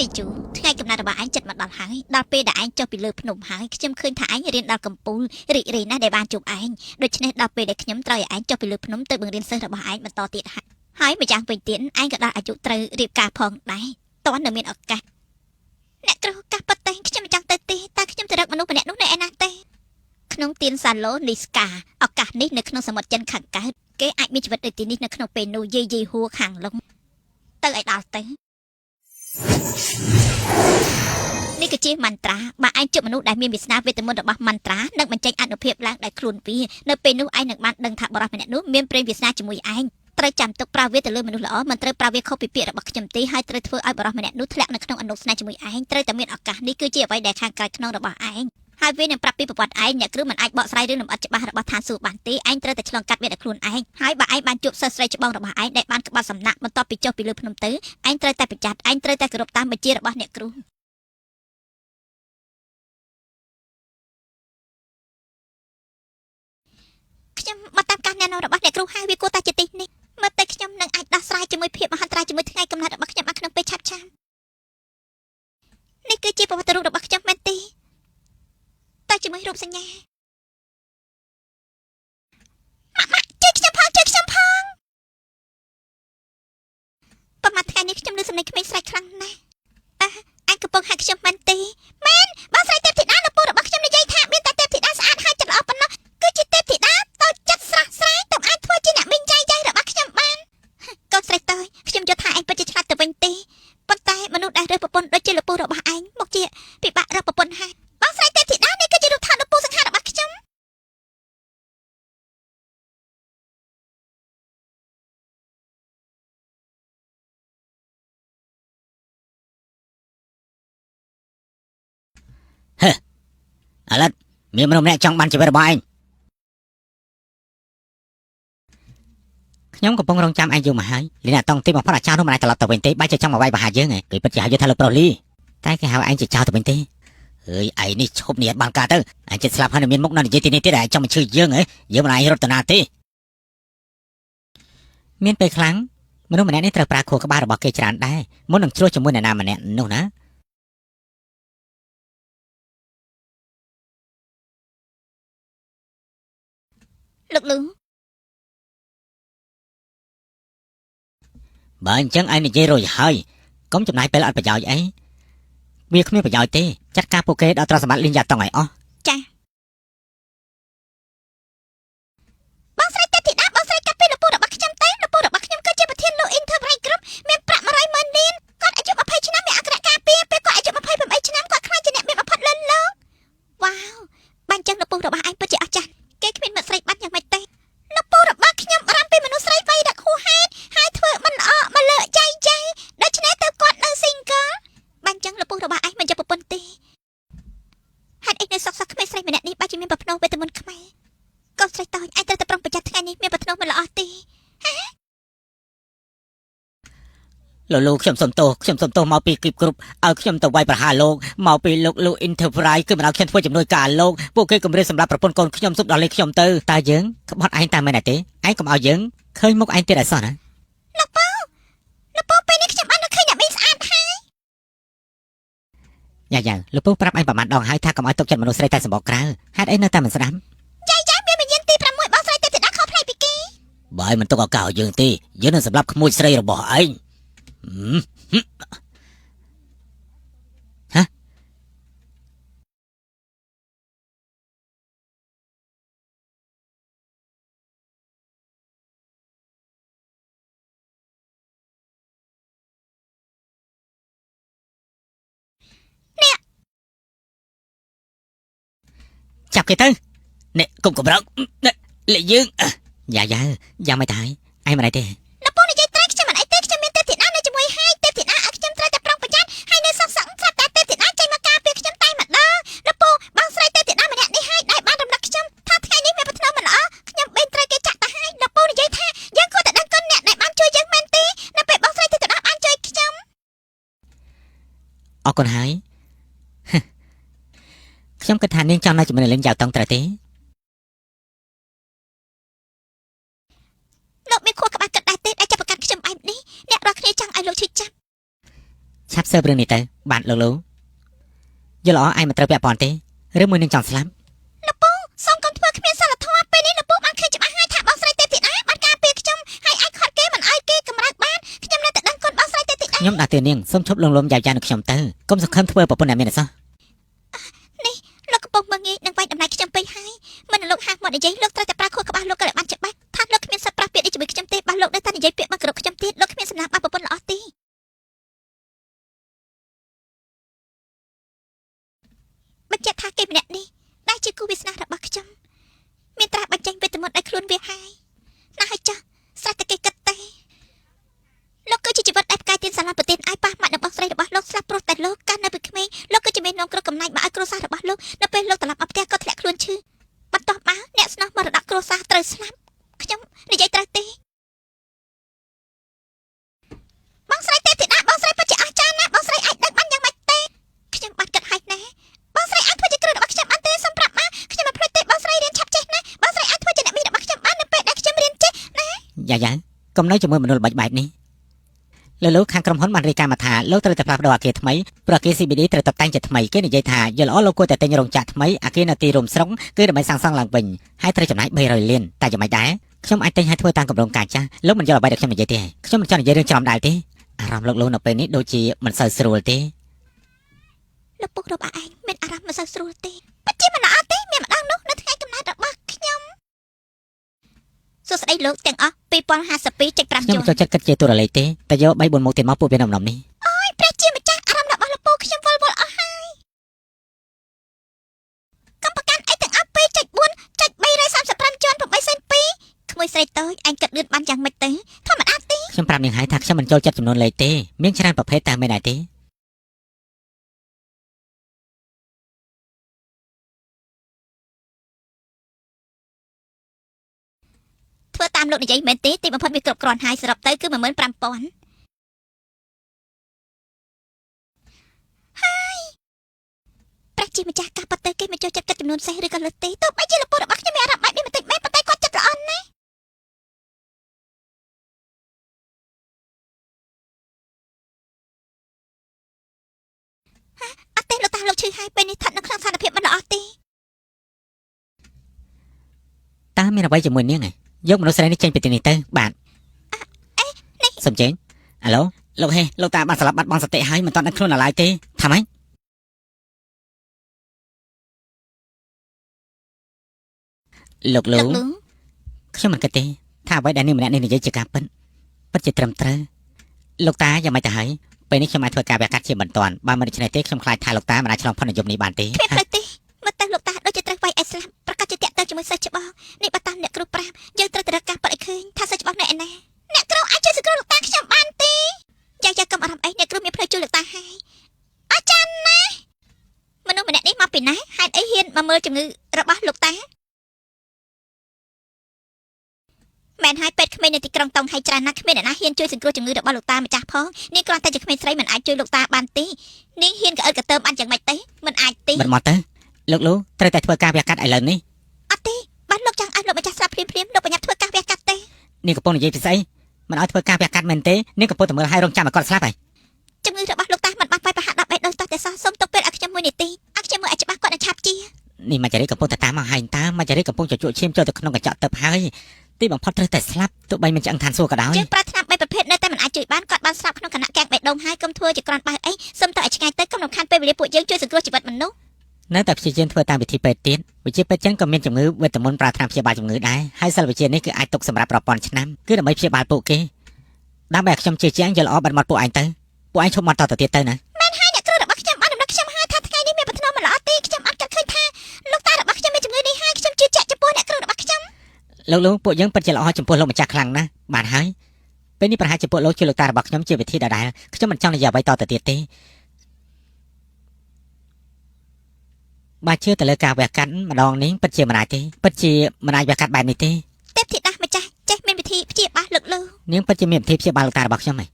ស៊ីជូថ្ងៃកំណត់របស់ឯងចិត្តមកដល់ហើយដល់ពេលដែលឯងចុះពីលើភ្នំហើយខ្ញុំឃើញថាឯងរៀនដល់កំពូលរីករាយណាស់ដែលបានជួបឯងដូច្នេះដល់ពេលដែលខ្ញុំត្រូវឲ្យឯងចុះពីលើភ្នំទៅបង្រៀនសិស្សរបស់ឯងបន្តទៀតហើយហើយម្យ៉ាងវិញទៀតឯងក៏ដល់អាយុត្រូវរៀបការផងដែរតើនៅមានឱកាសអ្នកគ្រូកាសប៉ុតតែខ្ញុំមិនចង់ទៅទេតើខ្ញុំទៅរកមនុស្សម្នាក់នោះនៅឯណាទេក្នុងទៀនសាឡូនីស្កាឱកាសនេះនៅក្នុងសមុទ្រចិនខាងកើតគេអាចមានជីវិតដូចទីនេះនៅក្នុងពេលនោះយាយយាយហួរខាងលុងទៅឲ្យដល់ទៅនេះគឺជាមន្ត្រាបើឯងជួបមនុស្សដែលមានវាសនាវេទមន្តរបស់មន្ត្រានឹងបញ្ចេញអនុភាពឡើងដោយខ្លួនវានៅពេលនោះឯងនឹងបានដឹងថាបុរសម្នាក់នោះមានព្រេងវាសនាជាមួយឯងត្រូវចាំទុកប្រើវាទៅលើមនុស្សល្អមិនត្រូវប្រើវាខុសពីពាក្យរបស់ខ្ញុំទេហើយត្រូវធ្វើឲ្យបុរសម្នាក់នោះធ្លាក់នៅក្នុងអនុស្នេហ៍ជាមួយឯងត្រូវតែមានឱកាសនេះគឺជាអ្វីដែលខាងក្រៅខ្នងរបស់ឯងហើយវានឹងប្រាប់ពីប្រវត្តិឯងអ្នកគ្រូមិនអាចបកស្រាយរឿងលម្អិតច្បាស់របស់ឋានសួគ៌បានទេឯងត្រូវតែឆ្លងកាត់វាដោយខ្លួនឯងហើយបើឯងបានជួបសិស្សស្រីច្បងរបស់ឯងដែលបានក្បត់សំណាក់បន្ទាប់ពីចុះពីលើភ្នំទៅឯងត្រូវតែប្រយ័ត្នឯងត្រូវតែគោរពតាមបញ្ជារបស់អ្នកគ្រូខ្ញុំមកតាមការណែនាំរបស់អ្នកគ្រូហើយវាគួរតែជាទីនេះមើលតែខ្ញុំនឹងអាចដោះស្រាយជាមួយភាពមហន្តរាយជាមួយថ្ងៃកំណត់របស់ខ្ញុំបានក្នុងពេលឆាប់ៗនេះគឺជាប្រវត្តិរូបរបស់ខ្ញុំមែនទេតែជាមួយរូបសញ្ញាម៉ាក់ជួយខ្ញុំផងជួយខ្ញុំផងប្រហែលថ្ងៃនេះខ្ញុំឮសំឡេងក្មេងស្រែកខ្លាំងណាស់អើឯងកំពុងហៅខ្ញុំមែនទេមែនបងស្រីទេពធីតានៅពូរបស់ខ្ញុំនិយាយថាមានតែទេពធីតាស្អាតហើយចិត្តល្អប៉ុណ្ណោះគឺជាទេពធីតាតូចចិត្តស្រស់ស្រាយទើបអាចធ្វើជាអ្នកមីងចៃចៃរបស់ខ្ញុំបានកូនស្រីតើខ្ញុំយល់ថាឯងពិតជាឆ្លាតទៅវិញទេប៉ុន្តែមនុស្សដែលរើសប្រពន្ធដូចជាលពូរបស់ឯងមកជាពិបាករកប្រពន្ធហើយបងស្រីទេពធីតានេះគឺជារូបថតលពូសង្ហារបស់ខ្ញុំ ហេអាឡិតមានមនុស្សម្នាក់ចង់បានជីវិតរបស់ឯងខ្ញុំកំពុងរងចាំឯងយូរមកហើយលីណាតង់ទីបំផុតអាចារ្យនោះមិនអាចត្រឡប់ទៅវិញទេបែរជាចង់មកវាយប្រហារយើងឯងគេពិតជាហៅយើងថាលោកប្រុសលីតែគេហៅឯងជាចៅទៅវិញទេហើយឯងនេះឈប់នេះអត់បានការទៅឯងចិត្តស្លាប់ហើយនៅមានមុខនៅនិយាយទីនេះទៀតឯងចង់មកឈឺយើងហ៎យើងមិនអាចរត់ទៅណាទេមានពេលខ្លាំងមនុស្សម្នាក់នេះត្រូវប្រើខួរក្បាលរបស់គេច្រើនដែរមុននឹងជ្រុះជាមួយអ្នកណាម្នាក់នោះណាលោកលូបើអញ្ចឹងឯងនិយាយរួចហើយកុំចំណាយពេលអត់ប្រយោជន៍អីវាគ្មានប្រយោជន៍ទេចាត់ការពួកគេដល់ទ្រព្យសម្បត្តិលីងយ៉ាតង់ឲ្យអស់ចាបងស្រីទេពធីតាបងស្រីកាត់ពីលពូរបស់ខ្ញុំទៅលពូរបស់ខ្ញុំគឺជាប្រធានលោក Enterprise Group មានប្រាក់100ម៉ឺនលានគាត់អាយុ20ឆ្នាំមានអក្សរការពារពេលគាត់អាយុ28ឆ្នាំគាត់ខ្លាចជាអ្នកមានបំផុតលើលោកវ៉ាវបាញ់ចឹងលពូរបស់ឯងពិតជាអស្ចារ្យគេគ្មានមិត្តស្រីបាត់យ៉ាងម៉េចទេលពូរបស់ខ្ញុំបារម្ភពីមនុស្សស្រីវ័យរឹកហួសហេតុហើយធ្វើមិនល្អមកលើចៃចៃដូច្នេះទៅគាត់នៅ single បាញ់ចឹងលពូរបស់ឯងមិនយកប្រពន្ធទេហេតុអីនៅសក់ក្មេងស្រីម្នាក់នេះបាច់ជាមានប្រភ្នោះវេទមន្តខ្មែរកូនស្រីតូចឯងត្រូវតែប្រុងប្រយ័ត្នថ្ងៃនេះមានប្រភ្នោះមិនល្អទេ លោកលោកខ្ញុំសុំទោសខ្ញុំសុំទោសមកពីគីបគ្រប់ឲ្យខ្ញុំទៅវាយប្រហារលោកមកពីលោកលោក Enterprise គឺមិនឲ្យខ្ញុំធ្វើជំនួយការលោកពួកគេគម្រាមសម្រាប់ប្រពន្ធកូនខ្ញុំសុំដល់លេខខ្ញុំទៅតើយើងក្បត់ឯងតាមមែនទេឯងកុំឲ្យយើងឃើញមុខឯងទៀតឲ្យសោះណាលពូលពូពេលនេះខ្ញុំបានឃើញអ្នកមីងស្អាតហើយយ៉ាយ៉ាលោកពូប្រាប់ឯងប្រហែលដងហើយថាកុំឲ្យទុកចិត្តមនុស្សស្រីតែសម្បកក្រៅហេតុអីនៅតែមិនស្ដាប់ចៃចៃមានវិញ្ញាណទី6បងស្រីទេពធីតាខុសប្លែកពីគេបើឯងមិនទុកឱកាសឲ្យយើងទេយើងនឹងសម្លាប់ក្មួយស្រីរបស់ឯងហ៎នេះចាប់គេទៅនេះគុំកម្រោកនេះលេយើងយ៉ាយ៉ាយ៉ាងមិនតែឯងមិនអីទេលពូនិយាយត្រូវខ្ញុំមិនអីទេខ្ញុំមានទេពធីតានៅជាមួយហើយទេពធីតាឲ្យខ្ញុំត្រូវតែប្រុងប្រយ័ត្នហើយនៅសក់សក់ស្រាប់តែទេពធីតាចេញមកការពារខ្ញុំតែម្ដងលពូបងស្រីទេពធីតាម្នាក់នេះហើយដែលបានរំលឹកខ្ញុំថាថ្ងៃនេះមានប្រាថ្នាមិនល្អខ្ញុំបេងត្រូវគេចាក់ទៅហើយលពូនិយាយថាយើងគួរតែដឹងគុណអ្នកដែលបានជួយយើងមែនទេនៅពេលបងស្រីទេពធីតាបានជួយខ្ញុំអរគុណហើយខ្ញុំគិតថានាងចង់នៅជាមួយនឹងលិនយ៉ាវតង់ត្រូវទេលោកមានខួរក្បាលគិតដែរទេដែលចាប់ប្រកាន់ខ្ញុំបែបនេះអ្នករាល់គ្នាចង់ឲ្យលោកឈឺចាប់ ឆាប់ស៊ើបរឿងនេះទៅបាទលោកលូយល់ល្អឯងមិនត្រូវពាក់ព័ន្ធទេឬមួយនឹងចង់ស្លាប់ លោកពូសូមកុំធ្វើគ្មានសិលធម៌ពេលនេះលោកពូបានឃើញច្បាស់ហើយថាបងស្រីទេពធីតាបានការពារខ្ញុំហើយអាចខាត់គេមិនឲ្យគេកម្រើកបានខ្ញុំនៅតែដឹងគុណបងស្រីទេពធីតា ខ្ញុំដាក់ទានាងសូមឈប់លងលំយ៉ាវយ៉ានឹងខ្ញុំទៅកុំសង្ឃឹមធ្វើប្រពន្ធអ្នកមានអសោះ នេះលោកកំពុងមើងងាយនឹងវាយតម្លៃខ្ញុំពេកហើយមិននឹងលោកហាក់មកនិយាយលោកត្រូវតែប្រើខួរក្បាលលោកក៏ឲ្យបានច្បាស់ថាលោកគ្មានសិទ្ធិប្រាស់ពាក្យនេះជាមួយខ្ញុំទេបើលោកនៅតែនិយាយពាក្យមកគ្រប់ខ្ញុំទៀតលោកគ្មានសំណាងបានប្រពន្ធល្អទេបញ្ជាក់ថាគេម្នាក់នេះដែលជាគូវាសនារបស់ខ្ញុំមានត្រាបញ្ចេញវេទមន្តឲ្យខ្លួនវាហើយណាស់ហើយចាស់ស្រេចតែគេគិតទេលោកគឺជាជីវិតដែលផ្កាយទៀនសាឡាប្រទានឲ្យប៉ះម៉ាក់របស់ស្រីរបស់លោកស្លាប់ព្រោះតែលោកកាលនៅពីក្មេងលោកគឺជាមេនាំគ្រោះកំណាញ់មកឲ្យគ្រួសាររបស់លោកនៅពេលលោកត្រឡប់មកផ្ទះក៏ធ្លាក់ខ្លួនឈឺបន្ទាប់មកអ្នកស្នងមរតកគ្រួសារត្រូវស្លាប់ខ្ញុំនិយាយត្រូវទេបងស្រីទេពធីតាបងស្រីពិតជាអស្ចារ្យណាស់បងស្រីអាចដឹងបានយ៉ាងម៉េចទេខ្ញុំបានគិតហើយណាបងស្រីអាចធ្វើជាគ្រូរបស់ខ្ញុំបានទេសូមប្រាប់មកខ្ញុំមិនភ្លេចទេបងស្រីរៀនឆាប់ចេះណាបងស្រីអាចធ្វើជាអ្នកមីងរបស់ខ្ញុំបាននៅពេលដែលខ្ញុំរៀនចេះ យ៉ាយ៉ាកុំនៅជាមួយមនុស្សល្បិចបែបនេះលោកលោកខាងក្រុមហ៊ុនបានរាយការណ៍មកថាលោកត្រូវតែផ្លាស់ប្ដូរអគារថ្មីព្រោះអគារ CBD ត្រូវតុបតែងជាថ្មីគេនិយាយថាយល់ល្អលោកគួរតែទិញរោងចក្រថ្មីអគារនៅទីរួមស្រុងគឺដើម្បីសាងសង់ឡើងវិញហើយត្រូវចំណាយ300លានតែយ៉ាងម៉េចដែរខ្ញុំអាចទិញឲ្យធ្វើតាមគម្រោងការចាស់លោកមិនយល់អ្វីដែលខ្ញុំនិយាយទេខ្ញុំមិនចង់និយាយរឿងច្រំដែលទេអារម្មណ៍លោកលោកនៅពេលនេះដូចជាមិនសូវស្រួលទេ លោកពុករបស់ឯងមានអារម្មណ៍មិនសូវស្រួលទេពិតជាមិនល្អទេមានម្ដងនោះនៅថ្ងៃកំណើតរបស់ខ្ញុំសួស្តីលោកទាំងអស់2052.5 ខ្ញុំ យ មិនចូលចិត្តគិតជាទូរលេខទេតែយក3 4មុខទៀតមកពួកវានៅម្ដុំនេះ ព្រះជាម្ចាស់អារម្មណ៍របស់លោកពូខ្ញុំវល់វល់អស់ហើយកុំប្រកាន់អីទាំងអស់2.4.335ជាន់8សេន2ក្មួយស្រីតូចឯងគិតលឿនបានយ៉ាងម៉េចទៅធម្មតាទេ ខ្ញុំប្រាប់នាងហើយថាខ្ញុំមិនចូលចិត្តចំនួនលេខទេមានច្រើនប្រភេទតែមិនដែរទេ ធ្វើតាមលោកនិយាយមែនទេទីបំផុតវាគ្រប់គ្រាន់ហើយសរុបទៅគឺ15000ហើយព្រះជាម្ចាស់ការប៉ັດទៅគេមិនចូលចិត្តគិតចំនួនសេះឬក៏លើសទេទោះបីជាលពូរបស់ខ្ញុំមានអារម្មណ៍បែបនេះបន្តិចមែនប៉ុន្តែគាត់ចិត្តល្អណាស់អត់ទេលោកតាលោកឈឺហើយពេលនេះស្ថិតនៅក្នុងស្ថានភាពមិនល្អទេ តើមានអ្វីជាមួយនាងឯងយកមនុស្សស្រីនេះចេញពីទីនេះទៅបាទសំជេងអាឡូលោកហេលោកតាបានស្លាប់បាត់បង់សតិហើយមិនតាន់ដឹងខ្លួនឡើយទេថាម៉េចលោកលូ លោកលូ ខ្ញុំមិនគិតទេថាអ្វីដែលនាងម្នាក់នេះនិយាយជាការពិតពិតជាត្រឹមត្រូវលោកតាយ៉ាងម៉េចទៅហើយពេលនេះខ្ញុំអាចធ្វើការវះកាត់ជាបន្ទាន់បើមិនដូច្នេះទេខ្ញុំខ្លាចថាលោកតាមិនអាចឆ្លងផុតនិយមនេះបានទេ គ្មានផ្លូវទេមើលទៅលោកតាដូចជាត្រូវវាយឲ្យស្លាប់ប្រកាសជាតាក់ទៅជាមួយសិស្សច្បងនេះបើតាមអ្នកគ្រូប្រាប់យើងត្រូវតែរកការប៉ັດឲ្យឃើញថាសិស្សច្បងនៅឯណាអ្នកគ្រូអាចជួយសង្គ្រោះលោកតាខ្ញុំបានទេយ៉ាយ៉ាកុំអារម្មណ៍អីអ្នកគ្រូមានផ្លូវជួយលោកតាហើយអាចារ្យណាមនុស្សម្នាក់នេះមកពីណាហេតុអីហ៊ានមកមើលជំងឺរបស់លោកតាមែនហើយពេទ្យក្មេងនៅទីក្រុងតុងហើយច្រើនណាស់គ្មានអ្នកណាហ៊ានជួយសង្គ្រោះជំងឺរបស់លោកតាម្ចាស់ផងនាងគ្រាន់តែជាក្មេងស្រីមិនអាចជួយលោកតាបានទេនាងហ៊ានកអិតកតើមបានយ៉ាងម៉េចទេមិនអាចទេ បិទមាត់ទៅលោកលូត្រូវតែធ្វើការវះកាត់ឥឡូវនេះ អត់ទេបានលោកចង់ឲ្យលោកម្ចាស់ស្លាប់ភ្លាមភ្លាមៗលោកបញ្ញាប់ធ្វើការវះកាត់ទេ នាងកំពុងនិយាយពីស្អីមិនឲ្យធ្វើការវះកាត់មែនទេនាងកំពុងតែមើលឲ្យរងចាំឲ្យគាត់ស្លាប់ហើយ ជំងឺរបស់លោកតាមិនបានវាយប្រហារដល់បេះដូងតោះតែសោះសូមទុកពេលឲ្យខ្ញុំមួយនាទីឲ្យខ្ញុំមើលឲ្យច្បាស់គាត់នឹងឆាប់ជា នេះម៉ាចារីកំពុងតែតាមមកហើយតើម៉ាចារីកំពុងជជក់ឈាមចូលទៅក្នុងកញ្ចក់ទឹកហើយទីបំផុតត្រូវតែស្លាប់ទោះបីមិនឆ្អឹងឋានសួគ៌ក៏ដោយ យើងប្រើថ្នាំបីប្រភេទនៅតែមិនអាចជួយបានគាត់បានស្លាប់ក្នុងគណៈកាំងបេះដូងហើយកុំធ្វើជាក្រាន់បើអីសូមទៅឲ្យឆ្ងាយទៅកុំរំខានពេលវេលាពួកយើងជួយសង្គ្រោះជីវិតមនុស្ស នៅតែព្យាយាមធ្វើតាមវិធីពេទ្យទៀតវិជាពេទ្យចិនក៏មានជំងឺវេទមន្តប្រើថ្នាំព្យាបាលជំងឺដែរហើយសិលវិជានេះគឺអាចទុកសម្រាប់រាប់ពាន់ឆ្នាំគឺដើម្បីព្យាបាលពួកគេដើម្បីឲ្យខ្ញុំជឿជាក់យល់ល្អបាត់មាត់ពួកឯងទៅពួកឯងឈប់មាត់តទៅទៀតទៅណា ហើយអ្នកគ្រូរបស់ខ្ញុំបានដំណឹងខ្ញុំហើយថាថ្ងៃនេះមានប្រាថ្នាមិនល្អទេខ្ញុំអត់គិតឃើញថាលោកតារបស់ខ្ញុំមានជំងឺនេះហើយខ្ញុំជឿជាក់ចំពោះអ្នកគ្រូរបស់ខ្ញុំ លោកលោកពួកយើងពិតជាល្អចំពោះលោកម្ចាស់ខ្លាំងណាស់បានហើយពេលនេះប្រហែលជាពួកលោកជាលោកតារបស់ខ្ញុំជាវិធីដដែលខ្ញុំមិនចង់និយាយអ្វីតទៅទៀតទេបើជឿទៅលើការវះកាត់ម្ដងនេះពិតជាមិនអាចទេពិតជាមិនអាចវះកាត់បែបនេះទេ ទេពធីតាម្ចាស់ចេះមានវិធីព្យាបាលលោកលោក នាងពិតជាមានវិធីព្យាបាលលោកតារបស់ខ្ញុំហើ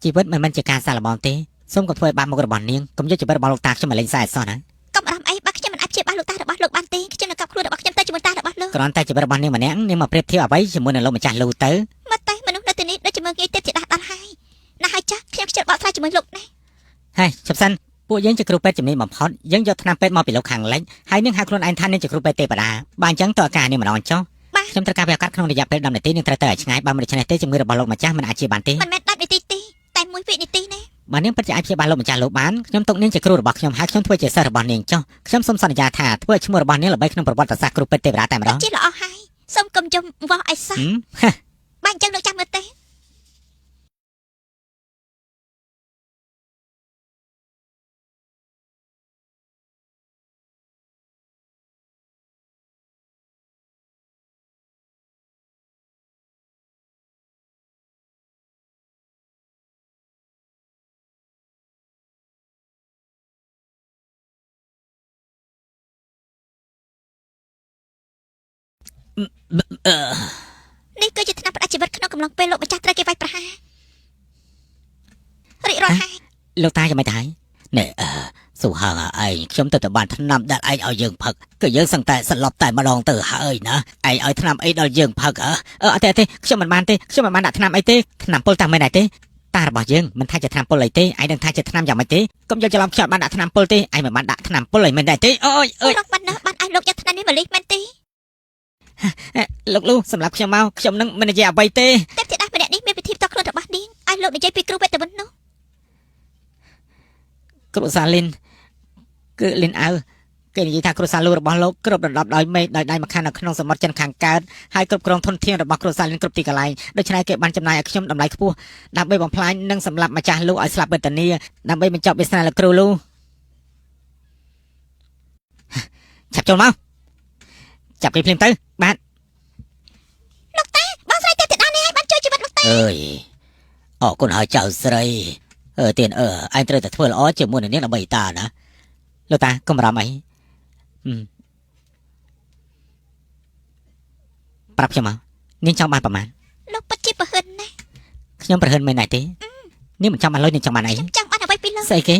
យជីវិតមិនមែនជាការសាកល្បងទេសូមកុំធ្វើឲ្យបាបមុខរបស់នាងកុំយកជីវិតរបស់លោកតាខ្ញុំមកលេងសើចឲ្យសោះណា កុំអារម្មណ៍អីបើខ្ញុំមិនអាចព្យាបាលលោកតារបស់លោកបានទេខ្ញុំនឹងកប់ខ្លួនរបស់ខ្ញុំទៅជាមួយតារបស់លោក គ្រាន់តែជីវិតរបស់នាងម្នាក់នាងមកប្រៀបធៀបអ្វីជាមួយនឹងលោកម្ចាស់លូទៅ មកតែមនុស្សនៅទីនេះដូចជាមើលងាយទេពធីតាដល់ហើយណាស់ហើយចាស់ខ្ញុំខ្ជិលបកស្រាយជាមួយលោកណាស់ ហើយជប់សិនពួកយើងជាគ្រូពេទ្យជំនាញបំផុតយើងយកថ្នាំពេទ្យមកពីលោកខាងលិចហើយនាងហៅខ្លួនឯងថានាងជាគ្រូពេទ្យទេវតាបើអញ្ចឹងតើអាការនេះម្ដងចុះខ្ញុំត្រូវការវះកាត់ក្នុងរយៈពេល10នាទីនឹងត្រូវទៅឲ្យឆ្ងាយបើមិនដូច្នេះទេជំងឺរបស់លោកម្ចាស់មិនអាចជាបានទេ មិនមែន10នាទីទេតែ1វិនាទីណា បើនាងពិតជាអាចព្យាបាលលោកម្ចាស់លោកបានខ្ញុំទុកនាងជាគ្រូរបស់ខ្ញុំហើយខ្ញុំធ្វើជាសិស្សរបស់នាងចុះខ្ញុំសូមសន្យាថាធ្វើឲ្យឈ្មោះរបស់នាងល្បីក្នុងប្រវត្តិសាស្ត្រគ្រូពេទ្យទេវតាតែម្ដង ជាល្អហើយសូមកុំយំវាស់ឲ្យសោះ ហឹម បើអញ្ចឹងលោកចាំមើលទេនេះគឺជាថ្នាំផ្ដាច់ជីវិតក្នុងកំឡុងពេលលោកម្ចាស់ត្រូវគេវាយប្រហាររីករាល់ហើយ លោកតាយ៉ាងម៉េចដែរនេះអឺស៊ូហាងឯងខ្ញុំទៅតែបានថ្នាំដែលឯងឲ្យយើងផឹកគឺយើងសឹងតែសន្លប់តែម្ដងទៅហើយណាឯងឲ្យថ្នាំអីដល់យើងផឹកហ៎អឺអត់ទេអត់ទេខ្ញុំមិនបានទេខ្ញុំមិនបានដាក់ថ្នាំអីទេថ្នាំពុលតាមិនដែរទេតារបស់យើងមិនថាជាថ្នាំពុលអីទេឯងដឹងថាជាថ្នាំយ៉ាងម៉េចទេកុំយកច្រឡំខ្ញុំអត់បានដាក់ថ្នាំពុលទេឯងមិនបានដាក់ថ្នាំពុលអីមិនដែរទេអូយអើយ រកបានណាស់បានឲ្យលោកយកថ្នាំនេះមកលីមែនទេ លោកលូសម្រាប់ខ្ញុំមកខ្ញុំនឹងមិននិយាយអ្វីទេ ទេពធីតាម្នាក់នេះមានវិធីផ្ទាល់ខ្លួនរបស់នាងឲ្យលោកនិយាយពីគ្រូវេទមន្តនោះ គ្រូសាលីនគឺលីនអៅគេនិយាយថាគ្រូសាលូរបស់លោកគ្រប់ដណ្ដប់ដោយមេឃដោយដៃម្ខាងនៅក្នុងសមុទ្រចិនខាងកើតហើយគ្រប់គ្រងធនធានរបស់គ្រូសាលីនគ្រប់ទីកន្លែងដូច្នេះគេបានចំណាយឲ្យខ្ញុំតម្លៃខ្ពស់ដើម្បីបំផ្លាញនិងសម្លាប់ម្ចាស់លូឲ្យស្លាប់វេទនាដើម្បីបញ្ចប់វាសនាលោកគ្រូលូឆាប់ចូលមកចាប់គេភ្លាមទៅបាទ លោកតាបងស្រីទេពធីតានេះឲ្យបានជួយជីវិតលោកតា អើយអរគុណហើយចៅស្រីអឺទៀនអឺឯងត្រូវតែធ្វើល្អជាមួយនឹងនាងដើម្បីតាណាលោកតាកុំបារម្ភអីហឹមប្រាប់ខ្ញុំមកនាងចង់បានប្រមាណ លោកពិតជាប្រហិនណាស់ ខ្ញុំប្រហិនមិនដែរទេនាងមិនចង់បានលុយនាងចង់បានអី ខ្ញុំចង់បានអ្វីពីលោក ស្អីគេ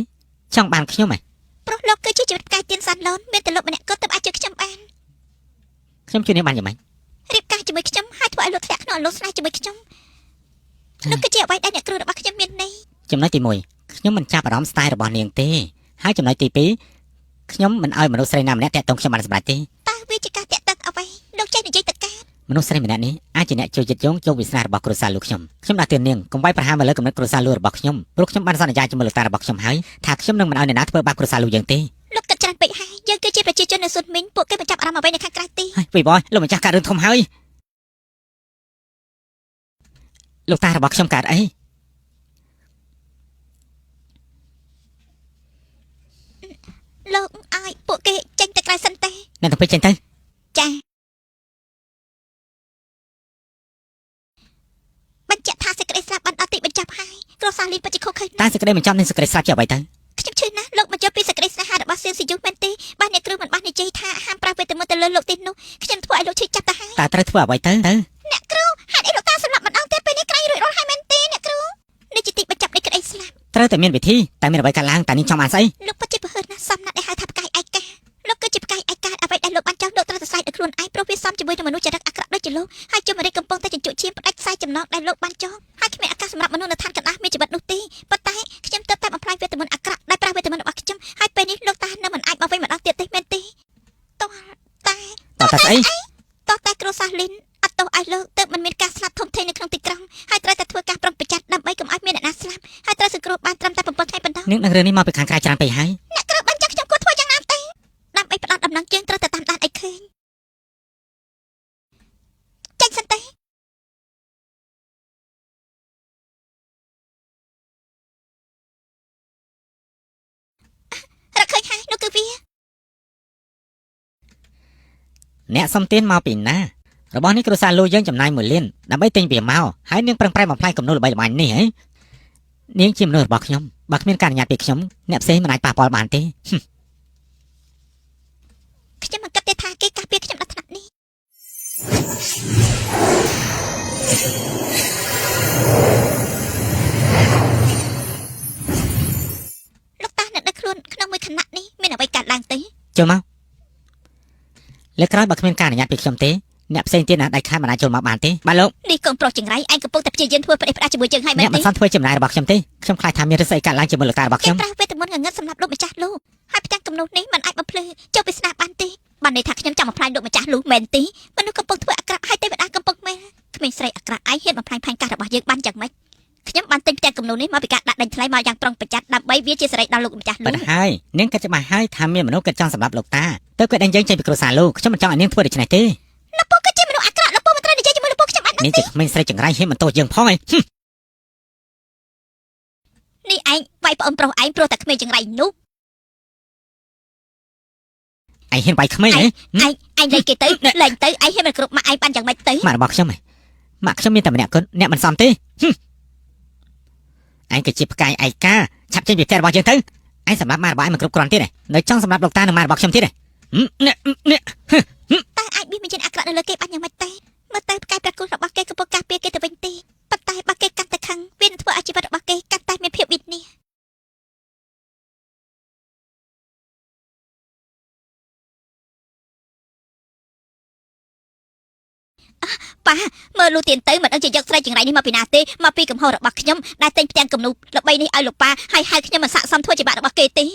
ចង់បានខ្ញុំហ៎ ព្រោះលោកគឺជាជីវិតផ្កាយទៀនសាន់ឡូនមានតែលោកម្នាក់គត់ទើបអាចជួយខ្ញុំបាន ខ្ញុំជួយនាងបានយ៉ាងម៉េច រៀបការជាមួយខ្ញុំហើយធ្វើឲ្យលោកធ្លាក់ក្នុងអលស្នេហ៍ជាមួយខ្ញុំនោះគឺជាអ្វីដែលអ្នកគ្រូរបស់ខ្ញុំមានន័យ ចំណុចទី1ខ្ញុំមិនចាប់អារម្មណ៍ស្ទាយរបស់នាងទេហើយចំណុចទី2ខ្ញុំមិនឲ្យមនុស្សស្រីណាម្នាក់តាក់ទងខ្ញុំបានសម្រេចទេ តើវាជាការតាក់ទងអ្វីលោកចេះនិយាយទៅកើត មនុស្សស្រីម្នាក់នេះអាចជាអ្នកជួយយឹតយោងជោគវាសនារបស់គ្រួសារលោកខ្ញុំខ្ញុំដាស់តឿននាងកុំវាយប្រហារមកលើគំនិតគ្រួសារលោករបស់ខ្ញុំព្រោះខ្ញុំបានសន្យាជាមួយលោកតារបស់ខ្ញុំហើយថាខ្ញុំនឹងមិនឲ្យអ្នកណាធ្វើបាបគ្រួសារលោកយើងទេ លោកគិតច្រើនពេកហើយយើងគឺជាប្រជាជននៅស៊ុនមីងពួកគេមិនចាប់អារម្មណ៍អ្វីនៅខាងក្រៅទេ ហើយវីបយលោកម្ចាស់កើតរឿងធំហើយលោកតារបស់ខ្ញុំកើតអី លោកឲ្យពួកគេចេញទៅក្រៅសិនទេ អ្នកទាំងពីរចេញទៅ ចាបញ្ជាក់ថាសេចក្តីស្លាប់បានដល់ទីបញ្ចប់ហើយគ្រួសារលីនពិតជាខុសខើ តែសេចក្តីបញ្ចប់នៃសេចក្តីស្លាប់ជាអ្វីទៅ ខ្ញុំឈឺណាស់លោកមកយកពីសេចក្តីស្នេហារបស់សៀងស៊ីយូមែនទេបាទអ្នកគ្រូមិនបាននិយាយថាហាមប្រើវេទមន្តទៅលើលោកទេនោះខ្ញុំធ្វើឲ្យលោកឈឺចាប់ទៅហើយ តើត្រូវធ្វើអ្វីទៅទៅ អ្នកគ្រូហេតុអីលោកតាសម្លាប់ម្ដងទៀតពេលនេះក្រែងរួចរាល់ហើយមែនទេអ្នកគ្រូនេះជាទីបញ្ចប់នៃក្តីស្លាប់ ត្រូវតែមានវិធីតែមានអ្វីកើតឡើងតែនាងចង់បានស្អី លោកពិតជាប្រហិនណាស់សំណាក់ដែលហៅថាផ្កាយឯកាលោកគឺជាផ្កាយឯកាអ្វីដែលលោកបានចង់លោកត្រូវសរសៃដោយខ្លួនឯងព្រោះវាសមជាមួយនឹងមនុស្សចរិតអាក្រក់ដូចជាលោកហើយជុំរិទ្ធកំពុងតែជញ្ជក់ឈាមផ្ដាច់ខ្សែចំណងដែលលោកបានចងហើយគ្មានឱកាសសម្រាប់មនុស្សនៅឋានកណ្ដាលមានជីវិតនោះទេប៉ុន្តែខ្ញុំទើបតែបំផ្លាញវេទមន្តអាក្រក់ដោយប្រើវេទមន្តរបស់ខ្ញុំហើយពេលនេះលោកតានៅមិនអាចមកវិញម្ដងទៀតទេមែនទេតោះតែ តើតែស្អី តោះតែគ្រួសារលីនអត់ទោសឲ្យលោកទើបមិនមានការស្លាប់ធំធេងនៅក្នុងទីក្រុងហើយត្រូវតែធ្វើការប្រុងប្រយ័ត្នដើម្បីកុំឲ្យមានអ្នកណាស្លាប់ហើយត្រូវសង្គ្រោះបានត្រឹមតែ7ថ្ងៃប៉ុណ្ណោះ នាងដឹងរឿងនេះមកពីខាងក្រៅច្រើនពេកហើយ អ្នកគ្រូបានចាំខ្ញុំគួរធ្វើយ៉ាងណាទេដើម្បីផ្ដល់ដំណឹងយើងត្រូវតែតាមដានឲ្យឃើញចេញសិនទេរកឃើញហើយនោះគឺវា អ្នកសុំទានមកពីណារបស់នេះគ្រួសារលោកយើងចំណាយ1លានដើម្បីទិញវាមកហើយនាងប្រឹងប្រែងបំផ្លាញគំនូរល្បីល្បាញនេះហីនាងជាមនុស្សរបស់ខ្ញុំបើគ្មានការអនុញ្ញាតពីខ្ញុំអ្នកផ្សេងមិនអាចប៉ះពាល់បានទេ ខ្ញុំមិនគិតទេថាគេកាសពីខ្ញុំដល់ថ្នាក់នេះលោកតានៅដឹកខ្លួនក្នុងមួយខណៈនេះមានអ្វីកើតឡើងទេ ចូលមកលើកក្រោយបើគ្មានការអនុញ្ញាតពីខ្ញុំទេ អ្នកផ្សេងទៀតណាដាច់ខាតមិនអាចចូលមកបានទេបាទលោក នេះកូនប្រុសចង្រៃឯងកំពុងតែព្យាយាមធ្វើប្រេះផ្ដាស់ជាមួយយើងហើយមែ អ្នក នទេ មិនសមធ្វើចំណាយរបស់ខ្ញុំទេខ្ញុំខ្លាចថាមានឫស្សីកាត់ឡើងជាមួយលោកតារបស់ គេ ខ្ញុំ ប្រើវេទមន្តងងឹតសម្រាប់លោកម្ចាស់លោកហើយផ្ទាំងគំនូសនេះมันអាចបំភ្លឺជោគវាសនាបានទេបានន័យថាខ្ញុំចង់បំផ្លាញលោកម្ចាស់លោកមែនទេមនុស្សកំពុងធ្វើអាក្រក់ហើយទេវតាកំពុងមែនក្មេងស្រីអាក្រក់ឯងហ៊ានបំផ្លាញផែនការរបស់យើងបានយ៉ាងម៉េចខ្ញុំបានទិញផ្ទាំងគំនូសនេះមកពីការដាក់ដេញថ្លៃមកយ៉ាងប្រុងប្រយ័ត្នដើម្បីវាជាសេរីដល់លោកម្ចាស់លោក ប៉ុន្តែហើយនាងគិតច្បាស់ហើយថាមានមនុស្សគិតចង់សម្រាប់លោកតាទៅគាត់ដេញយើងចេញពីគ្រួសារលោកខ្ញុំមិនចង់ឲ្យនាងធ្វើដូច្នេះទេ លោកពូគឺជាមនុស្សអាក្រក់លោកពូមិនត្រូវនិយាយជាមួយលោកពូខ្ញុំបាន នាងជាក្មេងស្រីចង្រៃហ៊ានបន្ទោសយើងផងឯងហឹម នេះឯងវាយប្អូនប្រុសឯងព្រោះតែក្មេងចង្រៃនោះ ឯងហ៊ានវាយក្មេងហ៎ ឯងឯងលេងគេទៅលេងទៅឯងហ៊ានមិនគ្រប់ម៉ាក់ឯងបានយ៉ាងម៉េចទៅ ម៉ាក់របស់ខ្ញុំហ៎ម៉ាក់ខ្ញុំមានតែម្នាក់គត់អ្នកមិនសមទេហឹមឯងគឺជាផ្កាយឯកាឆាប់ចេញពីផ្ទះរបស់យើងទៅឯងសម្រាប់ម៉ាក់របស់ឯងមិនគ្រប់គ្រាន់ទៀតទេនៅចង់សម្រាប់លោកតានិងម៉ាក់របស់ខ្ញុំទៀតទេហឹមនេះនេះ តើអាចមានវិញ្ញាណអាក្រក់នៅលើគេបានយ៉ាងម៉េចទេមើលទៅផ្កាយព្រះគុណរបស់គេកំពុងការពារគេទៅវិញទេប៉ុន្តែបើគេកាន់តែខឹងវានឹងធ្វើឲ្យជីវិតរបស់គេកាន់តែមានភាពវិនាសប៉ាមើលលូទៀនទៅមិនដឹងជាយកស្រីចង្រៃនេះមកពីណាទេមកពីកំហុសរបស់ខ្ញុំដែលទិញផ្ទាំងគំនូល្បីនេះឲ្យលោកប៉ាហើយហៅខ្ញុំមិនស័ក្តិសមធ្វើជាបាក់របស់គេទេ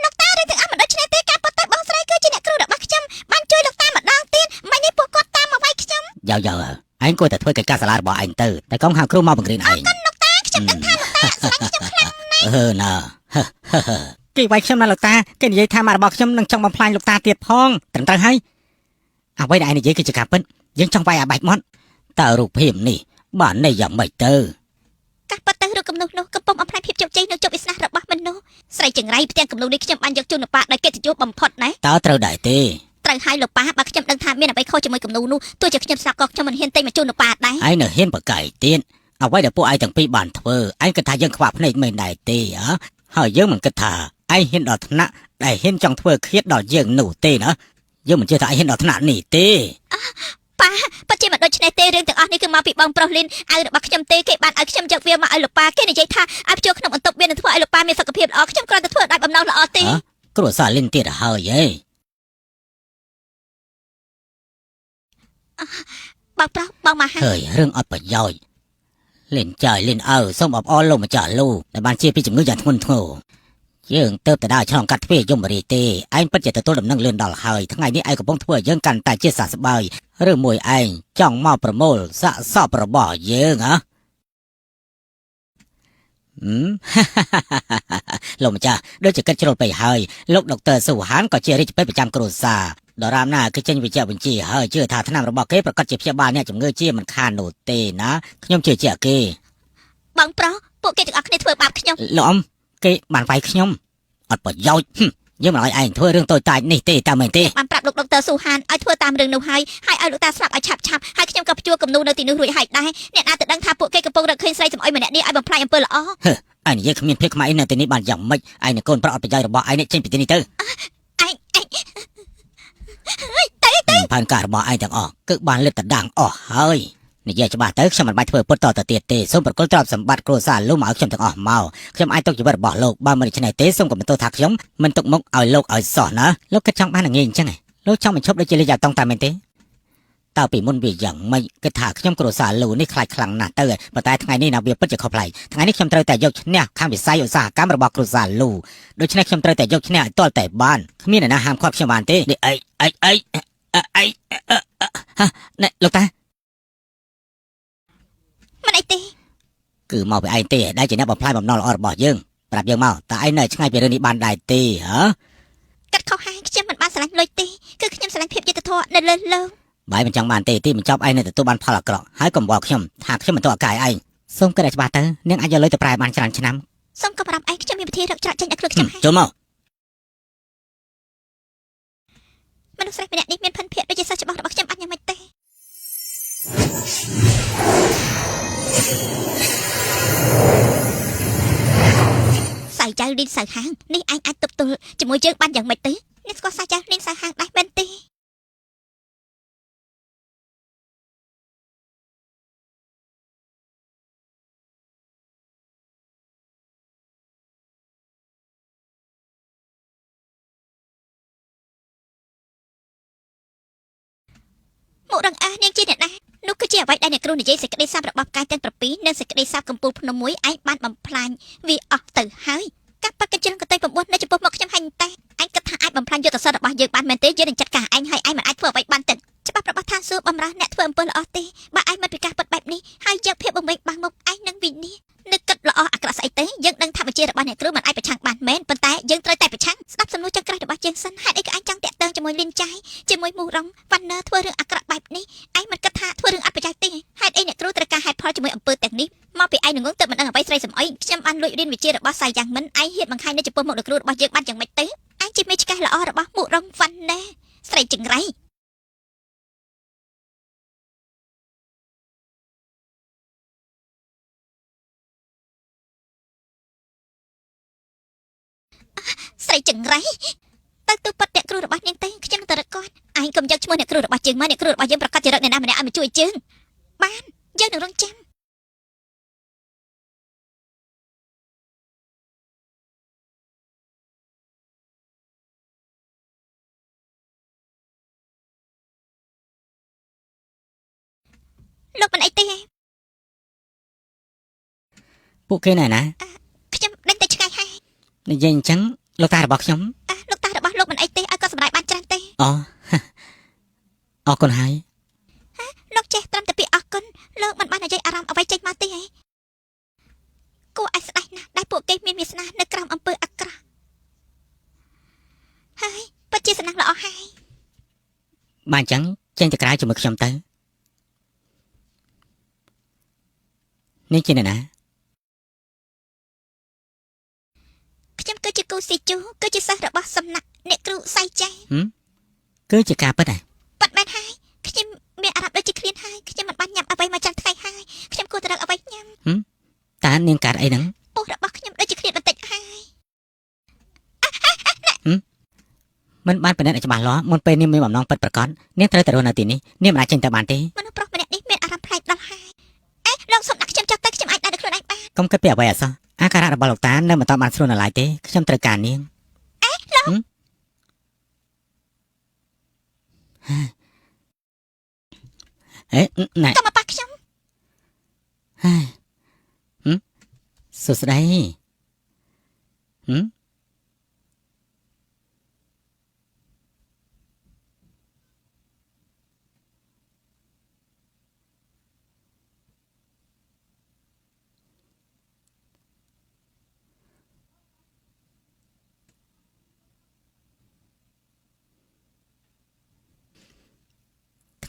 លោកតារឿងទាំងអស់មិនដូច្នេះទេការប៉ុន្តែបងស្រីគឺជាអ្នកគ្រូរបស់ខ្ញុំបានជួយលោកតាម្ដងទៀតមិននេះពួកគាត់តាមមកវាយខ្ញុំ យ៉ាវយ៉ាវឯងគួរតែធ្វើកិច្ចការសាលារបស់ឯងទៅតែកុំហៅគ្រូមកបង្រៀនឯង លោកតាខ្ញុំដឹងថាលោកតាស្រឡាញ់ខ្ញុំខ្លាំង អឺណាគេវាយខ្ញុំណាលោកតាគេនិយាយថាម៉ាក់របស់ខ្ញុំនឹងចង់បំផ្លាញលោកតាទៀតផងត្រឹមត្រូវហើយអ្វីដែលឯងនិយាយគឺជាការពិតយើងចង់វាយឲ្យបែកមាត់តើរូបភាពនេះបានន័យយ៉ាងម៉េចទៅ កាសប៉ុន្តែរូបគំនូសនោះកំពុងបំផ្លាញភាពជោគជ័យនិងជោគវាសនារបស់មនុស្សស្រីចង្រៃផ្ទាំងគំនូសនេះខ្ញុំបានយកជូនលោកប៉ាដោយកិត្តិយសបំផុតណា តើត្រូវដែរទេ ត្រូវហើយលោកប៉ាបើខ្ញុំដឹងថាមានអ្វីខុសជាមួយគំនូសនោះទោះជាខ្ញុំស្លាប់ក៏ខ្ញុំមិនហ៊ានទិញមកជូនលោកប៉ាដែរ ឯងនៅហ៊ានប្រកែកទៀតអ្វីដែលពួកឯងទាំងពីរបានធ្វើឯងគិតថាយើងខ្វះភ្នែកមែនដែរទេហ៎ហើយយើងមិនគិតថាឯងហ៊ានដល់ថ្នាក់ដែលហ៊ានចង់ធ្វើឃាតដល់យើងនោះទេណាយើងមិនជឿថាឯងហ៊ានដល់ថ្នាក់នេះទេ ប៉ាពិតជាមិនដូច្នេះទេរឿងទាំងអស់នេះគឺមកពីបងប្រុសលីនអាវរបស់ខ្ញុំទេគេបានឲ្យខ្ញុំយកវាមកឲ្យលោកប៉ាគេនិយាយថាឲ្យភ្ជួរក្នុងបន្ទប់វានឹងធ្វើឲ្យលោកប៉ាមានសុខភាពល្អខ្ញុំគ្រាន់តែធ្វើដោយបំណងល្អទេ ហ៎គ្រួសារលិនទៀតហើយហី បងប្រុសបងមកហើយ ហើយរឿងអត់ប្រយោជន៍លិនចាយលិនអើសូមអបអរលោកម្ចាស់លូដែលបានជាពីជំងឺយ៉ាងធ្ងន់ធ្ងរយើងទៅតែដើរឆ្លងកាត់ទ្វារយមរាជទេឯងពិតជាទទួលដំណឹងលឿនដល់ហើយថ្ងៃនេះឯងកំពុងធ្វើឲ្យយើងកាន់តែជាសះស្បើយឬមួយឯងចង់មកប្រមូលសាកសពរបស់យើងហ៎ហឹម លោកម្ចាស់ដូចជាគិតជ្រុលពេកហើយលោកដុកទ័រស៊ូហានក៏ជារាជពេទ្យប្រចាំគ្រួសារដរាបណាគេចេញវិជ្ជបញ្ជីហើយជឿថាថ្នាំរបស់គេប្រកាសជាព្យាបាលអ្នកជំងឺជាមិនខាននោះទេណាខ្ញុំជឿជាក់គេ បងប្រុសពួកគេទាំងអស់គ្នាធ្វើបាបខ្ញុំ លោកអ៊ំគេបានវាយខ្ញុំអត់ប្រយោជន៍ហឹមយើងមិនឲ្យឯងធ្វើរឿងតូចតាចនេះទេតាមមែនទេ បានប្រាប់លោកដុកទ័រស៊ូហានឲ្យធ្វើតាមរឿងនោះហើយហើយឲ្យលោកតាស្លាប់ឲ្យឆាប់ឆាប់ហើយខ្ញុំក៏ព្យួរគំនូនៅទីនោះរួចហើយដែរអ្នកណាទៅដឹងថាពួកគេកំពុងរកឃើញស្រីសម្អុយម្នាក់នេះឲ្យបំផ្លាញអំពើល្អ ឯងនិយាយគ្មានភាពខ្មាស់អីនៅទីនេះបានយ៉ាងម៉េចឯងនឹងកូនប្រុសអត់ប្រយោជន៍របស់ឯងនេះចេញពីទីនេះទៅ ឯងឯង ផែនការរបស់ឯងទាំងអស់គឺបានលិតតដាងអស់ហើយនិយាយច្បាស់ទៅខ្ញុំមិនបាច់ធ្វើពុតតទៅទៀតទេសូមប្រគល់ទ្រព្យសម្បត្តិគ្រួសារលោកមកឲ្យខ្ញុំទាំងអស់មកខ្ញុំអាចទុកជីវិតរបស់លោកបើមិនដូច្នេះទេសូមកុំបន្ទោសថាខ្ញុំមិនទុកមុខឲ្យលោកឲ្យសោះណាលោកគិតចង់បានងាយអញ្ចឹងឯងលោកចង់បញ្ឈប់ដូចជាលីយ៉ាតង់តែមែនទេតើពីមុនវាយ៉ាងម៉េចគិតថាខ្ញុំគ្រួសារលោកនេះខ្លាចខ្លាំងណាស់ទៅប៉ុន្តែថ្ងៃនេះណាវាពិតជាខុសប្លែកថ្ងៃនេះខ្ញុំត្រូវតែយកឈ្នះខាងវិស័យឧស្សាហកម្មរបស់គ្រួសារលោកដូច្នេះខ្ញុំត្រូវតែយកឈ្នះឲ្យទាល់តែបានគ្មានអ្នកណាហាមឃាត់ខ្ញុំបានទេនេះអីអីអីអីហ៎ណែលោកតា មិនអីទេ គឺមកពីឯងទេដែលជាអ្នកបំផ្លាញបំណុលល្អរបស់យើងប្រាប់យើងមកតើឯងនៅឆ្ងាយពីរឿងនេះបានដែរទេហ៎ កាត់ខុសហើយខ្ញុំមិនបានស្រឡាញ់លុយទេគឺខ្ញុំស្រឡាញ់ភាពយុត្តិធម៌នៅលើលោក បាយមិនចង់បានទេទីបញ្ចប់ឯងនៅទទួលបានផលអាក្រក់ហើយកុំបល់ខ្ញុំថាខ្ញុំមិនទោសឱកាសឯងសូមគិតឲ្យច្បាស់ទៅនាងអាចយកលុយទៅប្រែបានច្រើនឆ្នាំ សូមកុំបារម្ភអីខ្ញុំមានវិធីរកច្រកចេញឲ្យខ្លួនខ្ញុំហើយ ចូលមក មនុស្សស្រីម្នាក់នេះមានភិនភាគដូចជាសិស្សច្បងរបស់ខ្ញុំអត់យ៉ាងម៉េចទេសៅចៅលីនសៅហាងនេះឯងអាចទប់ទល់ជាមួយយើងបានយ៉ាងម៉េចទេនេះស្គាល់សៅចៅលីនសៅហាងដែរមែនទេ មករងអើនាងជាអ្នកណានោះគឺជាអ្វីដែលអ្នកគ្រូនិយាយសេចក្តីសាបរបស់ផ្កាយទាំង7និងសេចក្តីសាបកំពូលភ្នំមួយឯងបានបំផ្លាញវាអស់ទៅហើយកាប់ប៉ាត់កញ្ជ្រឹងកន្ទុយ9នៅចំពោះមុខខ្ញុំហើយតែឯងគិតថាអាចបំផ្លាញយុទ្ធសាស្ត្ររបស់យើងបានមែនទេយើងនឹងចាត់ការឯងហើយឯងមិនអាចធ្វើអ្វីបានទេច្បាប់របស់ឋានសួគ៌បំរើអ្នកធ្វើអំពើល្អទេបើឯងមិនពិការពិតបែបនេះហើយយកភាពបំពេញបាំងមុខឯងនឹងវិនិច្ឆ័យនឹកគិតល្អអាក្រក់ស្អីទេយើងដឹងថាវិជារបស់អ្នកគ្រូមិនអាចប្រឆាំងបានមែនប៉ុន្តែយើងត្រូវតែប្រឆាំងស្ដាប់សំណួរចុងក្រោយរបស់យើងសិនហេតុអីក៏ឯងចង់តាក់ទងជាមួយលីនចៃជាមួយមូរ៉ុងវ៉ាន់ណឺធ្វើរឿងអាក្រក់បែបនេះឯងមិនគិតថាធ្វើរឿងអត់ប្រយោជន៍ទេហេតុអីអ្នកគ្រូត្រូវការហេតុផលជាមួយអំពើទាំងនេះមកពីឯងងងទៅមិនដឹងអ្វីស្រីសំអុយខ្ញុំបានលួចរៀនវិជារបស់សៃយ៉ាងមិនឯងហ៊ានបង្ហាញនៅចំពោះមុខអ្នកគ្រូរបស់យើងបានយ៉ាងម៉េចទេឯងជាមេឆ្កេះល្អរបស់មូរ៉ុងវ៉ាន់ណឺស្រីចង្រៃស្រីចង្រៃទៅទូប៉ាត់អ្នកគ្រូរបស់នាងទេខ្ញុំនឹងទៅរកគាត់ឯងកុំយកឈ្មោះអ្នកគ្រូរបស់យើងមកអ្នកគ្រូរបស់យើងប្រកាសជារកអ្នកណាម្នាក់ឲ្យមកជួយយើងបានយើងនឹងរងចាំលោកមិនអីទេ ពួកគេណែណា ខ្ញុំដេញទៅឆ្ងាយហើយ និយាយអញ្ចឹងលោកតារបស់ខ្ញុំ លោកតារបស់លោកមិនអីទេឲ្យគាត់សម្រាយបានច្រើនទេ អូ អរគុណហើយ លោកចេះត្រឹមតែពាក្យអរគុណលោកមិនបាននិយាយអារម្មណ៍អ្វីចេញមកទេហីគួរឲ្យស្ដាយណាស់ដែលពួកគេមានវាសនានៅក្រោមអំពើអាក្រក់ហើយពិតជាសំណាងល្អហើយ បានអញ្ចឹងចេញទៅក្រៅជាមួយខ្ញុំទៅនេះជាអ្នកណា ខ្ញុំគឺជាគូស៊ីជូគឺជាសិស្សរបស់សំណាក់អ្នកគ្រូសៃចៃ គឺជាការពិតហ៎ ប៉ាត់មែនហើយខ្ញុំមានអារម្មណ៍ដូចជាឃ្លានហើយខ្ញុំមិនបានញ៉ាំអ្វីមកចាំថ្ងៃហើយខ្ញុំគួរតែរកអ្វីញ៉ាំ តើនាងកើតអីហ្នឹង ពោះរបស់ខ្ញុំដូចជាឃ្លានបន្តិចហើយ មិនបានពិនិត្យឲ្យច្បាស់លាស់មុនពេលនាងមានបំណងពិតប្រាកដនាងត្រូវតែរស់នៅទីនេះនាងមិនអាចចេញទៅបានទេ មនុស្សប្រុសម្នាក់នេះមានអារម្មណ៍ប្លែកដល់ហើយអេលោកសុំដាក់ខ្ញុំចុះទៅខ្ញុំអាចដាក់ខ្លួនឯងបានក ុំគិតពីអ្វីអសោះអាការៈរបស់លោកតានៅមិនទាន់បានស្រួលនៅឡើយទេខ្ញុំត្រូវការនាងអេលោកអេណែ កុំមកប៉ះខ្ញុំ ហើយហឹមសួស្តីហឹម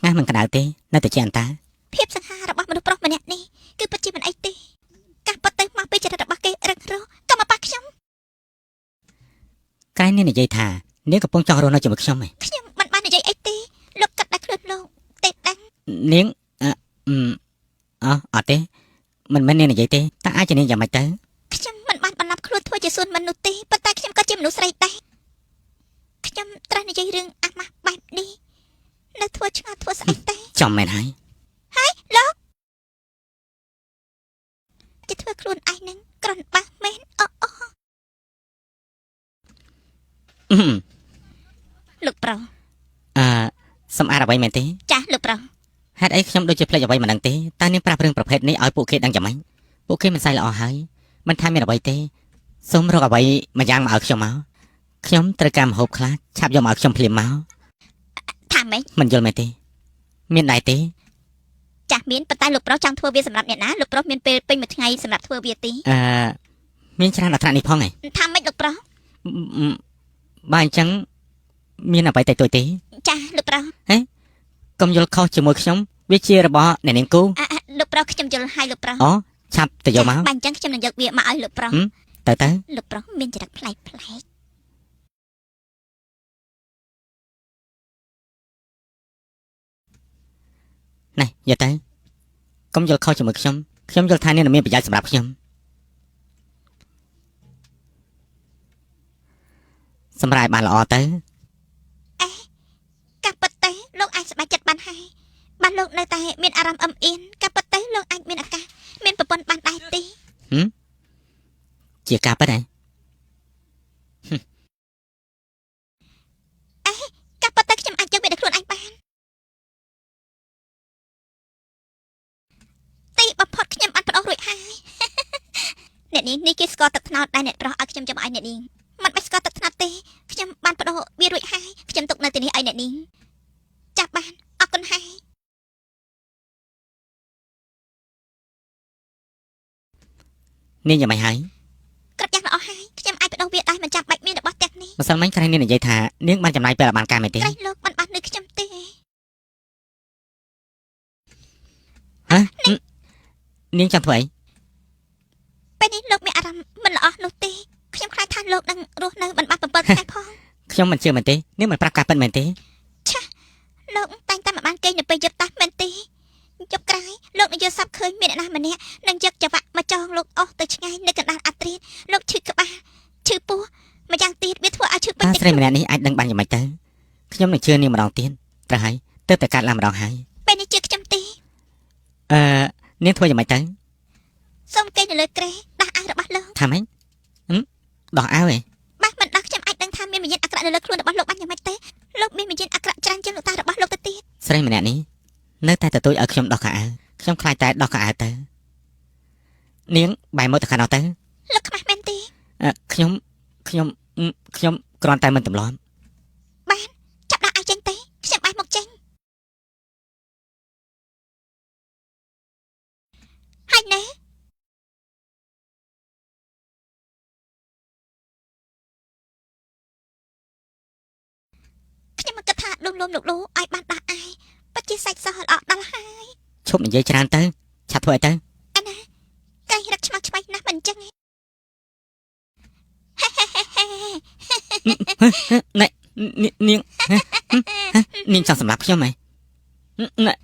ថ្ងៃមិនក្តៅទេនៅតែជាអន្តា ភាពសង្ហារបស់មនុស្សប្រុសម្នាក់នេះគឺពិតជាមិនអីទេការប៉ັດទៅមកពីចរិតរបស់គេរឹងរូសកុំមកប៉ះខ្ញុំ កែនាងនិយាយថានាងកំពុងចង់រស់នៅជាមួយខ្ញុំឯង ខ្ញុំមិនបាននិយាយអីទេលោកកាត់ដល់ខ្លួនលោកទេដឹង នាងអឺអឺអត់ទេមិនមែននាងនិយាយទេតើអាចជានាងយ៉ាងម៉េចទៅ ខ្ញុំមិនបានបន្លំខ្លួនធ្វើជាសួនមនុស្សទេប៉ុន្តែខ្ញុំក៏ជាមនុស្សស្រីដែរខ្ញុំត្រូវនិយាយរឿងអាម៉ាស់បែបនេះនៅធ្វើឆ្ងល់ធ្វើស្អីទេ ចំមែនហើយ លោកជាធ្វើខ្លួនឯងនឹងក្រនបាសមែនអូអូលោកប្រុស អឺសំអាតអ្វីមែនទេ ចាស់លោកប្រុស ហេតុអីខ្ញុំដូចជាភ្លេចអ្វីមិនដឹងទេតើនាងប្រាប់រឿងប្រភេទនេះឲ្យពួកគេដឹងយ៉ាងម៉េចពួកគេមិនស្អីល្អហើយមិនថាមានអ្វីទេសូមរកអ្វីមួយយ៉ាងមកឲ្យខ្ញុំមកខ្ញុំត្រូវការម្ហូបខ្លះឆាប់យកមកឲ្យខ្ញុំភ្លាមមក ថាម៉េច មិនយល់មែនទេមានដែរទេ ចាស់មានប៉ុន្តែលោកប្រុសចង់ធ្វើវាសម្រាប់អ្នកណាលោកប្រុសមានពេលពេញមួយថ្ងៃសម្រាប់ធ្វើវាទេ អឺមានច្រើនដល់ថ្នាក់នេះផងឯង ថាម៉េចលោកប្រុស បើអញ្ចឹងមានអ្វីតែទួយទេ ចាស់លោកប្រុស កុំយល់ខុសជាមួយខ្ញុំវាជារបស់អ្នកនាងគូ អ่ะលោកប្រុសខ្ញុំយល់ហើយលោកប្រុស អូឆាប់ទៅយកមក បើអញ្ចឹងខ្ញុំនឹងយកវាមកឲ្យលោកប្រុស ទៅទៅ លោកប្រុសមានចរិតប្លែកប្លែក នេះយកទៅកុំយល់ខុសជាមួយខ្ញុំខ្ញុំយល់ថានេះនឹងមានប្រយោជន៍សម្រាប់ខ្ញុំសម្រាប់បានល្អទៅ កាពិតទៅលោកអាចសប្បាយចិត្តបានហើយបានលោកនៅតែមានអារម្មណ៍អឹមអៀនកាពិតទៅលោកអាចមានឱកាសមានប្រពន្ធបានដែរទេ ជាការពិតហ៎ កាពិតទៅខ្ញុំអាចយកវាដល់ខ្លួនឯងបាន អ្នកនាងនេះគេស្គាល់ទឹកត្នោតដែលអ្នកប្រុសឲ្យខ្ញុំចាំឲ្យអ្នកនាងមិនបាច់ស្គាល់ទឹកត្នោតទេខ្ញុំបានបដូរវារួចហើយខ្ញុំទុកនៅទីនេះឲ្យអ្នកនាងចាប់បានអរគុណហើយ នាងយ៉ាងម៉េចហើយ គ្រប់យ៉ាងល្អហើយខ្ញុំអាចបដូរវាដោយមិនចាំបាច់មានរបស់ទាំងនេះ ម្សិលមិញក្រែងនាងនិយាយថានាងបានចំណាយពេលឲ្យបានការមែនទេ ក្រែងលោកមិនបាននៅខ្ញុំទេ ហ៎នាងចង់ធ្វើអី ពេលនេះលោកមានអារម្មណ៍មិនល្អនោះទេខ្ញុំខ្លាចថាលោកនឹងរស់នៅមិនបាន7ថ្ងៃផង ខ្ញុំមិនជឿមែនទេនាងមិនប្រាប់ការពិតមែនទេ លោកតែងតែមិនបានគេងនៅពេលយប់តាស់មែនទេយប់ក្រោយលោកនឹងយល់សប្តិឃើញមានអ្នកណាម្នាក់នឹងយកចង្វាក់មកចងលោកអស់ទៅឆ្ងាយនៅកណ្ដាលអាទ្រានលោកឈឺក្បាលឈឺពោះម្យ៉ាងទៀតវាធ្វើឲ្យឈឺពេញ តើ តែ ស្រីម្នាក់នេះអាចដឹងបានយ៉ាងម៉េចទៅខ្ញុំនឹងជឿនាងម្ដងទៀតត្រូវហើយទើបតែកាត់ឡើងម្ដងហើយ ពេលនេះជឿខ្ញុំទេ អឺនាងធ្វើយ៉ាងម៉េចទៅ សូមគេងនៅលើគ្រែដោះអាវរបស់លោក ថាម៉េចហឹមដោះអាវឯង បាទមិនដោះខ្ញុំអាចដឹងថាមានវិញ្ញាណអាក្រក់នៅលើខ្លួនរបស់លោកបានយ៉ាងម៉េចទេលោកមានវិញ្ញាណអាក្រក់ច្រើនជាងលោកតារបស់លោកទៅទៀត ស្រីម្នាក់នេះនៅតែទទូចឲ្យខ្ញុំដោះខោអាវខ្ញុំខ្លាចតែដោះខោអាវទៅនាងបែរមកទៅខាងនោះទៅ លោកខ្មាស់មែនទេ អឺខ្ញុំខ្ញុំខ្ញុំគ្រាន់តែមិនទម្លាប់ បានចាប់ដោះអាវចេញទេខ្ញុំបែរមកចេញហើយណែខ្ញុំមិនគិតថាលុំលុំលោកលូឲ្យបានដោះអាយពិតជាសាច់សោះល្អដល់ហើយ ឈប់និយាយច្រើនទៅឆាប់ធ្វើអីទៅ អាណាកែរឹកឆ្មាស់ឆ្មៃណាស់មិនអញ្ចឹងឯងហេហេហេហេ ណែនាងនាងចង់សម្លាប់ខ្ញុំហ៎ណែ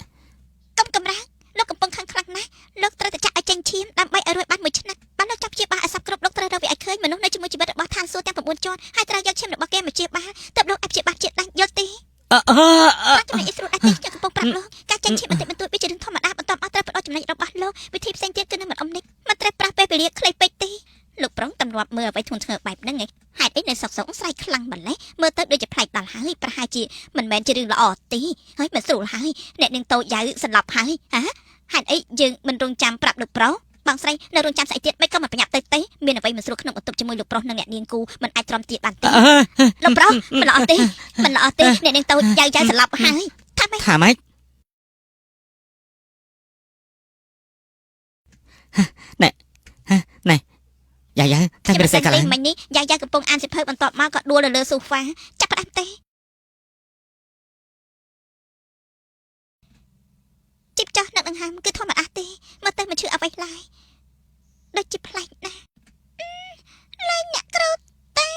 កុំកំរើកលោកកំពុងខឹងខ្លាំងណាស់លោកត្រូវតែចាក់ឲ្យចេញឈាមដើម្បីឲ្យរួចបានមួយឆ្នាំបានលោកចាប់ព្យាបាលឲ្យសពគ្រប់លោកត្រូវរកវាឲ្យឃើញមនុស្សនៅជាមួយជីវិតរបស់ឋានសួគ៌ទាំង9ជាន់ហើយត្រូវយកឈាមរបស់គេមកជាបាលទើបលោកអាចព្យាបាលជាដាច់យល់ទេ អឺអឺ តាមចំណុចអ៊ីស្រូតអាចខ្ញុំកំពុងប្រាប់លោកការចេញឈាមបន្តិចបន្តួចវាជារឿងធម្មតាបន្ទាប់មកត្រូវបដូរចំណុចរបស់លោកវិធីផ្សេងទៀតគឺនឹងមិនអមនេះមិនត្រូវប្រាស់ពេលវេលាខ្លីពេកទេលោកប្រុងតម្រាប់មើលអ្វីធ្ងន់ធ្ងរបែបហ្នឹងឯងហេតុអីនៅសុកសុកស្រែកខ្លាំងម្ល៉េះមើលទៅដូចជាប្លែកដល់ហើយប្រហែលជាមិនមែនជារឿងល្អទេហើយមិនស្រួលហើយអ្នកនឹងតូចយ៉ៅសន្លប់ហើយហ៎ហេតុអីយើងមិនរងចាំប្រាប់លោកប្រុសបងស្រីនៅរងចាំស្អីទៀតមិនក៏មិនប្រញាប់ទៅទេមានអ្វីមិនស្រួលក្នុងបន្ទប់ជាមួយលោកប្រុសនិងអ្នកនាងគូមិនអាចទ្រាំទៀតបានទេលោកប្រុសមិនល្អទេមិនល្អទេអ្នកនាងតូចយ៉ៅយ៉ៅសន្លប់ហើយថាម៉េច ថាម៉េចណែណែយ៉ាយ៉ាតែ ខ្ញុំ មានសេកឡើង មិញនេះយ៉ាយ៉ាកំពុងអានសៀវភៅបន្ទាប់មកក៏ដួលនៅលើសូហ្វាចាប់ផ្ដើមទេជីបចោះនឹកដង្ហើមគឺធម្មតាទេមើលទៅមិនឈឺអ្វីឡើយដូចជាប្លែកណាស់លែងអ្នកគ្រូទេ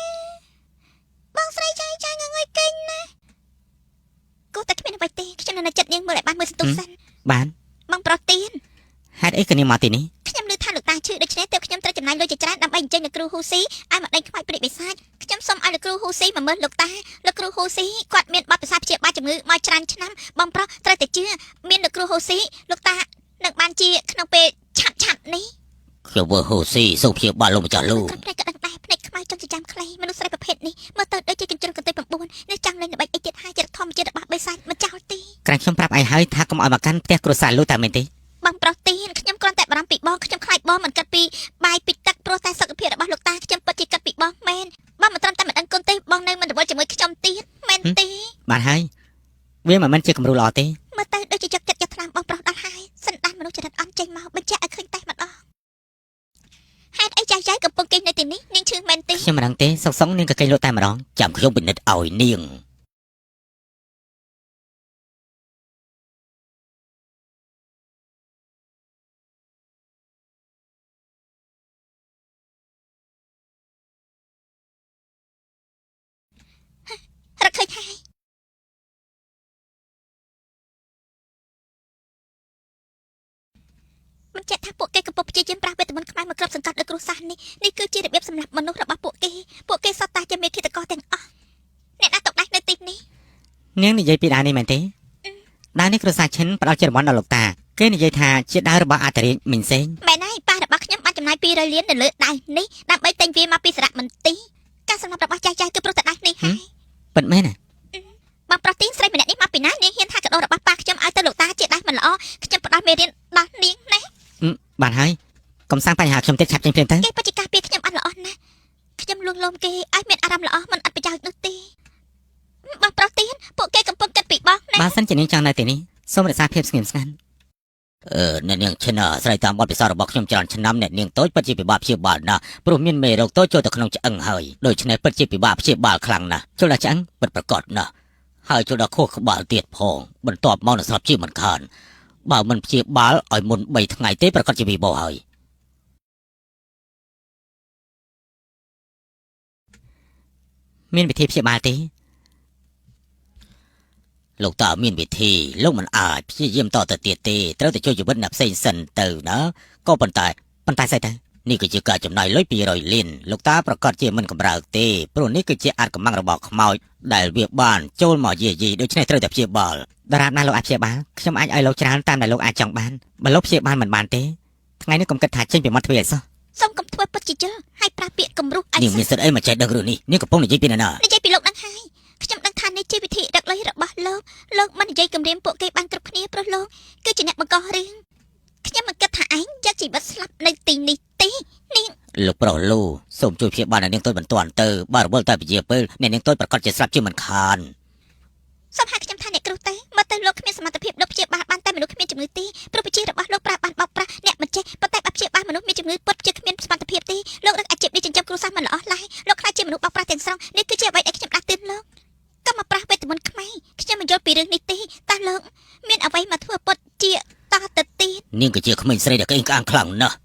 បងស្រីចៃចៃងងុយគេងណាស់គូតែគ្មានអ្វីទេខ្ញុំនៅចិត្តនាងមើលឲ្យបានមួយសន្ទុះសិន បាន បងប្រុសទៀន ហេតុអីក៏នាងមកទីនេះ ខ្ញុំឮថាលោកតាឈឺដូច្នេះទើបខ្ញុំត្រូវចំណាយលុយជាច្រើនដើម្បីអញ្ជើញលោកគ្រូហ៊ូស៊ីឲ្យមកដេញខ្មោចព្រាយបិសាចខ្ញុំសូមឲ្យលោកគ្រូហ៊ូស៊ីមកមើលលោកតាលោកគ្រូហ៊ូស៊ីគាត់មានបទពិសោធន៍ព្យាបាលជំងឺមកច្រើនឆ្នាំបងប្រុសត្រូវតែជឿមានលោកគ្រូហ៊ូស៊ីលោកតានឹងបានជាក្នុងពេលឆាប់ឆាប់នេះ ខ្ញុំវើហ៊ូស៊ីសូមព្យាបាលលោកម្ចាស់លូ គ្រប់ភ្នែកក៏ដឹងដែរភ្នែកខ្មៅចង់ចិញ្ចាំខ្លីមនុស្សស្រីប្រភេទនេះមើលទៅដូចជាកញ្ជ្រោលកន្ទុយ9នេះចង់លេងល្បិចអីទៀតហើយចិត្តធម្មជាតិរបស់បិសាចមិនចោលទេ ក្រែងខ្ញុំប្រាប់ឯងហើយថាកុំឲ្យមកកាន់ផ្ទះគ្រួសារលូតែមែនទេ បងប្រុសទៀនខ្ញុំគ្រាន់តែបារម្ភពីបងខ្ញុំខ្លាចបងមិនគិតពីបាយពីទឹកព្រោះតែសុខភាពរបស់លោកតាខ្ញុំពិតជាគិតពីបងមែនបងមិនត្រឹមតែមិនដឹងគុណទេបងនៅមិនរវល់ជាមួយខ្ញុំទៀតមែនទេ បានហើយវាមិនមែនជាគំរូល្អទេ មើលទៅដូចជាយកចិត្តយកថ្លើមបងប្រុសដល់ហើយសន្តានមនុស្សចរិតអន់ចេញមកបញ្ជាក់ឲ្យឃើញតែម្ដងហេតុអីចាស់ចាស់កំពុងគេងនៅទីនេះនាងឈឺមែនទេ ខ្ញុំមិនដឹងទេសុកសុងនាងក៏គេងលក់តែម្ដងចាំខ្ញុំពិនិត្យឲ្យនាង រកឃើញហើយបញ្ជាក់ថាពួកគេកំពុងព្យាយាមប្រើវេទមន្តខ្មៅមកគ្របសង្កត់លើគ្រួសារនេះនេះគឺជារបៀបសម្លាប់មនុស្សរបស់ពួកគេពួកគេសុទ្ធតែជាមេឃាតករទាំងអស់អ្នកណាតុកដៃនៅទីនេះ នាងនិយាយពីដាវនេះមែនទេដាវនេះគ្រួសារឈិនផ្ដល់ជារង្វាន់ដល់លោកតាគេនិយាយថាជាដាវរបស់អធិរាជមីងសេង មែនហើយប៉ារបស់ខ្ញុំបានចំណាយ200លាននៅលើដៃនេះដើម្បីទិញវាមកពីសារមន្ទីរការសម្លាប់របស់ចាស់ចាស់គឺព្រោះតែដៃនេះហើយ ពិតមែនណា បងប្រុសទីងស្រីម្នាក់នេះមកពីណានាងហ៊ានថាកាដូរបស់ប៉ាខ្ញុំឲ្យទៅលោកតាជាដៃមិនល្អខ្ញុំផ្ដល់មេរៀនដល់នាងណា បានហើយ កុំសាងបញ្ហាខ្ញុំទៀតឆាប់ចេញភ្លាមទៅ គេបច្ចការពារខ្ញុំអត់ល្អណាស់ខ្ញុំលួងលោមគេឲ្យមានអារម្មណ៍ល្អមិនអត់ប្រយោជន៍នោះទេបងប្រុសទៀតពួកគេកំពុងគិតពីបងណា បើសិនជានាងចង់នៅទីនេះសូមរក្សាភាពស្ងៀមស្ងាត់អឺអ្នកនាងឈិនអាស្រ័យតាមបទពិសោធន៍របស់ខ្ញុំច្រើនឆ្នាំអ្នកនាងតូចពិតជាពិបាកព្យាបាលណាស់ព្រោះមានមេរោគតូចចូលទៅក្នុងឆ្អឹងហើយដូច្នេះពិតជាពិបាកព្យាបាលខ្លាំងណាស់ចូលដល់ឆ្អឹងពិតប្រាកដណាស់ហើយចូលដល់ខួរក្បាលទៀតផងបន្ទាប់មកនឹងស្លាប់ជាមិនខានបើមិនព្យាបាលឲ្យមុន3ថ្ងៃទេប្រកាសជាវិបោហើយមានវិធីព្យាបាលទេលោកតាមានវិធីលោកមិនអាចព្យាយាមតទៅទៀតទេត្រូវតែជួយជីវិតអ្នកផ្សេងសិនទៅណាក៏ប៉ុន្តែប៉ុន្តែស្អីទៅនេះគឺជាការចំណាយលុយ200លានលោកតាប្រកាសជាមិនកម្រើកទេព្រោះនេះគឺជាអាចកំបាំងរបស់ខ្មោចដែលវាបានចូលមកយាយីដូច្នេះត្រូវតែព្យាបាលដរាបណាលោកអាចព្យាបាលខ្ញុំអាចឲ្យលោកច្រើនតាមដែលលោកអាចចង់បានបើលោកព្យាបាលមិនបានទេថ្ងៃនេះកុំគិតថាចេញពីមាត់ទ្វារឲ្យសោះ សូមកុំធ្វើពិតជាជើហើយប្រាពាក្យគំរុះឲ្យ នាងមានសិទ្ធិអីមកចេះដឹងរឿងនេះនាងកំពុងនិយាយពីនរណា និយាយពីលោកនឹងហើយខ្ញុំដឹងថានេះជាវិធីរកលុយរបស់លោកលោកមិននិយាយគំរាមពួកគេបានគ្រប់គ្នាព្រោះលោកគឺជាអ្នកបង្ករឿងខ្ញុំមិនគិតថាឯងយកជីវិតស្លាប់នៅទីនេះទេ លោកប្រុសលូសូមជួយព្យាបាលអ្នកនាងតូចបន្ទាន់ទៅបើរវល់តែពជាពេលអ្នកនាងតូចប្រកាសជាស្លាប់ជាមិនខាន សូមហៅខ្ញុំថាអ្នកគ្រូទេមើលទៅលោកគ្មានសមត្ថភាពលោកព្យាបាលបានតែមនុស្សគ្មានជំងឺទេព្រោះវិជារបស់លោកប្រើបានបោកប្រាស់អ្នកមិនចេះប៉ុន្តែបើព្យាបាលមនុស្សមានជំងឺពុតជាគ្មានសមត្ថភាពទេលោករឹកអាជីពនេះចិញ្ចឹមគ្រួសារមិនល្អឡើយលោកខ្លាចជាមនុស្សបោកប្រាស់ទាំងស្រុងនេះគឺជាអ្វីដែលខ្ញុំដាស់តឿនលោកកុំមកប្រាស់វេទមន្តខ្មែរខ្ញុំមិនយល់ពីរឿងនេះទេតើលោកមានអ្វីមកធ្វើពុតជាតទៅទៀត នាងគឺជាក្មេងស្រីដែលក្អេងក្អាងខ្លាំងណាស់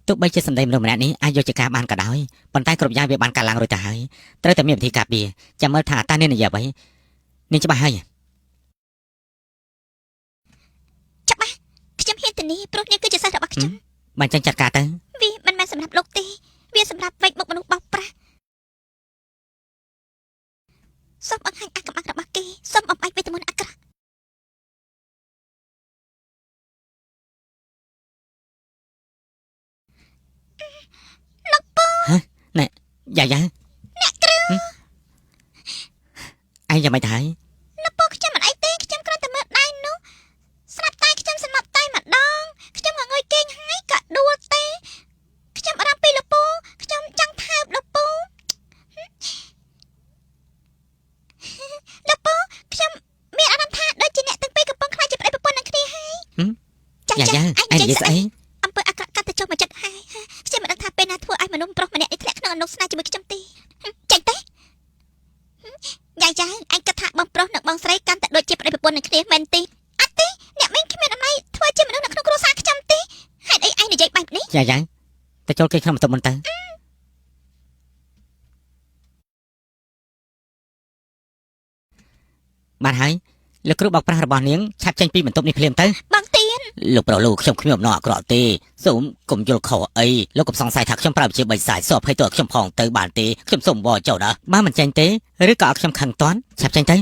ទោះបីជាសម្ដីមនុស្សម្នាក់នេះអាចយកជាការបានក៏ដោយប៉ុន្តែគ្រប់យ៉ាងវាបានកាលឡើងរួចទៅហើយត្រូវតែមានវិធីការពារចាំមើលថាតើនាងនិយាយអ្វីនាងច្បាស់ហើយ ច្បាស់ខ្ញុំហ៊ានធានាព្រោះនេះគឺជាសិស្សរបស់ខ្ញុំ បានចឹងចាត់ការទៅ វាមិនមែនសម្រាប់លោកទេវាសម្រាប់វែកមុខមនុស្សបោកប្រាស់សូមបង្ហាញអាកំបាំងរបស់គេសូមបំបែកវេទមន្តអាក្រក់ យ៉ាយ៉ា អ្នកគ្រូ ឯងយ៉ាងម៉េចទៅហើយ លោកពូខ្ញុំមិនអីទេខ្ញុំគ្រាន់តែមើលដៃនោះស្រាប់តែខ្ញុំស្លាប់តែម្ដងខ្ញុំងងុយគេងហើយក៏ដួលទេខ្ញុំអារម្មណ៍ពីលោកពូខ្ញុំចង់ថើបលោកពូលោកពូខ្ញុំមានអារម្មណ៍ថាដូចជាអ្នកទាំងពីរកំពុងខ្លាចជាប្តីប្រពន្ធនឹងគ្នាហើយចា យ៉ាយ៉ា ចាឯង ឯងនិ និយាយស្អី យាយស្អី អំពើអាក្រក់កាត់ទៅចុះមកចិត្តហើយខ្ញុំមិនដឹងថាពេលណាធ្វើឲ្យមនុស្សប្រុសម្នាក់នេះធ្លាក់ក្នុងអនុស្នេហ៍ជាមួយខ្ញុំទេចេញទេយ៉ាយ៉ាឯងគិតថាបងប្រុសនិងបងស្រីកាន់តែដូចជាប្តីប្រពន្ធនឹងគ្នាមែនទេអត់ទេអ្នកមីងគ្មានអំណាចធ្វើជាមនុស្សនៅក្នុងគ្រួសារខ្ញុំទេហេតុអីឯងនិយាយបែបនេះ យ៉ាយ៉ាទៅចូលគេក្នុងបន្ទប់មុនទៅបានហើយលោកគ្រូបោកប្រាស់របស់នាងឆាប់ចេញពីបន្ទប់នេះភ្លាមទៅ បងទៀន លោកប្រុសលោកខ្ញុំគ្មានអំណរអាក្រក់ទេសូមកុំយល់ខុសអីលោកកុំសង្ស័យថាខ្ញុំប្រើវិជាបិសាចសោះភ័យទៅឲ្យខ្ញុំផងទៅបានទេខ្ញុំសូមវល់ចុះណាបើមិនចេញទេឬក៏ឲ្យខ្ញុំខឹងតាន់ឆាប់ចេញទៅ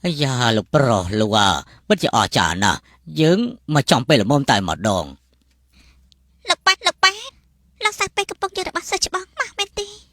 អាយ៉ាលោកប្រុសលោកអាពិតជាអស្ចារ្យណាស់យើងមកចំពេលល្មមតែម្ដង លោកប៉ាត់លោកប៉ាលោកសាពេកំពុងយករបស់សិស្សច្បងមកមែនទេ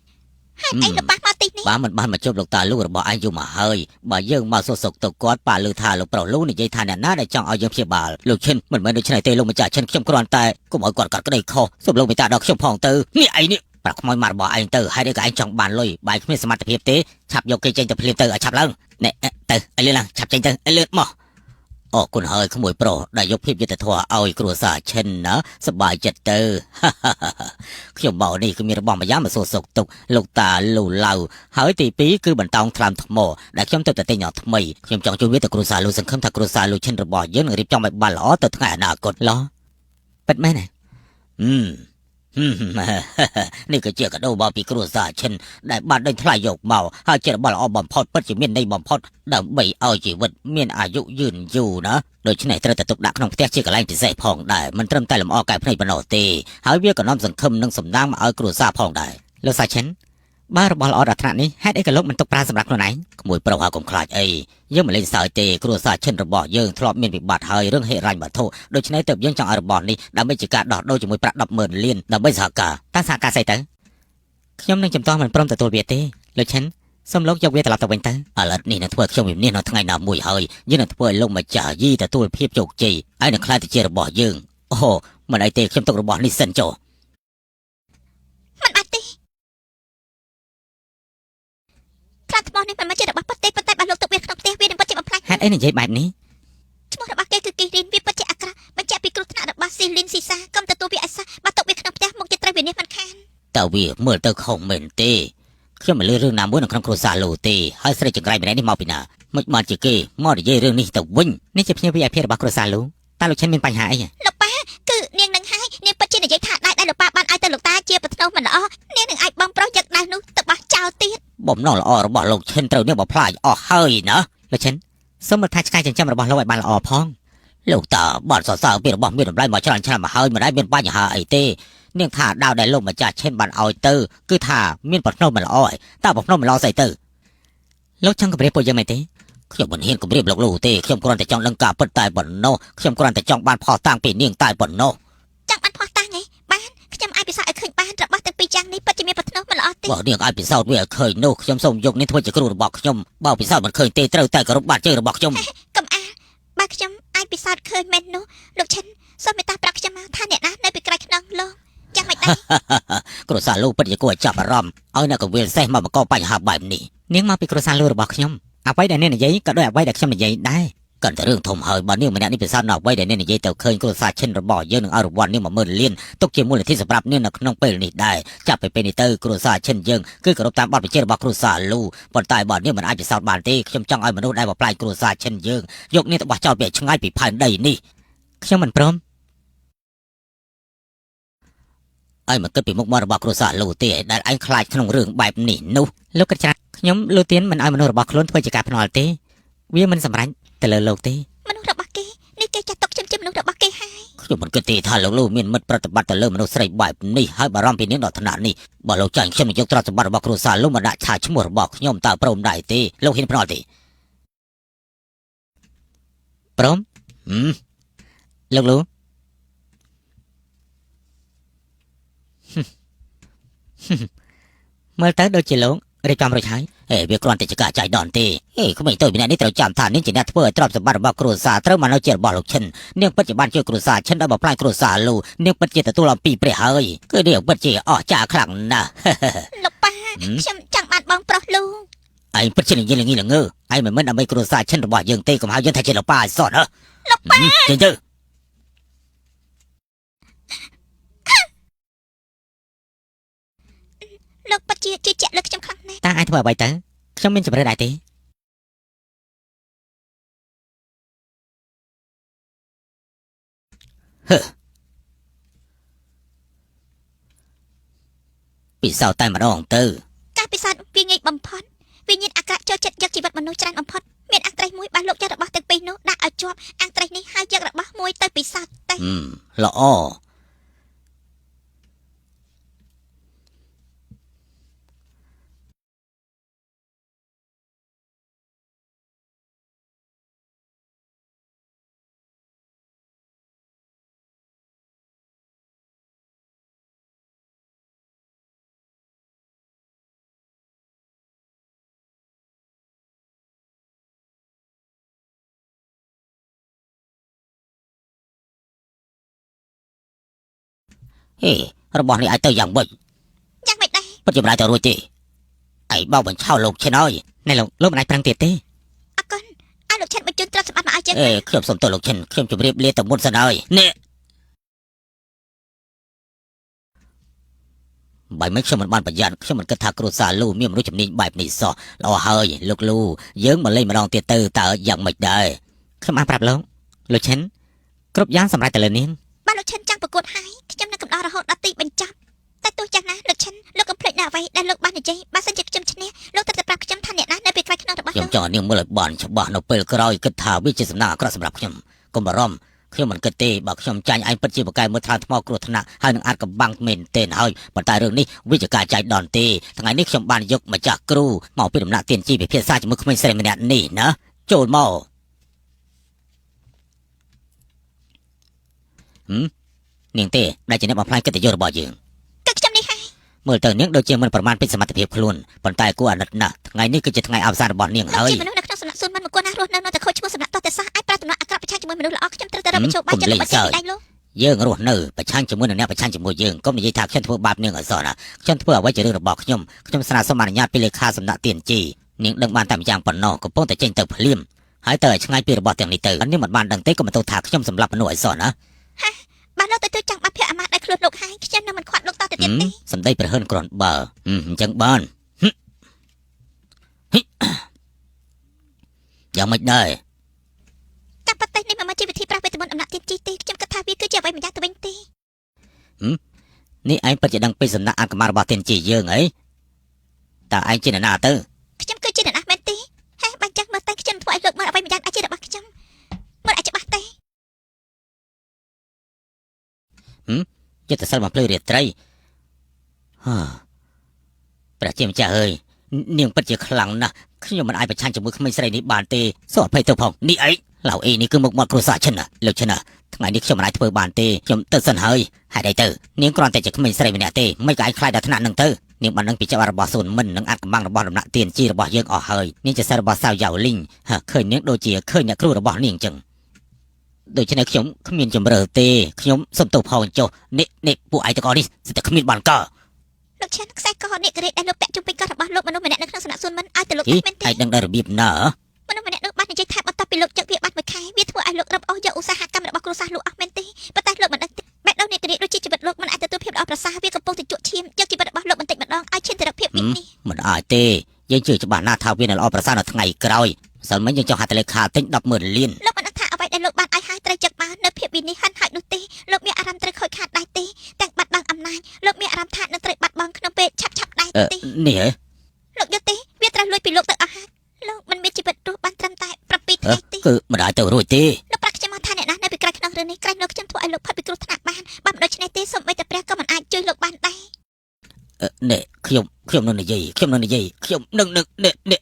ហេតុអីលោកប៉ាមកទីនេះ បើមិនបានមកជួបលោកតាលូរបស់ឯងយូរមកហើយបើយើងមកសួរសុខទុក្ខគាត់ប៉ាលឺថាលោកប្រុសលូនិយាយថាអ្នកណាដែលចង់ឲ្យយើងព្យាបាលលោកឈិនមិនមែនដូច្នេះទេលោកម្ចាស់ឈិនខ្ញុំគ្រាន់តែកុំឲ្យគាត់កាត់ក្តីខុសសូមលោកមេត្តាដល់ខ្ញុំផងទៅនេះឯងនេះប្រាក់ខ្មោចម៉ាត់របស់ឯងទៅហើយនេះក៏ឯងចង់បានលុយបែរគ្មានសមត្ថភាពទេឆាប់យកគេចេញទៅភ្លាមទៅឲ្យឆាប់ឡើងនេះទៅឲ្យលឿនឡើងឆាប់ចេញទៅឲ្យលឿនមកអរគុណហើយក្មួយប្រុសដែលយកភាពយុត្តិធម៌ឲ្យគ្រួសារឈិនណាសប្បាយចិត្តទៅ ខ្ញុំមកនេះគឺមានរបស់មួយយ៉ាងមកសួរសុខទុក្ខលោកតាលូឡៅហើយទី2គឺបន្តោងថ្លើមថ្មដែលខ្ញុំទៅតែទិញដល់ថ្មីខ្ញុំចង់ជួយវាទៅគ្រួសារលូសង្ឃឹមថាគ្រួសារលូឈិនរបស់យើងនឹងរៀបចំឲ្យបានល្អទៅថ្ងៃអនាគតឡោះពិតមែនទេហឹមហឹម នេះគឺជាកាដូមកពីគ្រួសារឈិនដែលបានដេញថ្លៃយកមកហើយជារបស់ល្អបំផុតពិតជាមានន័យបំផុតដើម្បីឲ្យជីវិតមានអាយុយឺនយូរណាដូច្នេះត្រូវតែទុកដាក់ក្នុងផ្ទះជាកន្លែងពិសេសផងដែរមិនត្រឹមតែលម្អកែភ្នែកប៉ុណ្ណោះទេហើយវាក៏នាំសង្ឃឹមនិងសំណាងមកឲ្យគ្រួសារផងដែរលោកសាឈិនបើរបស់ល្អដល់ថ្នាក់នេះហេតុអីក៏លោកមិនទុកប្រើសម្រាប់ខ្លួនឯងក្មួយប្រុសហៅកុំខ្លាចអីយើងមិនលេងសើចទេគ្រួសារឈិនរបស់យើងធ្លាប់មានវិបត្តិហើយរឿងហិរញ្ញវត្ថុដូច្នេះទើបយើងចង់ឲ្យរបស់នេះដើម្បីជាការដោះដូរជាមួយប្រាក់100000លានដើម្បីសហការតើសហការស្អីទៅខ្ញុំនឹងចំទាស់មិនព្រមទទួលវាទេលោកឈិន សូមលោកយកវាត្រឡប់ទៅវិញទៅអាឡិតនេះនឹងធ្វើឲ្យខ្ញុំវិនិច្ឆ័យនៅថ្ងៃណាមួយហើយយើងនឹងធ្វើឲ្យលោកម្ចាស់យីទទួលភាពជោគជ័យហើយនឹងក្លាយទៅជារបស់យើងអូមិនអីទេខ្ញុំទុករបស់នេះសិនចុះ មិនអាចទេខ្លាថ្មនេះមិនមែនជារបស់ពិតទេប៉ុន្តែបើលោកទុកវាក្នុងផ្ទះវានឹងពិតជាបំផ្លាញ ហេតុអីនិយាយបែបនេះ ឈ្មោះរបស់គេគឺគីរីនវាពិតជាអាក្រក់បញ្ជាក់ពីគ្រោះថ្នាក់របស់ស៊ីលីនស៊ីសាកុំទទួលវាឲ្យសោះបើទុកវាក្នុងផ្ទះមុខជាត្រូវវិនិច្ឆ័យមិនខាន តើវាមើលទៅខុសមែនទេខ្ញុំមិនលឺរឿងណាមួយនៅក្នុងគ្រួសារលោកទេហើយស្រីចង្រៃម្នាក់នេះមកពីណាមិនបានជាគេមកនិយាយរឿងនេះទៅវិញនេះជាភ្ញៀវ VIP របស់គ្រួសារលោកតើលោកឈិនមានបញ្ហាអី លោកប៉ាគឺនាងនឹងហើយនាងពិតជានិយាយថាដែរដែលលោកប៉ាបានឲ្យទៅលោកតាជាប្រធ្នូមិនល្អនាងនឹងអាចបងប្រុសយកដៅនោះទៅបោះចោលទៀត បំណងល្អរបស់លោកឈិនត្រូវនាងបំផ្លាញអស់ហើយណាលោកឈិនសូមមើលថាឆ្កែចិញ្ចឹមរបស់លោកឲ្យបានល្អផងលោកតាបានសរសើរពីរបស់មានតម្លៃមកច្រើនឆ្នាំមកហើយមិនដែលមានបញ្ហាអីទេនាងថាដាវដែលលោកម្ចាស់ឈិនបានឲ្យទៅគឺថាមានប្រធ្នូមិនល្អឯងតើប្រធ្នូមិនល្អស្អីទៅលោកចង់គម្រាមពួកយើងមែនទេខ្ញុំមិនហ៊ានគម្រាមលោកលូទេខ្ញុំគ្រាន់តែចង់ដឹងការពិតតែប៉ុណ្ណោះខ្ញុំគ្រាន់តែចង់បានផុសតាងពីនាងតែប៉ុណ្ណោះ ចង់បានផោះតាំងឯងបានខ្ញុំអាចពិសោធន៍ឲ្យឃើញបានរបស់ទាំងពីរយ៉ាងនេះពិតជាមានប្រធ្នូមិនល្អទេ បើនាងអាចពិសោធន៍វាឲ្យឃើញនោះខ្ញុំសូមយកនេះធ្វើជាគ្រូរបស់ខ្ញុំបើពិសោធន៍មិនឃើញទេត្រូវតែគោរពបាតជើងរបស់ខ្ញុំ កំអាបើខ្ញុំអាចពិសោធន៍ឃើញមែននោះលោកឈិនសូមមេត្តាប្រាប់ខ្ញុំមកថាអ្នកណានៅពីក្រោយខ្នងលោកយ៉ាងម៉េចដែរ គ្រួសារលោកពិតជាគួរឲ្យចាប់អារម្មណ៍ឲ្យអ្នកកវិលសេះមកបង្កបញ្ហាបែបនេះនាងមកពីគ្រួសារលោករបស់ខ្ញុំអ្វីដែលនាងនិយាយក៏ដូចអ្វីដែលខ្ញុំនិយាយដែរកាន់តែរឿងធំហើយបើនាងម្នាក់នេះពិសោធន៍នៅអ្វីដែលនាងនិយាយទៅឃើញគ្រួសារឈិនរបស់យើងនឹងឲ្យរង្វាន់នាង10000លានទុកជាមូលនិធិសម្រាប់នាងនៅក្នុងពេលនេះដែរចាប់ពីពេលនេះទៅគ្រួសារឈិនយើងគឺគោរពតាមបទបញ្ជារបស់គ្រួសារលូប៉ុន្តែបើនាងមិនអាចពិសោធន៍បានទេខ្ញុំចង់ឲ្យមនុស្សដែលបំផ្លាញគ្រួសារឈិនយើងយកនាងទៅបោះចោលវាឆ្ងាយពីផែនដីនេះខ្ញុំមិនព្រម ឲ្យមកគិតពីមុខមាត់របស់គ្រួសារលោកទេដែលឯងខ្លាចក្នុងរឿងបែបនេះនោះលោកគិតច្រាស់ខ្ញុំលោកទៀនមិនឲ្យមនុស្សរបស់ខ្លួនធ្វើជាការភ្នាល់ទេវាមិនសម្រេចទៅលើលោកទេ មនុស្សរបស់គេនេះគេចាត់ទុកខ្ញុំជាមនុស្សរបស់គេហើយ ខ្ញុំមិនគិតទេថាលោកលោកមានមិត្តប្រតិបត្តិទៅលើមនុស្សស្រីបែបនេះហើយបារម្ភពីនាងដល់ថ្នាក់នេះបើលោកចាញ់ខ្ញុំនឹងយកទ្រព្យសម្បត្តិរបស់គ្រួសារលោកមកដាក់ឆាឈ្មោះរបស់ខ្ញុំតើព្រមដែរទេលោកហ៊ានភ្នាល់ទេព្រមហឹមលោកលោកមើលទៅដូចជាលោករៀបចំរួចហើយហេវាគ្រាន់តែជាការចៃដន្យទេហេក្មេងតូចម្នាក់នេះត្រូវចាំថានាងជាអ្នកធ្វើឲ្យទ្រព្យសម្បត្តិរបស់គ្រួសារត្រូវមកនៅជារបស់លោកឈិននាងពិតជាបានជួយគ្រួសារឈិនដល់បំផ្លាញគ្រួសារលូនាងពិតជាទទួលអំពីព្រះហើយគឺនាងពិតជាអស្ចារ្យខ្លាំងណាស់ លោកប៉ាខ្ញុំចង់បានបងប្រុសលោក ឯងពិតជានិយាយល្ងីល្ងើឯងមិនមែនដើម្បីគ្រួសារឈិនរបស់យើងទេកុំហៅយើងថាជាលោកប៉ាឲ្យសោះណា លោកប៉ា ចេញទៅ លោកពិតជាជឿជាក់លើខ្ញុំខ្លាំងណាស់ តើអាចធ្វើអ្វីទៅខ្ញុំមានជម្រើសដែរទេហឺពិសោធន៍តែម្ដងទៅ ការពិសោធន៍វាងាយបំផុតវិញ្ញាណអាក្រក់ចូលចិត្តយកជីវិតមនុស្សច្រើនបំផុតមានអង្ត្រេសមួយបានលោកយករបស់ទាំងពីរនោះដាក់ឲ្យជាប់អង្ត្រេសនេះហើយយករបស់មួយទៅពិសោធន៍ទៅ ហឹមល្អហេរបស់នេះអាចទៅយ៉ាងម៉េច យ៉ាងម៉េចដែរ ពិតជាមិនអាចទៅរួចទេឯងបោកបញ្ឆោតលោកឈិនហើយណែលោកលោកមិនអាចប្រឹងទៀតទេ អរគុណឲ្យលោកឆិនបញ្ជូនទ្រព្យសម្បត្តិមកឲ្យយើង អេខ្ញុំសុំទោសលោកឈិនខ្ញុំជម្រាបលាទៅមុនសិនហើយនេះបាយមិនខ្ញុំមិនបានប្រយ័ត្នខ្ញុំមិនគិតថាគ្រួសារលូមានមនុស្សជំនាញបែបនេះសោះល្អហើយលោកលូយើងមកលេងម្ដងទៀតទៅតើយ៉ាងម៉េចដែរខ្ញុំអាចប្រាប់លោកលោកឈិនគ្រប់យ៉ាងសម្រាប់តែលើនាង បើលោកឈិនចង់ប្រកួតហើយខ្ញុំនឹងកំដររហូតដល់ទីបញ្ចប់តែទោះយ៉ាងណាលោកឈិនលោកកុំភ្លេចនៅអ្វីដែលលោកបាននិយាយបើសិនជាខ្ញុំឈ្នះលោកត្រូវតែប្រាប់ខ្ញុំថាអ្នកណានៅពីក្រោយខ្នងរបស់ ខ្ញុំ លោក ចង់ឲ្យនាងមើលឲ្យបានច្បាស់នៅពេលក្រោយគិតថាវាជាសំណាងអាក្រក់សម្រាប់ខ្ញុំកុំបារម្ភខ្ញុំមិនគិតទេបើខ្ញុំចាញ់ឯងពិតជាបកកែមើលថ្លើមថ្មគ្រោះថ្នាក់ហើយនឹងអាចកំបាំងមែនទែនហើយប៉ុន្តែរឿងនេះវាជាការចៃដន្យទេថ្ងៃនេះខ្ញុំបានយកម្ចាស់គ្រូមកពីដំណាក់ទៀនជីពិភាក្សាជាមួយក្មេងស្រីម្នាក់នេះណាចូលមកហឹមនាងទេដែលជាអ្នកបំផ្លាញកិត្តិយសរបស់យើង គឺខ្ញុំនេះហើយ មើលទៅនាងដូចជាមិនប្រមាណពីសមត្ថភាពខ្លួនប៉ុន្តែគួរអាណិតណាស់ថ្ងៃនេះគឺជាថ្ងៃអវសានរបស់នាងហើយ លោកជាមនុស្សនៅក្នុងសំណាក់សួនមិនមង្គលណាស់រស់នៅនៅតែខូចឈ្មោះសំណាក់តោះតែសោះអាចប្រើទំនាក់អាក្រក់ប្រឆាំងជាមួយមនុស្សល្អខ្ញុំត្រូវតែរកមធ្យោបាយ កុំ យក លេងសើច របស់ចេញពីដៃលោក យើងរស់នៅប្រឆាំងជាមួយនឹងអ្នកប្រឆាំងជាមួយយើងកុំនិយាយថាខ្ញុំធ្វើបាបនាងឲ្យសោះណាខ្ញុំធ្វើអ្វីជារឿងរបស់ខ្ញុំខ្ញុំស្នើសុំអនុញ្ញាតពីលេខាសំណាក់ទៀនជីនាងដឹងបានតែម្យ៉ាងប៉ុណ្ណោះកំពុងតែចេញទៅភ្លាមហើយទៅឲ្យឆ្ងាយពីរបស់ទាំងនេះទៅនាងមិនបានដឹងទេក៏មិនទៅថាខ្ញុំសម្លាប់មនុស្សឲ្យសោះណា បានលោកទៅជួយចង់បានភាពអាម៉ាស់ដោយខ្លួនលោកហើយខ្ញុំនឹងមិនខាត់លោកតទៅទៀតទេ សម្ដីប្រហិនគ្រាន់បើអញ្ចឹងបានយ៉ាងម៉េចដែរ ការប៉ັດទេនេះមិនមែនជាវិធីប្រាស់វេទមន្តអំណាចទៀនជីទេខ្ញុំគិតថាវាគឺជាអ្វីម្យ៉ាងទៅវិញទេ នេះឯងពិតជាដឹងពីសំណាក់អង្គមារបស់ទៀនជីយើងអីតើឯងជាអ្នកណាទៅ ខ្ញុំគឺជាអ្នកណាមែនទេហេបាញ់ចឹងមើលតែខ្ញុំធ្វើឲ្យលោកមើលអ្វីម្យ៉ាងអាចជារបស់ខ្ញុំមើលឲ្យច្បាស់ទេ ចិត្តសិលបំភ្លឺរាត្រីហាព្រះជាម្ចាស់អើយនាងពិតជាខ្លាំងណាស់ខ្ញុំមិនអាចប្រឆាំងជាមួយក្មេងស្រីនេះបានទេសូមអភ័យទោសផងនេះអីឡៅអីនេះគឺមុខមាត់គ្រួសារឈិនណាលោកឈិនណាថ្ងៃនេះខ្ញុំមិនអាចធ្វើបានទេខ្ញុំទៅសិនហើយហេតុអីទៅនាងគ្រាន់តែជាក្មេងស្រីម្នាក់ទេមិនក៏ឯងខ្លាចដល់ថ្នាក់នឹងទៅនាងបានដឹងពីច្បាប់របស់សូនមិននិងអាចកំបាំងរបស់ដំណាក់ទៀនជីរបស់យើងអស់ហើយនាងជាសិស្សរបស់សាវយ៉ាវលីងហាឃើញនាងដូចជាឃើញអ្នកគ្រូរបស់នាងចឹងដូច្នេះខ្ញុំគ្មានជំរឿទេខ្ញុំសុំទោសផងចុះនេះនេះពួកឯងទាំងអស់នេះសិតតែគ្មានបានក លោកឆានខ្សែកនេះក្រេដែលលោកពាក់ជុំវិញករបស់លោកមនុស្សម្នាក់នៅក្នុងសំណាក់សួនមិនឲ្យទៅលោក ហី មែនទេ ឯងដឹងដល់របៀបណា មនុស្សម្នាក់នោះបាននិយាយថាបន្ទាប់ពីលោកចឹកវាបានមួយខែវាធ្វើឲ្យលោករឹបអូសយកឧស្សាហកម្មរបស់គ្រួសារលោកអស់មែនទេប៉ុន្តែលោកមិនដឹងទេបែបដូននេះក្រេដូចជាជីវិតលោកមិនអាចទទួលភាពល្អប្រសើរវាកំពុងតែជក់ឈាមយកជីវិតរបស់លោកបន្តិចម្ដងឲ្យឈានទៅរកភាពវិនិច្ឆ័យ មិនអាចទេយើងជឿច្បាស់ណាស់ថាវានឹងល្អប្រសើរនៅថ្ងៃក្រោយសិលមិញយើងចង់ហត្ថលេខាទិញ100000លាន លោកមិនដឹងថាអ្វីដែលលោកបានឲ្យហើយត្រូវចឹកមកនៅភាពវិនិច្ឆ័យហិនហោចនោះទេលោកមានអារម្មណ៍ត្រូវខូចខាតដែរទេទាំងបាត់បង់អំណាចលោកមានអារម្មណ៍ថានឹងត្រូវបាត់បង់ក្នុងពេលឆាប់ឆាប់ដែរ អឺ ទេ នេះហ៎ លោកយល់ទេវាត្រូវលួចពីលោកទៅអស់ហើយលោកមិនមានជីវិតរស់បានត្រឹមតែ7ថ្ងៃទេ គឺមិនអាចទៅរួចទេ លោកប្រាប់ខ្ញុំមកថាអ្នកណានៅពីក្រោយខ្នងរឿងនេះក្រែងលោកខ្ញុំធ្វើឲ្យលោកផុតពីគ្រោះថ្នាក់បានបើមិនដូច្នេះទេសូម្បីតែព្រះក៏មិនអាចជួយលោកបានដែរ នេះខ្ញុំខ្ញុំនឹងនិយាយខ្ញុំនឹងនិយាយខ្ញុំនឹងនឹងនេះនេះ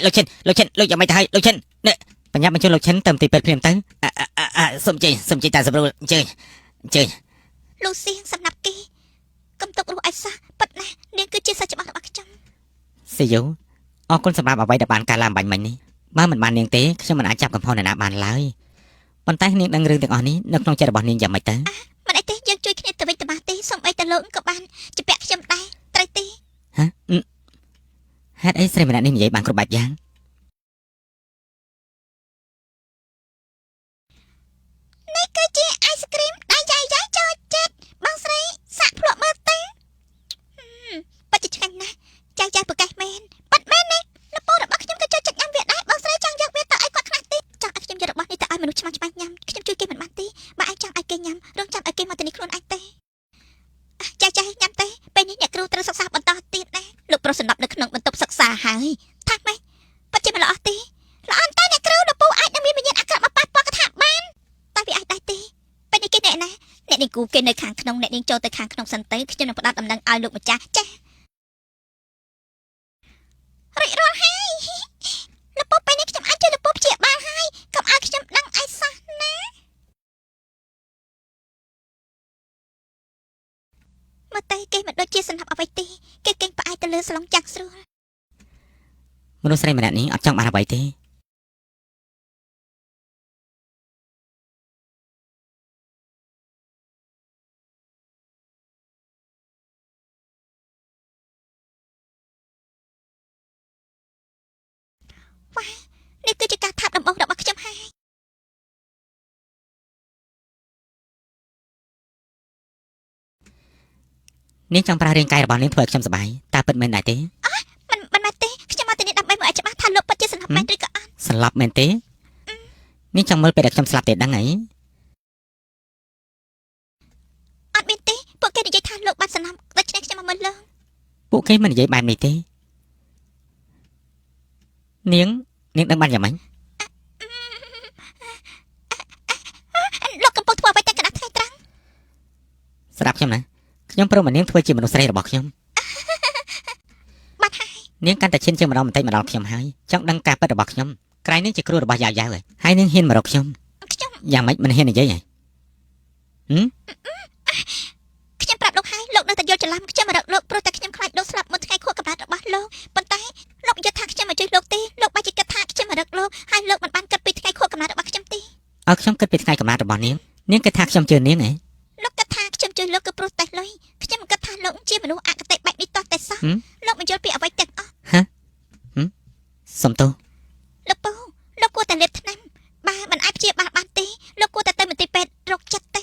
លោកឈិនលោកឈិនលោកយ៉ាងម៉េចទៅហើយលោកឈិននេះបញ្ញាបញ្ជូនលោកឈិនទៅទីពេទ្យភ្លាមទៅអាសុំជើញសុំជើញតាសម្រួលអញ្ជើញអញ្ជើញ លោកសៀងសម្រាប់គេកុំទុករស់ឲ្យសោះប៉ិតណាស់នាងគឺជាសិស្សច្បាស់របស់ខ្ញុំ សេយូអរគុណសម្រាប់អ្វីដែលបានកើតឡើងបាញ់មិញនេះបើមិនបាននាងទេខ្ញុំមិនអាចចាប់កំហុសអ្នកណាបានឡើយប៉ុន្តែនាងដឹងរឿងទាំងអស់នេះនៅក្នុងចិត្តរបស់នាងយ៉ាងម៉េចទៅ មិនអីទេយើងជួយគ្នាទៅវិញទៅមកទេសូម្បីតែលោកក៏បានជំពាក់ខ្ញុំដែរត្រូវទេ ហ៎ហេតុអីស្រីម្នាក់នេះនិយាយបានគ្រប់បែបយ៉ាង នេះគឺជាអៃសក្រីមដែលយាយយាយចូលចិត្តបងស្រីសាក់ភ្លក់មើលទេប៉ិតជាឆ្ងាញ់ណាស់ចៅចៅប្រកេះមែនប៉ិតមែននេះលពូរបស់ខ្ញុំក៏ចូលចិត្តញ៉ាំវាដែរបងស្រីចង់យកវាទៅឲ្យគាត់ខ្លះទេចង់ឲ្យខ្ញុំយករបស់នេះទៅឲ្យមនុស្សឆ្មាំឆ្មាញ់ញ៉ាំខ្ញុំជួយគេមិនបានទេបើឯងចង់ឲ្យគេញ៉ាំរងចាំឲ្យគេមកទៅនេះខ្លួនឯងទេចៅចៅញ៉ាំទេពេលនេះអ្នកគ្រូត្រូវសិក្សាបន្តទៀតណាលោកប្រុសសំណប់នៅក្នុងបន្ទប់សិក្សាហើយថាម៉េចប៉ិតជាមិនល្អទេល្អតែអ្នកគ្រូលពូអាចនឹងមានវិញ្ញាណអាក្រក់មកប៉ះពាល់កថាបានតែវាអាចដែរទេពេលនេះគេអ្នកណាអ្នកនាងគូគេនៅខាងក្នុងអ្នកនាងចូលទៅខាងក្នុងសិនទៅខ្ញុំនឹងផ្ដល់ដំណឹងឲ្យលោកម្ចាស់ចា៎ រួចរាល់ហើយលពូពេលនេះខ្ញុំអាចជួយលពូព្យាបាលហើយកុំឲ្យខ្ញុំដឹងអីសោះណាមកតែគេមិនដូចជាសំណាប់អ្វីទេគេកេងផ្អែកទៅលើស្លងចាំងស្រួល មនុស្សស្រីម្នាក់នេះអត់ចង់បានអ្វីទេ នេះគឺជាការថាប់ដំបងរបស់ខ្ញុំហើយ នាងចង់ប្រើរាងកាយរបស់នាងធ្វើឲ្យខ្ញុំសប្បាយតើពិតមែនដែរទេ មិនមិនមែនទេខ្ញុំមកទីនេះដើម្បីមើលឲ្យច្បាស់ថាលោកពិតជាសំណាប់មែនឬក៏អត់ ស្លាប់មែនទេនាងចង់មើលពេលដែលខ្ញុំស្លាប់ទេដឹងអី អត់មានទេពួកគេនិយាយថាលោកបានសំណាប់ដូច្នេះខ្ញុំមកមើលលោក ពួកគេមិននិយាយបែបនេះទេនាងនាងដឹងបានយ៉ាងម៉េច លោកកំពុងធ្វើអ្វីតែកណ្ដាស់ថ្ងៃត្រង់ ស្រាប់ខ្ញុំណាខ្ញុំព្រមឲ្យនាងធ្វើជាមនុស្សស្រីរបស់ខ្ញុំ បានហើយ នាងកាន់តែឈានជើងម្ដងបន្តិចម្ដងខ្ញុំហើយចង់ដឹងការពិតរបស់ខ្ញុំក្រៃនាងជាគ្រូរបស់យ៉ាវយ៉ាវហើយហើយនាងហ៊ានមករកខ្ញុំ ខ្ញុំ យ៉ាងម៉េចមិនហ៊ាននិយាយហ៎ ខ្ញុំប្រាប់លោកហើយលោកនៅតែយល់ច្រឡំ ច្រឡំខ្ញុំមករកលោកព្រោះតែខ្ញុំខ្លាចលោកស្លាប់មុនថ្ងៃខួបកំណើតរបស់លោកប៉ុន្តែលោកយល់ថាខ្ញុំមកជួយលោកទេលោកបែរជាគិតថាខ្ញុំមករកលោកហើយលោកមិនបានគិតពីថ្ងៃខួបកំណើតរបស់ខ្ញុំទេ ឲ្យខ្ញុំគិតពីថ្ងៃកំណើតរបស់នាងនាងគិតថាខ្ញុំជឿនាងហ៎ លោកគិតថាខ្ញុំជួយលោកគឺព្រោះតែលុយខ្ញុំមិនគិតថាលោកជាមនុស្សអគតិបែបនេះតោះតែសោះ ហឹម លោកមិនយល់ពីអ្វីទាំងអស់ សុំទោស លោកពូលោកគួរតែលេបថ្នាំបើមិនអាចព្យាបាលបានទេលោកគួរតែទៅមន្ទីរពេទ្យរកចិត្តទ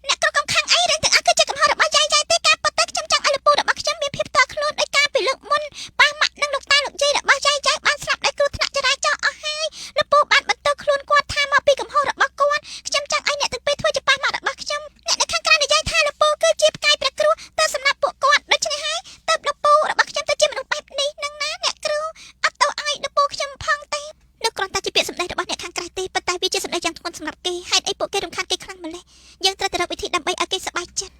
េអ្នកគ្រូកុំខឹងអីរឿងទាំងអស់គឺជាកំហុសរបស់យាយយាយទេការពិតទៅខ្ញុំចង់ឲ្យលោកពូរបស់ខ្ញុំមានភាពផ្ទាល់ខ្លួនដោយការពីលើកមុនប៉ាម៉ាក់និងលោកតាលោកយាយរបស់យាយយាយបានស្លាប់ដោយគ្រោះថ្នាក់ចរាចរណ៍អស់ហើយលោកពូបានបន្ទោសខ្លួនគាត់ថាមកពីកំហុសរបស់គាត់ខ្ញុំចង់ឲ្យអ្នកទាំងពីរធ្វើជាប៉ាម៉ាក់របស់ខ្ញុំអ្នកនៅខាងក្រៅនិយាយថាលោកពូគឺជាផ្កាយព្រះគ្រោះទៅសម្រាប់ពួកគាត់ដូច្នេះហើយទើបលោកពូរបស់ខ្ញុំទៅជាមនុស្សបែបនេះនឹងណាអ្នកគ្រូអត់ទៅឲ្យលោកពូខ្ញុំផងទេ នោះគ្រាន់តែជាពាក្យសម្ដីរបស់អ្នកខាងក្រៅទេប៉ុន្តែវាជាសម្ដីយ៉ាងធ្ងន់សម្រាប់គេហេតុអីពួកគេរំខានគេខ្លាំងម្ល៉េះយើងត្រូវតែរកវិធីដើម្បីឲ្យគេសប្បាយចិត្ត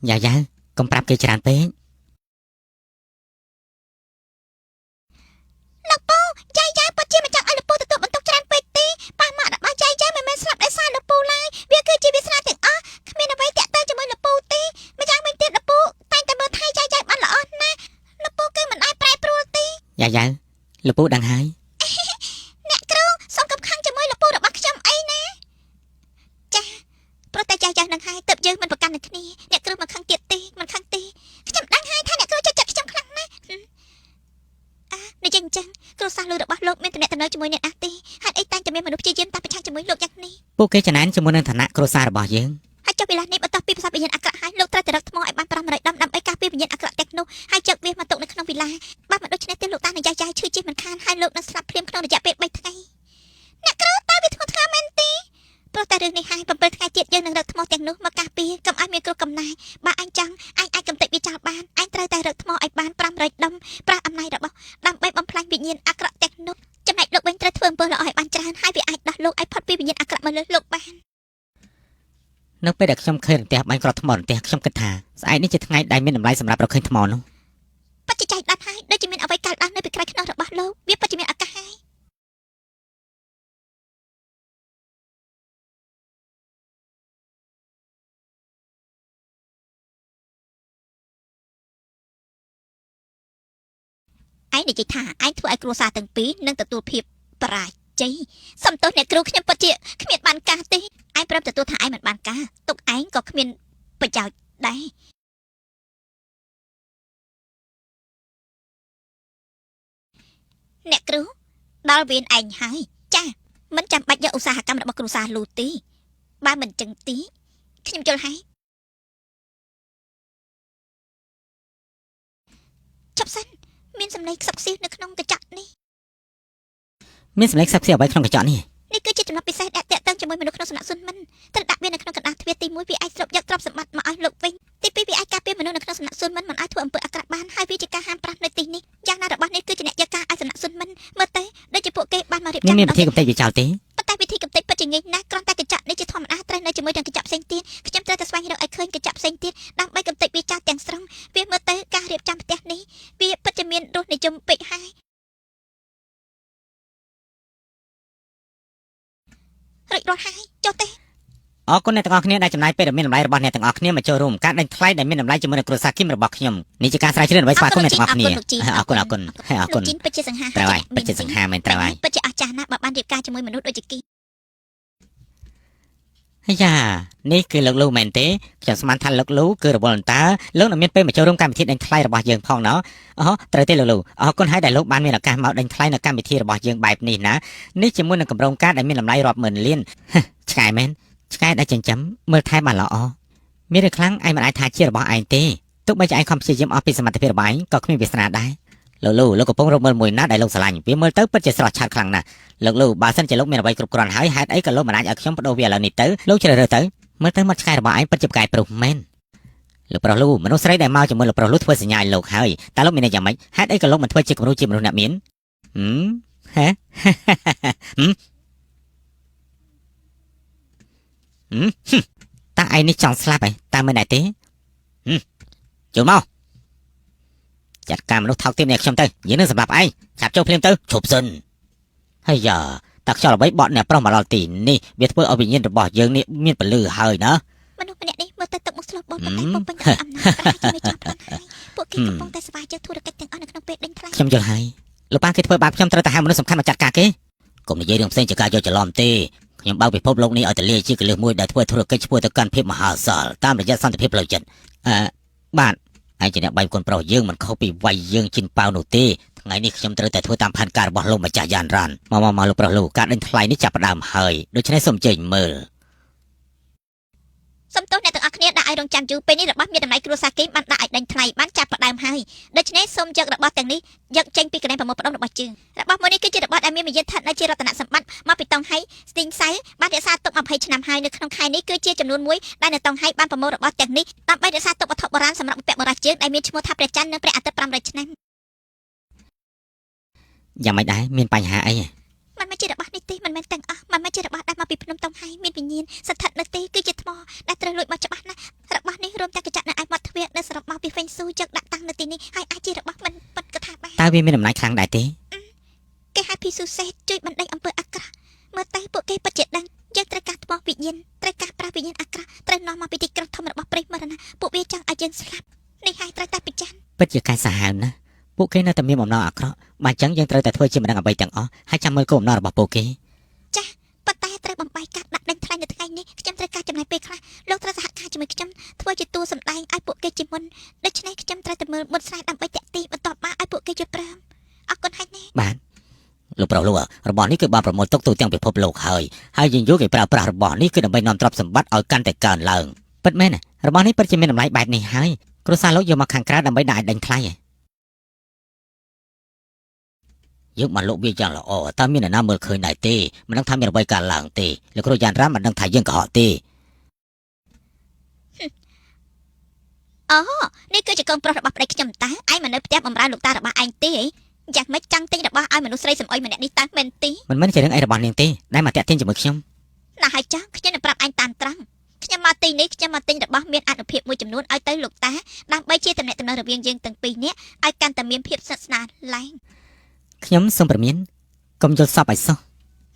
យ៉ាយ៉ាកុំប្រាប់គេច្រើនពេក លោកពូយាយយាយពិតជាមិនចង់ឲ្យលោកពូទទួលបន្ទុកច្រើនពេកទេប៉ាម៉ាក់របស់យាយយាយមិនមែនស្លាប់ដោយសារលោកពូឡើយវាគឺជាវាសនាទាំងអស់គ្មានអ្វីតាក់ទងជាមួយលោកពូទេម្យ៉ាងវិញទៀតលោកពូតែងតែមើលថែយាយយាយបានល្អណាស់លោកពូគឺមិនអាចប្រែប្រួលទេ យ៉ាយ៉ាលោកពូដឹងហើយ អ្នកគ្រូសូមកុំខឹងជាមួយលោកពូរបស់ខ្ញុំអីណាចាព្រោះតែយាយយាយនឹងហើយទើបយើងមិនប្រកាន់នឹងគ្នាអ្នកគ្រូមិនខឹងទៀតទេមិនខឹងទេខ្ញុំដឹងហើយថាអ្នកគ្រូចូលចិត្តខ្ញុំខ្លាំងណាស់អានិយាយអញ្ចឹងគ្រូសាស្ត្រលឺរបស់លោកមានតំណែងជាមួយអ្នកណាទេហេតុអីតែងតែមានមនុស្សព្យាយាមតាមប្រឆាំងជាមួយលោកយ៉ាងនេះ ពួកគេចំណែនជាមួយនឹងឋានៈគ្រួសាររបស់យើង ហើយចុះវេលានេះបន្ទាប់ពីផ្សាយវិញ្ញាណអាក្រក់ហើយលោកត្រូវតែរកថ្មឲ្យបាន500ដុំដើម្បីការពារវិញ្ញាណអាក្រក់ទាំងនោះហើយយកវាមកទុកនៅក្នុងវិឡាបើមិនដូច្នេះទេលោកតានឹងយាយយាយឈឺជិះមិនខានហើយលោកនឹងស្លាប់ភ្លាមក្នុងរយៈពេល3ថ្ងៃអ្នកគ្រូតើវាធ្ងន់ធ្ងរមែនទេព្រោះតែរឿងនេះហើយ7ថ្ងៃទៀតយើងនឹងរកថ្មទាំងនោះមកការពារកុំឲ្យមានគ្រោះកំណាយបើអញចង់អញអាចកំទេចវាចោលបានអញត្រូវតែរកថ្មឲ្យបាន500ដុំប្រើអំណាចរបស់ដើម្បីបំផ្លាញវិញ្ញាណអាក្រក់ទាំងនោះចំណែកលោកវិញត្រូវធ្វើអំពើល្អឲ្យបានច្រើនហើយវាអាចដោះលោកឲ្យផុតពីវិញ្ញាណអាក្រក់មកលើលោកបាន នៅពេលដែលខ្ញុំឃើញរន្ទះបាញ់គ្រាប់ថ្មរន្ទះខ្ញុំគិតថាស្អែកនេះជាថ្ងៃដែលមានតម្លៃសម្រាប់រកឃើញថ្មនោះ ពិតជាចៃដន្យហើយដូចជាមានអ្វីកើតឡើងនៅពីក្រោយខ្នងរបស់លោកវាពិតជាមានឱកាសហើយឯងនិយាយថាឯងធ្វើឲ្យគ្រួសារទាំងពីរនឹងទទួលភាពបរាជ័យសំទោសអ្នកគ្រូខ្ញុំពិតជាគ្មានបានការទេឯងប្រាប់ទទួលថាឯងមិនបានការទុកឯងក៏គ្មានប្រយោជន៍ដែរអ្នកគ្រូដល់វេនឯងហើយចាមិនចាំបាច់យកឧស្សាហកម្មរបស់គ្រួសារលូទេបើមិនចឹងទេខ្ញុំយល់ហើយជប់សិនមានសម្លេងខ្សឹបខ្សៀវនៅក្នុងកញ្ចក់នេះ មានសម្លេងខ្សឹបខ្សៀវអ្វីក្នុងកញ្ចក់នេះ នេះគឺជាចំណុចពិសេសដែលតាក់ទងជាមួយមនុស្សក្នុងសំណាក់ស៊ុនមិនត្រូវដាក់វានៅក្នុងកណ្ដាលទ្វារទី1វាអាចស្រូបយកទ្រព្យសម្បត្តិមកឲ្យលោកវិញទី2វាអាចការពារមនុស្សនៅក្នុងសំណាក់ស៊ុនមិនមិនឲ្យធ្វើអំពើអាក្រក់បានហើយវាជាការហាមប្រាមនៅទីនេះយ៉ាងណារបស់នេះគឺជាអ្នកយកការឲ្យសំណាក់ស៊ុនមិនមើលទៅដូចជាពួកគេបានមករៀប នេះ ចំ មានវិធីកំទេចវាចោលទេ ប៉ុន្តែវិធីកំទេចពិតជាងាយណាស់គ្រាន់តែកញ្ចក់នេះជាធម្មតាត្រូវនៅជាមួយនឹងកញ្ចក់ផ្សេងទៀតខ្ញុំត្រូវតែស្វែងរកឲ្យឃើញកញ្ចក់ផ្សេងទៀតដើម្បីកំទេចវាចោលទាំងស្រុងវាមើលទៅការរៀបចំផ្ទះនេះវាពិតជាមានរសនិយមពេកហើយរួចរាល់ហើយចុះទេ អរគុណអ្នកទាំងអស់គ្នាដែលចំណាយពេលដ៏មានតម្លៃរបស់អ្នកទាំងអស់គ្នាមកចូលរួមការដេញថ្លៃដែលមានតម្លៃជាមួយនឹងគ្រួសារគីមរបស់ខ្ញុំនេះជាការស្រាវជ្រាវដើម្បីស្វាគមន៍អ្នកទាំងអស់គ្នាអរគុណអរគុណអរគុណ លោកជីនពិតជាសង្ហា ត្រូវហើយពិតជាសង្ហាមែនត្រូវហើយ ពិតជាអស្ចារ្យណាស់បើបានរៀបការជាមួយមនុស្សដូចជាគី អាយ៉ានេះគឺលោកលូមែនទេខ្ញុំស្មានថាលោកលូគឺរវល់អន្តើលោកនឹងមានពេលមកចូលរួមកម្មវិធីដេញថ្លៃរបស់យើងផងណោះអូត្រូវទេលោកលូអរគុណហើយដែលលោកបានមានឱកាសមកដេញថ្លៃនៅកម្មវិធីរបស់យើងបែបនេះណានេះជាមួយនឹងកម្រងការដែលមានតម្លៃរាប់ម៉ឺនលានឆ្កែមែនឆ្កែដែលចិញ្ចឹមមើលថែបានល្អមានរឿងខ្លាំងឯងមិនអាចថាជារបស់ឯងទេទោះបីជាឯងខំព្យាយាមអស់ពីសមត្ថភាពរបស់ឯងក៏គ្មានវាសនាដែរលោកលូលោកកំពុងរកមើលមួយណាដែលលោកស្រឡាញ់វាមើលទៅពិតជាស្រស់ឆាតខ្លាំងណាស់លោកលូបើសិនជាលោកមានអ្វីគ្រប់គ្រាន់ហើយហេតុអីក៏លោកមិនអាចឲ្យខ្ញុំបដូរវាឥឡូវនេះទៅលោកជ្រើសរើសទៅមើលទៅមាត់ឆ្កែរបស់ឯងពិតជាផ្កាយប្រុសមែនលោកប្រុសលូមនុស្សស្រីដែលមកជាមួយលោកប្រុសលូធ្វើសញ្ញាឲ្យលោកហើយតើលោកមានន័យយ៉ាងម៉េចហេតុអីក៏លោកមិនធ្វើជាគំរូជាមនុស្សអ្នកមានហឹមហេហឹមហឹមតើឯងនេះចង់ស្លាប់ហ៎តើមិនដែរទេហឹមចូលមកចាត់ការមនុស្សថោកទាបនេះខ្ញុំទៅយើងនឹងសម្រាប់ឯងឆាប់ចូលភ្លាមទៅឈប់សិនហើយយ៉ាតាខ្យល់អ្វីបក់អ្នកប្រុសមកដល់ទីនេះវាធ្វើឲ្យវិញ្ញាណរបស់យើងនេះមានពលឺហើយណា មនុស្សម្នាក់នេះមើលទៅទឹកមុខ ស្លូតបូតប៉ុន្តែពោពេញដោយអំណាចប្រហែលជាមានចង់ប្លន់ហើយពួកគេកំពុងតែស្វែងរកធុរកិច្ចទាំងអស់នៅក្នុងពេលដេញថ្លៃ ខ្ញុំយល់ហើយលោកប៉ាគេធ្វើបាបខ្ញុំត្រូវតែហៅមនុស្សសំខាន់មកចាត់ការគេកុំនិយាយរឿងផ្សេងជាការយកច្រឡំទេខ្ញុំបើកពិភពលោកនេះឲ្យទលាយជាកលឹះមួយដែលធ្វើធុរកិច្ចឆ្ពោះទៅកាន់ភាពមហាសាលតាមរយៈសន្តិភាពផ្លូវចិត្តអឺបាទឯងជាអ្នកបាយកូនប្រុសយើងមិនខុសពីវាយយើងជិនប៉ាវនោះទេថ្ងៃនេះខ្ញុំត្រូវតែធ្វើតាមផែនការរបស់លោកម្ចាស់យ៉ានរ៉ាន់មកមកមកលោកប្រុសលោកការដេញថ្លៃនេះចាប់ផ្ដើមហើយដូច្នេះសូមអញ្ជើញមើល សំទោសអ្នកទាំងអស់គ្នាដាក់ឲ្យរងចាំយូរពេលនេះរបស់មានតម្លៃគ្រួសារគីមបានដាក់ឲ្យដេញថ្លៃបានចាប់ផ្ដើមហើយដូច្នេះសូមយករបស់ទាំងនេះយកចេញពីកន្លែងប្រមូលផ្ដុំរបស់ជើងរបស់មួយនេះគឺជារបស់ដែលមានវិញ្ញាណស្ថិតនៅជារតនសម្បត្តិមកពីតុងហៃស្ទីងសៅបានរក្សាទុក20ឆ្នាំហើយនៅក្នុងខែនេះគឺជាចំនួនមួយដែលនៅតុងហៃបានប្រមូលរបស់ទាំងនេះដើម្បីរក្សាទុកវត្ថុបុរាណសម្រាប់បុព្វបុរសជើងដែលមានឈ្មោះថាព្រះច័ន្ទនិងព្រះអាទិត្យ500ឆ្នាំ យ៉ាងម៉េចដែរមានបញ្ហាអី មិនមែនជារបស់នេះទេមិនមែនទាំងអស់មិនមែនជារបស់ដែលមកពីភ្នំតុងហៃមានវិញ្ញាណស្ថិតនៅទេគឺជាថ្មដែលត្រូវលួចមកច្បាស់ណាស់របស់នេះរួមទាំងកញ្ចក់នៅឯមាត់ទ្វារនៅសរុបមកពីហ្វេងស៊ូយកដាក់តាំងនៅទីនេះហើយអាចជារបស់មិនពិតក៏ថាបាន តើវាមានតម្លៃខ្លាំងដែរទេ គេហៅភីស៊ូសេតជួយបណ្ដេញអំពើអាក្រក់មើលទៅពួកគេពិតជាដឹងយើងត្រូវការថ្មវិញ្ញាណត្រូវការប្រាវិញ្ញាណអាក្រក់ត្រូវនាំមកពីទីក្រុងធំរបស់ព្រៃមរណៈពួកវាចង់ឲ្យយើងស្លាប់នេះហើយត្រូវតែពិចារណា ពិតជាកាយសាហាវណាស់ពួកគេនៅតែមានបំណងអាក្រក់បើអញ្ចឹងយើងត្រូវតែធ្វើជាមិនដឹងអ្វីទាំងអស់ហើយចាំមើលគោលបំណងរបស់ពួកគេ ប៉ុន្តែត្រូវបំបែកការដាក់ដេញថ្លៃនៅថ្ងៃនេះខ្ញុំត្រូវការចំណាយពេលខ្លះលោកត្រូវសហការជាមួយខ្ញុំធ្វើជាតួសម្ដែងឲ្យពួកគេជាមុនដូច្នេះខ្ញុំត្រូវតែមើលមុនស្រែដើម្បីតាក់ទាញបន្ទាប់មកឲ្យពួកគេយល់ព្រមអរគុណហើយណា បាទលោកប្រុសលោករបស់នេះគឺបានប្រមូលទុកទូទាំងពិភពលោកហើយហើយយើងយល់គេប្រើប្រាស់របស់នេះគឺដើម្បីនាំទ្រព្យសម្បត្តិឲ្យកាន់តែកើនឡើងពិតមែនណារបស់នេះពិតជាមានតម្លៃបែបនេះហើយគ្រួសារលោកយកមកខាងក្រៅដើម្បីដាក់ឲ្យដេញថ្លៃហ៎យើងបានលក់វាយ៉ាងល្អតើមានអ្នកណាមើលឃើញដែរទេមិនដឹងថាមានអ្វីកើតឡើងទេលោកគ្រូយ៉ានរ៉ាមិនដឹងថាយើងកុហកទេ អូនេះគឺជាកូនប្រុសរបស់ប្តីខ្ញុំតើឯងមិននៅផ្ទះបម្រើលោកតារបស់ឯងទេយ៉ាងម៉េចចង់ទិញរបស់ឲ្យមនុស្សស្រីសំអុយម្នាក់នេះតើមែនទេ មិនមែនជារឿងអីរបស់នាងទេដែលមកតាក់ទាញជាមួយខ្ញុំ ណាស់ហើយចាស់ខ្ញុំនឹងប្រាប់ឯងតាមត្រង់ខ្ញុំមកទីនេះខ្ញុំមកទិញរបស់មានអនុភាពមួយចំនួនឲ្យទៅលោកតាដើម្បីជាតំណែងតំណងរវាងយើងទាំងពីរនាក់ឲ្យកាន់តែមានភាពស្និទ្ធស្នាលឡើង ខ្ញុំសូមព្រមានកុំយល់សពឲ្យសោះ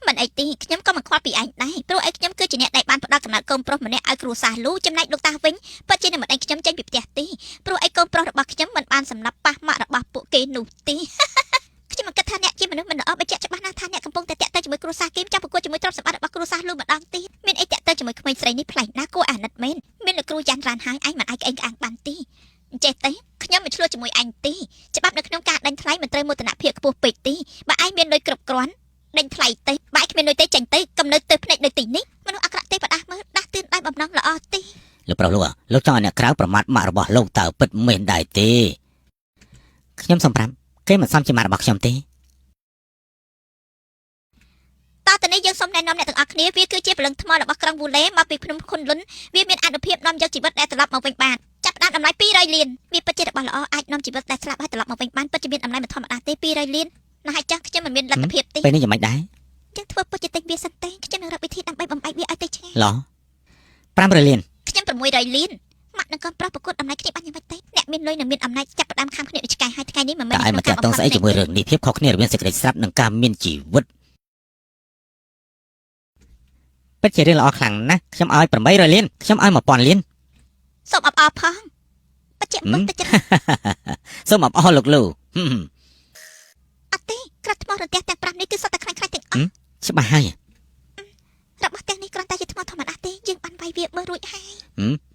មិនអីទេខ្ញុំក៏មិនខ្វល់ពីឯងដែរព្រោះឯងខ្ញុំគឺជាអ្នកដែលបានផ្ដល់កំណត់កូនប្រុសម្នាក់ឲ្យគ្រួសារលូចំណែកលោកតាវិញពិតជានឹងមិនឯងខ្ញុំចេញពីផ្ទះទេព្រោះឯងកូនប្រុសរបស់ខ្ញុំមិនបានសម្លាប់ប៉ះម៉ាក់របស់ពួកគេនោះទេខ្ញុំមិនគិតថាអ្នកជាមនុស្សមិនល្អបញ្ជាក់ច្បាស់ណាស់ថាអ្នកកំពុងតែតាក់ទងជាមួយគ្រួសារគីមចាំប្រកួតជាមួយទ្រព្យសម្បត្តិរបស់គ្រួសារលូម្ដងទៀតមានអីតាក់ទងជាមួយក្មេងស្រីនេះប្លែកណាស់គួរអាណិតមែនមានលោកគ្រូយ៉ាន់រ៉ានហើយឯងមិនអាចក្អេងក្អាងបានទេអញ្ចេះទេខ្ញុំមិនឆ្លោះជាមួយឯងទេច្បាប់នៅក្នុងការដេញថ្លៃមិនត្រូវមោទនភាពខ្ពស់ពេកទេបើឯងមានលុយគ្រប់គ្រាន់ដេញថ្លៃទេបើឯងគ្មានលុយទេចេញទៅកំនៅទៅភ្នែកនៅទីនេះមនុស្សអាក្រក់ទេបដាស់មើលដាស់តឿនដោយបំណងល្អទេ លោកប្រុសលោកលោកចង់ឲ្យអ្នកក្រៅប្រមាថម៉ាក់របស់លោកតើពិតមែនដែរទេខ្ញុំសូមប្រាប់គេមិនសមជាម៉ាក់របស់ខ្ញុំទេ តទៅនេះយើងសូមណែនាំអ្នកទាំងអស់គ្នាវាគឺជាព្រលឹងថ្មរបស់ក្រុងវូឡេមកពីភ្នំខុនលុនវាមានអនុភាពនាំយកជីវិតដែលត្រឡប់មកវិញបានចាប់ផ្ដើមតម្លៃ200លានវាពិតជារបស់ល្អអាចនាំជីវិតដែលស្លាប់ឲ្យត្រឡប់មកវិញបានពិតជាមានតម្លៃមិនធម្មតាទេ200លានណាស់ហើយចាស់ខ្ញុំមិនមានលទ្ធភាពទេ ពេលនេះយ៉ាងម៉េចដែរ យើងធ្វើពិតជាទិញវាសិនទេខ្ញុំនឹងរកវិធីដើម្បីបំបែកវាឲ្យទៅឆ្ងាយ ឡ500លាន ខ្ញុំ600លានម៉ាក់នឹងកូនប្រុសប្រកួតតម្លៃគ្នាបានយ៉ាងម៉េចទេអ្នកមានលុយនិងមានអំណាចចាប់ផ្ដើមខាំគ្នាដូចឆ្កែហើយថ្ងៃនេះមិនមែន តើឯងមកតាក់ទងស្អីជាមួយរឿងនេះភាពខុសគ្នារវាងសេចក្តីស្លាប់និងការមានជីវិតពិតជារឿងល្អខ្លាំងណាស់ខ្ញុំឲ្យ800លានខ្ញុំឲ្យ1000លាន សូមអបអរផងបច្ចៈមុនទៅចិត្ត សូមអបអរលោកលូហឹម អត់ទេក្រាត់ថ្មរន្ទះទាំង5នេះគឺសុទ្ធតែខ្លាំងៗទាំងអស់ ច្បាស់ហើយ របស់ទាំងនេះគ្រាន់តែជាថ្មធម្មតាទេយើងបានវាយវាមើលរួចហើយ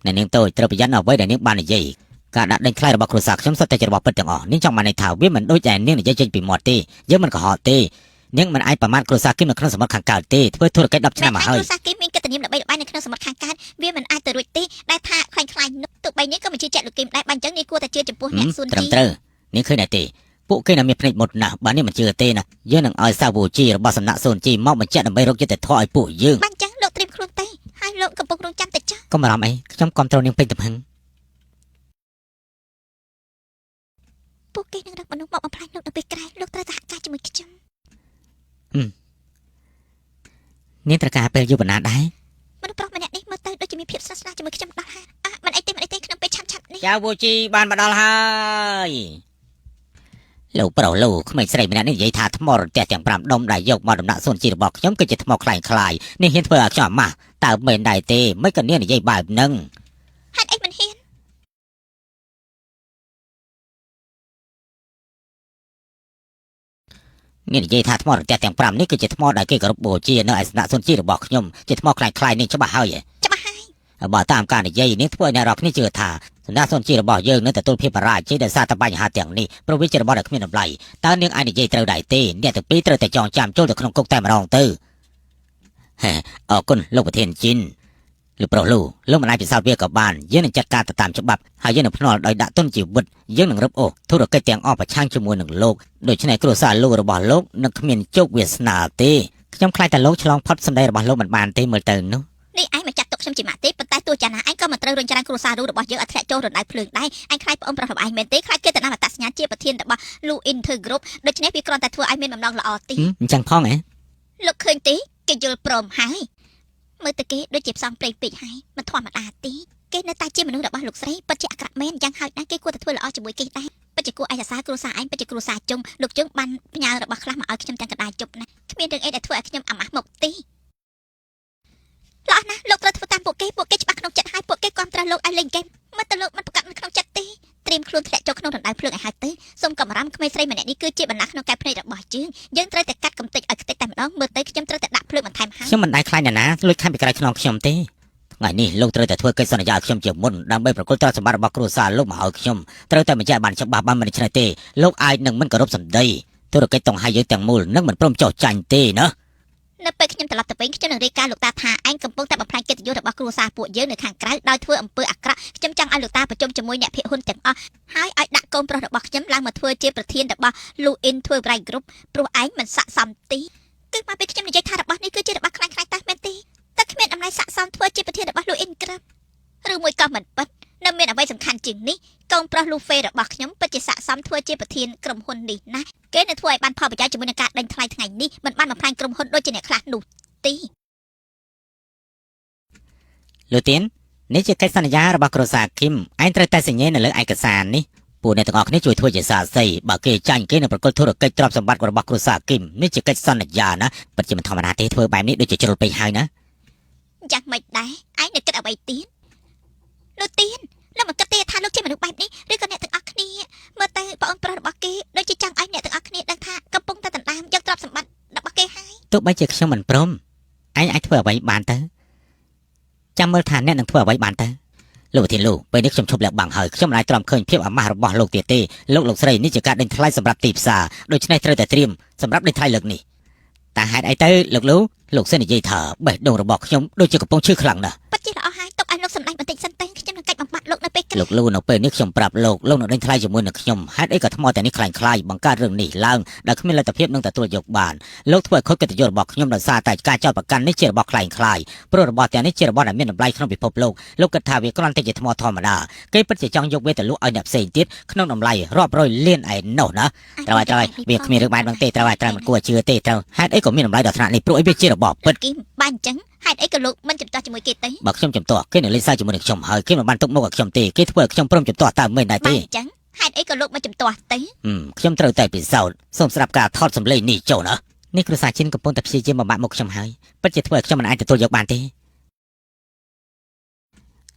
អ្នកនាងតូចត្រូវប្រយ័ត្នអ្វីដែលនាងបាននិយាយការដាក់ដេញថ្លៃរបស់គ្រួសារខ្ញុំសុទ្ធតែជារបស់ពិតទាំងអស់នាងចង់បានន័យថាវាមិនដូចតែនាងនិយាយចេញពីមាត់ទេយើងមិនកុហកទេនាងមិនអាចប្រមាថគ្រួសារគឹមនៅក្នុងសមុទ្រខាងកើតទេធ្វើធុរកិច្ច10ឆ្នាំមកហើយ គ្រួសារគេមានកិត្តិនាមល្បីល្បាញនៅក្នុងសមុទ្រខាងកើតវាមិនអាចទៅរួចទេដែលថាខ្លាញ់ខ្លាញ់នោះទោះបីនេះក៏មិនជឿជាក់លោកគឹមដែរបាញ់ចឹងនេះគួរតែជឿចំពោះអ្នកសួនជី ត្រឹមត្រូវនាងឃើញដែរទេពួកគេនៅមានភ្នែកមុតណាស់បើនេះមិនជឿទេណាយើងនឹងឲ្យសាវូជីរបស់សំណាក់សូនជីមកបញ្ជាក់ដើម្បីរកយុត្តិធម៌ឲ្យពួកយើង បាញ់ចឹងលោកត្រៀមខ្លួនទេហើយលោកកំពុងរងចាំតែចាស់ កុំបារម្ភអីខ្ញុំគ្រប់គ្រងនាងពេញទំហឹង ពួកគេនឹងរកមនុស្សមកបំផ្លាញលោកនៅពេលក្រោយលោកត្រូវសហការជាមួយខ្ញុំ នាងត្រូវការពេលយូរប៉ុណ្ណាដែរ មនុស្សប្រុសម្នាក់នេះមើលទៅដូចជាមានភាពស្និទ្ធស្នាលជាមួយខ្ញុំដល់ហើយអ่ะមិនអីទេមិនអីទេក្នុងពេលឆាប់ឆាប់នេះ ចៅវូជីបានមកដល់ហើយលោកប្រុសលោកក្មេងស្រីម្នាក់នេះនិយាយថាថ្មរន្ទះទាំង5ដុំដែលយកមកដំណាក់សូនជីរបស់ខ្ញុំគឺជាថ្មខ្លែងខ្លាយនេះហ៊ានធ្វើឲ្យខ្ញុំអាម៉ាស់តើមែនដែរទេមិនក៏នាងនិយាយបែបហ្នឹង ហេតុអីមិន មាននិយាយថាថ្មរន្ទះទាំង5នេះគឺជាថ្មដែលគេគោរពបូជានៅឯសំណាក់សុនជីរបស់ខ្ញុំជាថ្មคล้ายៗនេះច្បាស់ហើយ ច្បាស់ហើយ បើតាមការនិយាយនេះធ្វើឲ្យអ្នករាល់គ្នាជឿថាសំណាក់សុនជីរបស់យើងនឹងទទួលភាពបរាជ័យដោយសារតែបញ្ហាទាំងនេះព្រោះវាជារបស់ដែលគ្មានតម្លៃតើនាងអាចនិយាយត្រូវដែរទេអ្នកទាំងពីរត្រូវតែចងចាំចូលទៅក្នុងគុកតែម្ដងទៅហេអរគុណលោកប្រធានជីនលោកប្រុសលូលោកមិនអាចពិសោធន៍វាក៏បានយើងនឹងចាត់ការទៅតាមច្បាប់ហើយយើងនឹងភ្នាល់ដោយដាក់ទុនជីវិតយើងនឹងរឹបអូសធុរកិច្ចទាំងអស់ប្រឆាំងជាមួយនឹងលោកដូច្នេះគ្រួសារលោករបស់លោកនឹងគ្មានជោគវាសនាទេខ្ញុំខ្លាចតែលោកឆ្លងផុតសម្ដីរបស់លោកមិនបានទេមើលទៅនោះ នេះឯងមកចាត់ទុកខ្ញុំជាម៉ាក់ទេប៉ុន្តែទោះយ៉ាងណាឯងក៏មិនត្រូវរុញច្រានគ្រួសាររូរបស់យើងឲ្យធ្លាក់ចូលរណ្ដៅភ្លើងដែរឯងខ្លាចប្អូនប្រុសរបស់ឯងមែនទេខ្លាចគេទៅតាមអត្តសញ្ញាណជាប្រធានរបស់ Lu Inter Group ដូច្នេះវាគ្រាន់តែធ្វើឲ្យមានបំណងល្អទេ អញ្ចឹងផងហ៎ លោកឃើញទេគេយល់ព្រមហើយមើលទៅគេដូចជាផ្សំព្រេងពេកហើយមិនធម្មតាទេគេនៅតែជាមនុស្សរបស់លោកស្រីពិតជាអាក្រក់មែនយ៉ាងហោចណាស់គេគួរតែធ្វើល្អជាមួយគេដែរពិតជាគួរឯកសារគ្រួសារឯងពិតជាគ្រួសារជុងលោកជុងបានផ្ញើរបស់ខ្លះមកឲ្យខ្ញុំទាំងកណ្ដាលជប់ណាគ្មានរឿងអីដែលធ្វើឲ្យខ្ញុំអាម៉ាស់មុខទេល្អណាស់លោកត្រូវធ្វើតាមពួកគេពួកគេច្បាស់ក្នុងចិត្តហើយពួកគេគាំទ្រលោកឲ្យលេងហ្គេមមើលទៅលោកមិនប្រកាសនៅក្នុងចិត្តទេត្រៀមខ្លួនធ្លាក់ចូលក្នុងរណ្ដៅភ្លើងឲ្យហើយទៅសូមកំរាំក្មេងស្រីម្នាក់នេះគឺជាបណ្ណាក្នុងកែភ្នែករបស់យើងយើងត្រូវតែកាត់កំទេចឲ្យខ្ទេចតែម្ដងមើលទៅខ្ញុំត្រូវតែដាក់ភ្លើងបន្ថែមហើយ ខ្ញុំមិនដែលខ្លាចអ្នកណាលួចខាំពីក្រោយខ្នងខ្ញុំទេថ្ងៃនេះលោកត្រូវតែធ្វើកិច្ចសន្យាឲ្យខ្ញុំជាមុនដើម្បីប្រគល់ទ្រព្យសម្បត្តិរបស់គ្រួសារលោកមកឲ្យខ្ញុំត្រូវតែបញ្ជាក់បានច្បាស់បានមិនដូច្នេះទេលោកអាចនឹងមិនគោរពសម្ដីធុរកិច្ចតុងហៃយើងទាំងមូលនឹងមិនព្រមចុះចាញ់ទេណា នៅពេលខ្ញុំត្រឡប់ទៅវិញខ្ញុំនឹងរាយការណ៍លោកតាថាឯងកំពុងតែបំផ្លាញកិត្តិយសរបស់គ្រួសារពួកយើងនៅខាងក្រៅដោយធ្វើអំពើអាក្រក់ខ្ញុំចង់ឲ្យលោកតាប្រជុំជាមួយអ្នកភាគហ៊ុនទាំងអស់ហើយឲ្យដាក់កូនប្រុសរបស់ខ្ញុំឡើងមកធ្វើជាប្រធានរបស់ Lu Enterprise Group ព្រោះឯងមិនស័ក្តិសមទេគឺមកពេលខ្ញុំនិយាយថារបស់នេះគឺជារបស់ខ្លាំងខ្លាយតើមែនទេតែគ្មានអំណាចស័ក្តិសមធ្វើជាប្រធានរបស់ Lu In Group ឬមួយក៏មិនពិតនៅមានអ្វីសំខាន់ជាងនេះកូនប្រុស Lu Fei របស់ខ្ញុំពិតជាស័ក្តិសមធ្វើជាប្រធានក្រុមហ៊ុននេះណាគេនឹងធ្វើឲ្យបានផលប្រយោជន៍ជាមួយនឹងការដេញថ្លៃថ្ងៃនេះមិនបានបំផ្លាញក្រុមហ៊ុនដូចជាអ្នកខ្លះនោះទេ លោកទៀននេះជាកិច្ចសន្យារបស់គ្រួសារគឹមឯងត្រូវតែសញ្ញានៅលើឯកសារនេះពួកអ្នកទាំងអស់គ្នាជួយធ្វើជាសាក្សីបើគេចាញ់គេនឹងប្រគល់ធុរកិច្ចទ្រព្យសម្បត្តិរបស់គ្រួសារគឹមនេះជាកិច្ចសន្យាណាពិតជាមិនធម្មតាទេធ្វើបែបនេះដូចជាជ្រុលពេកហើយណា យ៉ាងម៉េចដែរឯងនៅគិតអ្វីទៀតលោកទៀនលោកមិនគិតទេថាលោកជាមនុស្សបែបនេះឬក៏អ្នកទាំងអស់គ្នាមើលទៅប្អូនប្រុសរបស់គេដូចជាចង់ឲ្យអ្នកទាំងអស់គ្នាដឹងថាកំពុងតែដណ្ដើមយកទ្រព្យសម្បត្តិរបស់គេហើយ ទោះបីជាខ្ញុំមិនព្រមឯងអាចធ្វើអ្វីបានទៅចាំមើលថាអ្នកនឹងធ្វើអ្វីបានទៅលោកប្រធានលោកពេលនេះខ្ញុំឈប់លាក់បាំងហើយខ្ញុំមិនអាចទ្រាំឃើញភាពអាម៉ាស់របស់លោកទៀតទេលោកលោកស្រីនេះជាការដេញថ្លៃសម្រាប់ទីផ្សារដូច្នេះត្រូវតែត្រៀមសម្រាប់ដេញថ្លៃលើកនេះតែហេតុអីទៅលោកលូលោកសិននិយាយថាបេះដូងរបស់ខ្ញុំដូចជាកំពុងឈឺខ្លាំងណាស់ ពិតជាល្អហើយទុកឲ្យលោកសម្ដែងបន្តិចសិនទៅខ្ញុំនឹងកាច់បំបាក់លោកនៅពេលក្រោយ លោកលូនៅពេលនេះខ្ញុំប្រាប់លោកលោកនឹងដេញថ្លៃជាមួយនឹងខ្ញុំហេតុអីក៏ថ្មតែនេះខ្លាញ់ខ្លាយបង្កើតរឿងនេះឡើងដែលគ្មានលទ្ធភាពនឹងទទួលយកបានលោកធ្វើឲ្យខូចកិត្តិយសរបស់ខ្ញុំដោយសារតែការចោទប្រកាន់នេះជារបស់ខ្លាញ់ខ្លាយព្រោះរបស់ទាំងនេះជារបស់ដែលមានតម្លៃក្នុងពិភពលោកលោកគិតថាវាគ្រាន់តែជាថ្មធម្មតាគេពិតជាចង់យកវាទៅលក់ឲ្យអ្នកផ្សេងទៀតក្នុងតម្លៃរាប់រយលានឯណោះណាត្រូវហើយត្រូវហើយវាគ្មានរឿងបែបហ្នឹងទេត្រូវហើយត្រូវមិនគួរជឿទេត្រូវហេតុអីក៏មានតម្លៃដល់ថ្នាក់នេះព្រោះអីវាជារបស់ពិត គីមបានអញ្ចឹងហេតុអីក៏លោកមិនជំទាស់ជាមួយគេទៅ បើខ្ញុំជំទាស់គេនឹងលេងសើចជាមួយនឹងខ្ញុំហើយគេមិនបានទុកមុខឲ្យខ្ញុំទេគេធ្វើឲ្យខ្ញុំព្រមជំទាស់តើមិនដែរទេ បានអញ្ចឹងហេតុអីក៏លោកមិនជំទាស់ទៅ ហឹមខ្ញុំត្រូវតែពិសោធន៍សូមស្ដាប់ការថតសម្លេងនេះចូលណានេះគ្រួសារជីនកំពុងតែព្យាយាមបំបាក់មុខខ្ញុំហើយពិតជាធ្វើឲ្យខ្ញុំមិនអាចទទួលយកបានទេ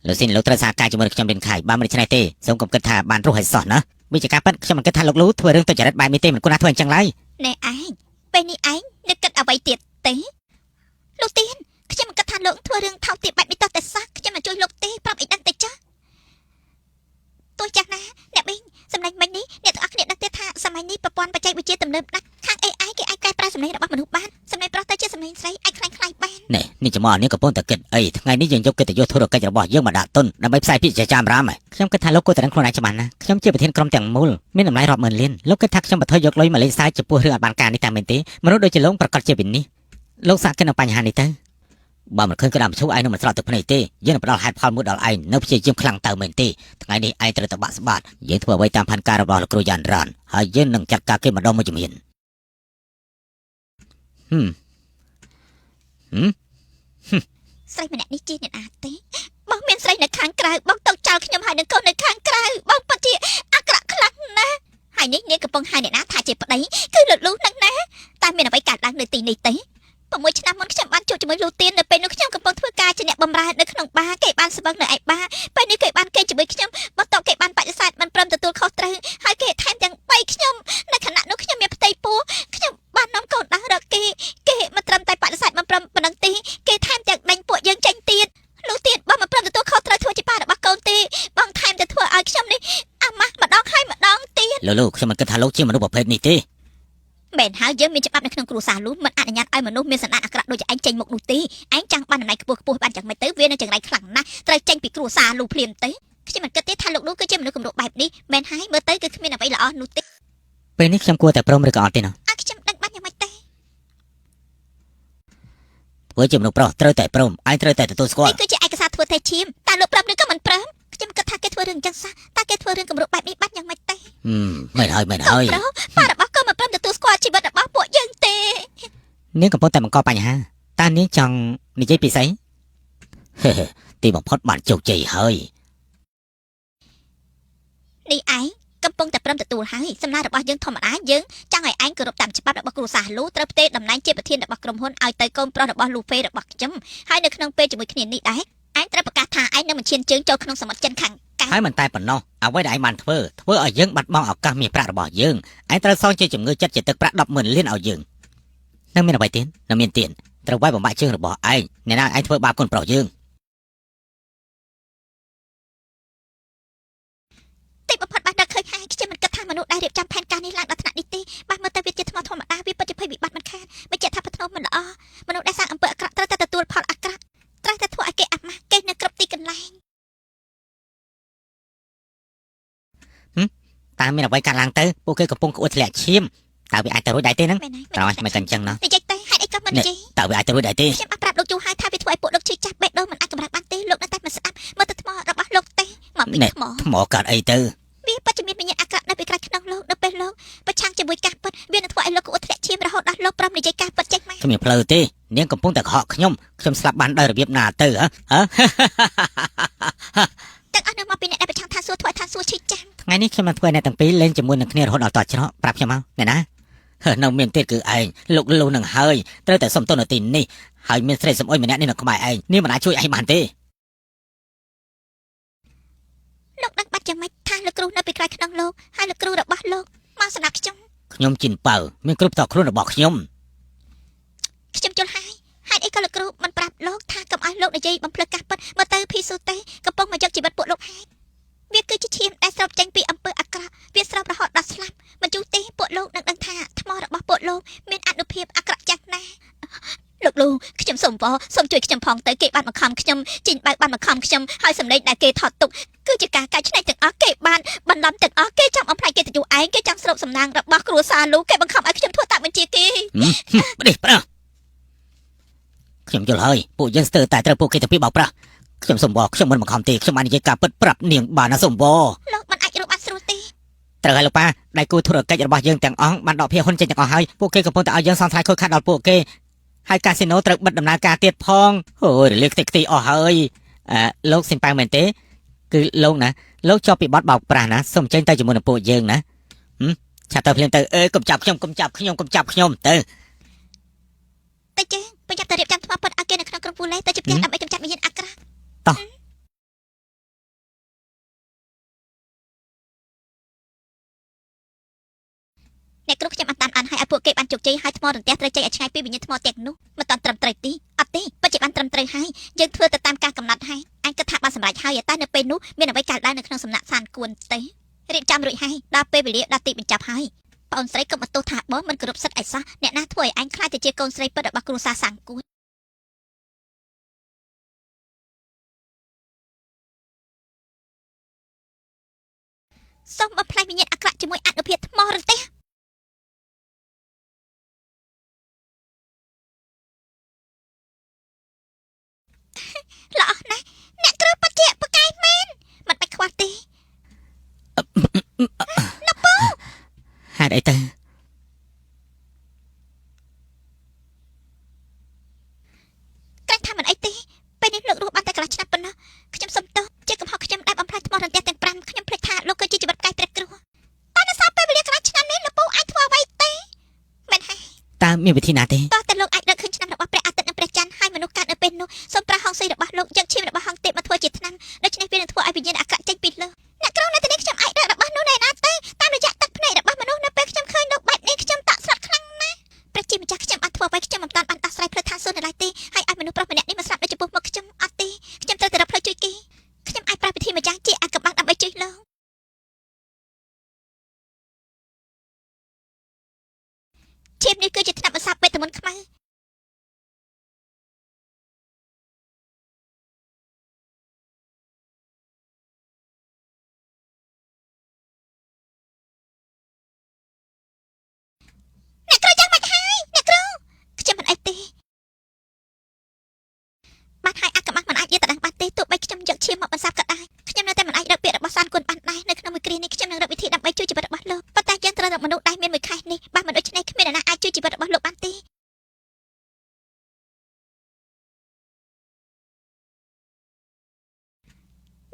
លោកស៊ីនលោកត្រូវសហការជាមួយនឹងខ្ញុំលិនខៃបើមិនដូច្នេះទេសូមកុំគិតថាបានរស់ឲ្យសោះណាវាជាការពិតខ្ញុំមិនគិតថាលោកលូធ្វើរឿងទុច្ចរិតបែបនេះទេមិនគួរណាធ្វើអញ្ចឹងឡើយ ណែឯងពេលនេះឯងនឹកគិតអ្វីទៀតទេលោកទៀនខ្ញុំមិនគិតថាលោកធ្វើរឿងថោកទាបបែបនេះតោះតែសោះខ្ញុំមិនជួយលោកទេប្រាប់ឲ្យដឹងទៅចាស់ទោះចាស់ណាអ្នកប៊ីងសម្លេងមិញនេះអ្នកទាំងអស់គ្នាដឹងទេថាសម័យនេះប្រព័ន្ធបច្ចេកវិទ្យាទំនើបណាស់ខាង AI គេអាចកែប្រែសម្លេងរបស់មនុស្សបានសម្លេងប្រុសទៅជាសម្លេងស្រីអាចខ្លាញ់ខ្លាយបាន នេះនេះចំអនេះកំពុងតែគិតអីថ្ងៃនេះយើងយកកិត្តិយសធុរកិច្ចរបស់យើងមកដាក់ទុនដើម្បីផ្សាយពាក្យចចាមរាមហ៎ខ្ញុំគិតថាលោកគួរតែដឹងខ្លួនឯងច្បាស់ណាស់ខ្ញុំជាប្រធានក្រុមទាំងមូលមានតម្លៃរាប់ម៉ឺនលានលោកគិតថាខ្ញុំបើធ្វើយកលុយមកលេងសើចចំពោះរឿងអត់បានការនេះតាមមែនទេមនុស្សដូចជាលោកប្រកាសជាវិនិច្ឆ័យលោកសាកគិតនៅបញ្ហានេះទៅបើមិនឃើញក្តាមឈូឯងនឹងមិនស្រក់ទឹកភ្នែកទេយើងនឹងផ្ដល់ហេតុផលមួយដល់ឯងនៅព្យាយាមខ្លាំងទៅមែនទេថ្ងៃនេះឯងត្រូវតែបាក់ស្បាតយើងធ្វើអ្វីតាមផែនការរបស់លោកគ្រូយ៉ានរ៉ានហើយយើងនឹងចាត់ការគេម្ដងមួយជំហានហឹមហឹម ស្រីម្នាក់នេះជាអ្នកណាទេបងមានស្រីនៅខាងក្រៅបងຕົកចោលខ្ញុំហើយនឹងកូននៅខាងក្រៅបងពិតជាអាក្រក់ខ្លាំងណាស់ហើយនេះនាងកំពុងហៅអ្នកណាថាជាប្តីគឺលោកលូនឹងណាតែមានអ្វីកើតឡើងនៅទីនេះទេ6ឆ្នាំមុនខ្ញុំបានជួបជាមួយលូទៀននៅពេលនោះខ្ញុំកំពុងធ្វើការជាអ្នកបម្រើនៅក្នុងបារគេបានស្វឹងនៅឯបារពេលនេះគេបានគេជាមួយខ្ញុំបន្ទាប់គេបានបដិសេធមិនព្រមទទួលខុសត្រូវហើយគេថែមទាំងបីខ្ញុំនៅខណៈនោះខ្ញុំមានផ្ទៃពោះខ្ញុំបាន លោកលោកខ្ញុំមិនគិតថាលោកជាមនុស្សប្រភេទនេះទេ មែនហើយយើងមានច្បាប់នៅក្នុងគ្រួសារលូមិនអនុញ្ញាតឲ្យមនុស្សមានសន្តានអាក្រក់ដូចឯងចេញមុខនោះទេឯងចង់បានតំណែងខ្ពស់ខ្ពស់បានយ៉ាងម៉េចទៅវានឹងចង្រៃខ្លាំងណាស់ត្រូវចេញពីគ្រួសារលូភ្លាមទៅខ្ញុំមិនគិតទេថាលោកលូគឺជាមនុស្សគំរូបែបនេះមែនហើយមើលទៅគឺគ្មានអ្វីល្អនោះទេ ពេលនេះខ្ញុំគួរតែព្រមឬក៏អត់ទេណា ឲ្យខ្ញុំដឹងបានយ៉ាងម៉េចទេ ធ្វើជាមនុស្សប្រុសត្រូវតែព្រមឯងត្រូវតែទទួលស្គាល់ នេះគឺជាឯកសារធ្វើទេឈាមតើលោកព្រមឬក៏មិនព្រមខ្ញុំគិតថាគេធ្វើរឿងអញ្ចឹងសោះតើគេធ្វើរឿងគំរូបែបនេះបានយ៉ាងម៉េចទេ ហឹមមែនហើយមែន កូ ហើយ នប្រុសប៉ារបស់កូនមិនព្រមទទួលស្គាល់ជីវិតរបស់ពួកយើងទេ នាងកំពុងតែបង្កបញ្ហាតើនាងចង់និយាយពីស្អីហេហេទីបំផុតបានជោគជ័យហើយ នេះឯងកំពុងតែព្រមទទួលហើយសំណើរបស់យើងធម្មតាយើងចង់ឲ្យឯងគោរពតាមច្បាប់របស់គ្រួសារលូត្រូវផ្ទេរតំណែងជាប្រធានរបស់ក្រុមហ៊ុនឲ្យទៅកូនប្រុសរបស់លូហ្វេរបស់ខ្ញុំហើយនៅក្នុងពេលជាមួយគ្នានេះដែរឯងត្រូវប្រកាសថាឯងនឹងមិនឈានជើងចូលក្នុងសមុទ្រចិនខាងកើត ហើយមិនតែប៉ុណ្ណោះអ្វីដែលឯងបានធ្វើធ្វើឲ្យយើងបាត់បង់ឱកាសមាសប្រាក់របស់យើងឯងត្រូវសងជាជំងឺចិត្តជាទឹកប្រាក់100000លានឲ្យយើងនឹងមានអ្វីទៀតនឹងមានទៀតត្រូវវាយបំបាក់ជើងរបស់ឯងអ្នកណាឯងធ្វើបាបកូនប្រុសយើង តិចបំផុតបានដល់ឃើញហើយខ្ញុំមិនគិតថាមនុស្សដែលរៀបចំផែនការនេះឡើងដល់ថ្នាក់នេះទេបាទមើលទៅវាជាថ្មធម្មតាវាពិតជាភ័យវិបត្តិមិនខានបញ្ជាក់ថាប្រាថ្នាមិនល្អមនុស្សដែលសាងអំពើអាក្រក់ត្រូវតែទទួលផលអាក្រក់ត្រូវតែធ្វើឲ្យគេអាម៉ាស់គេនៅគ្រប់ទីកន្លែង តើមានអ្វីកើតឡើងទៅពួកគេកំពុងក្អួតធ្លាក់ឈាមតើវាអាចទៅរួចដែរទេហ្នឹង មែនហើយ ត្រូវហើយមិនតែអញ្ចឹងណោះ និយាយទៅហេតុអីក៏មិននិយាយ តើវាអាចទៅរួចដែរទេ ខ្ញុំអត់ប្រាប់លោកជូហើយថាវាធ្វើឲ្យពួកលោកឈឺចាប់បេះដូងមិនអាចកម្រើកបានទេលោកនៅតែមិនស្ដាប់មើលទៅថ្មរបស់លោកទេមកពីថ្ម ថ្មកើតអីទៅ វាពិតជាមានវិញ្ញាណអាក្រក់នៅពីក្រៅក្នុងលោកនៅពេលលោកប្រឆាំងជាមួយការពិតវានឹងធ្វើឲ្យលោកក្អួតធ្លាក់ឈាមរហូតដល់លោកព្រមនិយាយការពិតចេញមក គ្មានផ្លូវទេនាងកំពុងតែកុហកខ្ញុំខ្ញុំស្លាប់បានដោយរបៀបណាទៅហ៎ហ៎ ទាំងអស់នោះមកពីអ្នកដែលប្រឆាំងឋានសួគ៌ធ្វើឲ្យឋានសួគ៌ឈឺចាំ ថ្ងៃនេះខ្ញុំនឹងធ្វើឲ្យអ្នកទាំងពីរលេងជាមួយនឹងគ្នារហូតដល់តច្រកប្រាប់ខ្ញុំមកអ្នកណាហឺនៅមានទៀតគឺឯងលោកលូនឹងហើយត្រូវតែសុំទោសនៅទីនេះហើយមានស្រីសំអុយម្នាក់នេះនៅក្បែរឯងនាងមិនអាចជួយឯងបានទេ លោកដឹងបាត់យ៉ាងម៉េចថាលោកគ្រូនៅពីក្រៅក្នុងលោកហើយលោកគ្រូរបស់លោកមកសម្រាប់ខ្ញុំ ខ្ញុំជីនប៉ៅមានគ្រប់តខ្លួនរបស់ខ្ញុំ ខ្ញុំជល់ហើយហេតុអីក៏លោកគ្រូមិនប្រាប់លោកថាកុំឲ្យលោកនិយាយបំភ្លឺការពិតមើលទៅភីស៊ូតេកំពុងមកយកជីវិតពួកលោកហើយវាគឺជាឈាមដែលស្រូបចេញពីអំពើអាក្រក់វាស្រូបរហូតដល់ស្លាប់មិនយូរទេពួកលោកនឹងដឹងថាថ្មរបស់ពួកលោកមានអនុភាពអាក្រក់យ៉ាងណាលោកលូខ្ញុំសូមវសូមជួយខ្ញុំផងទៅគេបានបង្ខំខ្ញុំជីងបើកបានបង្ខំខ្ញុំហើយសម្លេងដែលគេថតទុកគឺជាការកែច្នៃទាំងអស់គេបានបន្លំទាំងអស់គេចង់បំផ្លាញកិត្តិយសឯងគេចង់ស្រូបសំណាងរបស់គ្រួសារលោកគេបង្ខំឲ្យខ្ញុំធ្វើតាមបញ្ជាគេ ប្រទេសប្រះខ្ញុំយល់ហើយពួកយើងស្ទើរតែត្រូវពួកគេទាំងពីរបោកប្រាស់ខ្ញុំសុំវខ្ញុំមិនបង្ខំទេខ្ញុំបាននិយាយការពិតប្រាប់នាងបានណាសុំវ លោកមិនអាចរស់បានស្រួលទេ ត្រូវហើយលោកប៉ាដៃគូធុរកិច្ចរបស់យើងទាំងអង្គបានដកភាគហ៊ុនចេញទាំងអស់ហើយពួកគេកំពុងតែឲ្យយើងសងថ្លៃខូចខាតដល់ពួកគេហើយកាស៊ីណូត្រូវបិទដំណើរការទៀតផងអូយរលាកខ្ទេចខ្ទីអស់ហើយអឺលោកស៊ីមប៉ាងមែនទេគឺលោកណាលោកជាប់ពីបត់បោកប្រាស់ណាសូមចេញទៅជាមួយនឹងពួកយើងណាហឹមឆាប់ទៅភ្លាមទៅអើយកុំចាប់ខ្ញុំកុំចាប់ខ្ញុំកុំចាប់ខ្ញុំទៅ តែជើងប្រយ័ត្នតែរៀបចំថ្មពិតឲ្យគេនៅក្នុងក្រុងពូឡេទៅជាផ្ទះដើម្បីកម្ចាត់វិញ្ញាណអាក្រក់ តោះ អ្នកគ្រូខ្ញុំបានតាមអានឲ្យឲ្យពួកគេបានជោគជ័យហើយថ្មរន្ទះត្រូវចេញឲ្យឆ្ងាយពីវិញ្ញាណថ្មទាំងនោះមិនតាន់ត្រឹមត្រូវទេអត់ទេពិតជាបានត្រឹមត្រូវហើយយើងធ្វើទៅតាមការកំណត់ហើយអញគិតថាបានសម្រេចហើយតែនៅពេលនោះមានអ្វីកើតឡើងនៅក្នុងសំណាក់សានគួនទេរៀបចំរួចហើយដល់ពេលវេលាដល់ទីបញ្ចប់ហើយបងស្រីកុំបន្ទោសថាបងមិនគោរពសិទ្ធិឲ្យសោះអ្នកណាធ្វើឲ្យអញខ្លាចទៅជាកូនស្រីពិតរបស់គ្រួសារសាំងគួនសូមបំផ្លាញវិញ្ញាណអាក្រក់ជាមួយអនុភាពថ្មរន្ទះ ល្អណាស់អ្នកគ្រូពិតជាប្រកែកមែនមិនបាច់ខ្វល់ទេ ហេតុអីទៅ ក្រែងថាមិនអីទេពេលនេះលោករស់បានតែកន្លះឆ្នាំប៉ុណ្ណោះខ្ញុំសុំទោសជាកំហុសខ្ញុំដែលបំផ្លាញថ្មរន្ទះទាំង5ខ្ញុំភ្លេចថាលោកគឺជាជីវិតផ្កាយព្រះគ្រោះតែនៅសល់ពេលវេលាកន្លះឆ្នាំនេះលោកពូអាចធ្វើអ្វីទេមែនហើយ តើមានវិធីណាទេ តោះតែលោកអាចរកឃើញឆ្នាំរបស់ព្រះអាទិត្យនិងព្រះច័ន្ទហើយមនុស្សកើតនៅពេលនោះសូមប្រើហង្សីរបស់លោកយកឈាមរបស់ហង្សទេពមកធ្វើជាថ្នាំដូច្នេះវានឹងធ្វើឲ្យវិញ្ញាណអាក្រក់ចេញពីលោកអ្នកគ្រូនៅទីនេះខ្ញុំអាចរករបស់នោះនៅណាទេតាមរយៈទឹកភ្នែករបស់មនុស្សនៅពេលខ្ញុំឃើញលោកបែបនេះខ្ញុំតក់ស្លុតខ្លាំងណាស់ព្រះជាម្ចាស់ខ្ញុំអត់ធ្វើអ្វីខ្ញុំមិនតាន់បានដោះស្រាយផ្លូវឋានសួគ៌នៅឡើយទេហើយឲ្យមនុស្សប្រុសម្នាក់នេះមកស្លាប់នៅចំពោះមុខខ្ញុំអត់ទេខ្ញុំត្រូវតែរកផ្លូវជួយគេខ្ញុំអាចប្រើវិធីម្យ៉ាងជាអាកំបាំងដើម្បីជួយលោក បានហើយអាកំាស់មិនអាចយកទៅដឹងបានទេទោះបីខ្ញុំយកឈាមមកបន្សាបក៏ដោយខ្ញុំនៅតែមិនអាចរកពាក្យរបស់សានគុណបានដែរនៅក្នុងមួយគ្រានេះខ្ញុំនឹងរកវិធីដើម្បីជួយជីវិតរបស់លោកប៉ុន្តែយើងត្រូវរកមនុស្សដែលមានមួយខែនេះបើមិនដូច្នេះគ្មាននរណាអាចជួយជីវិតរបស់លោកបានទេ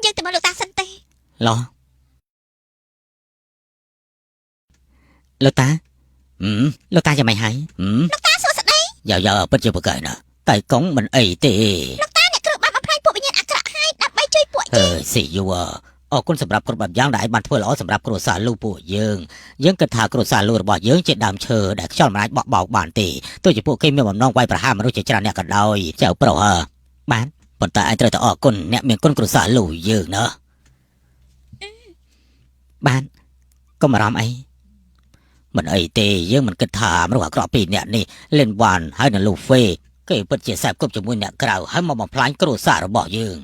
យើងទៅមកលោកតាសិនទេ ឡោះលោកតាលោកតាយ៉ាងម៉េចហើយ លោកតាសួស្តី យ៉ាយ៉ាពិតជាប្រកែណាតែកងមិនអីទេ លោកតាអ្នកគ្រូបានបំផ្លាញពួកវិញ្ញាណអាក្រក់ហើយដើម្បីជួយពួក អើយស៊ីយូអរគុណសម្រាប់គ្រប់បែបយ៉ាងដែលឯងបានធ្វើល្អសម្រាប់គ្រួសារលូពួកយើងយើងគិតថាគ្រួសារលូរបស់យើងជាដើមឈើដែលខ្យល់មិនអាចបក់បោកបានទេទោះជាពួកគេមានបំណងវាយប្រហារមនុស្សជាច្រើនអ្នកក៏ដោយចៅប្រុសហ៎បានប៉ុន្តែឯងត្រូវតែអរគុណអ្នកមានគុណគ្រួសារលូយើងណាបានកុំអារម្មណ៍អីមិនអីទេយើងមិនគិតថាមនុស្សអាក្រក់ពីរអ្នកនេះលេនវ៉ានហើយនិងលូហ្វេគេពិតជាសែបគប់ជាមួយអ្នកក្រៅហើយមកបំផ្លាញគ្រួសាររបស់យើង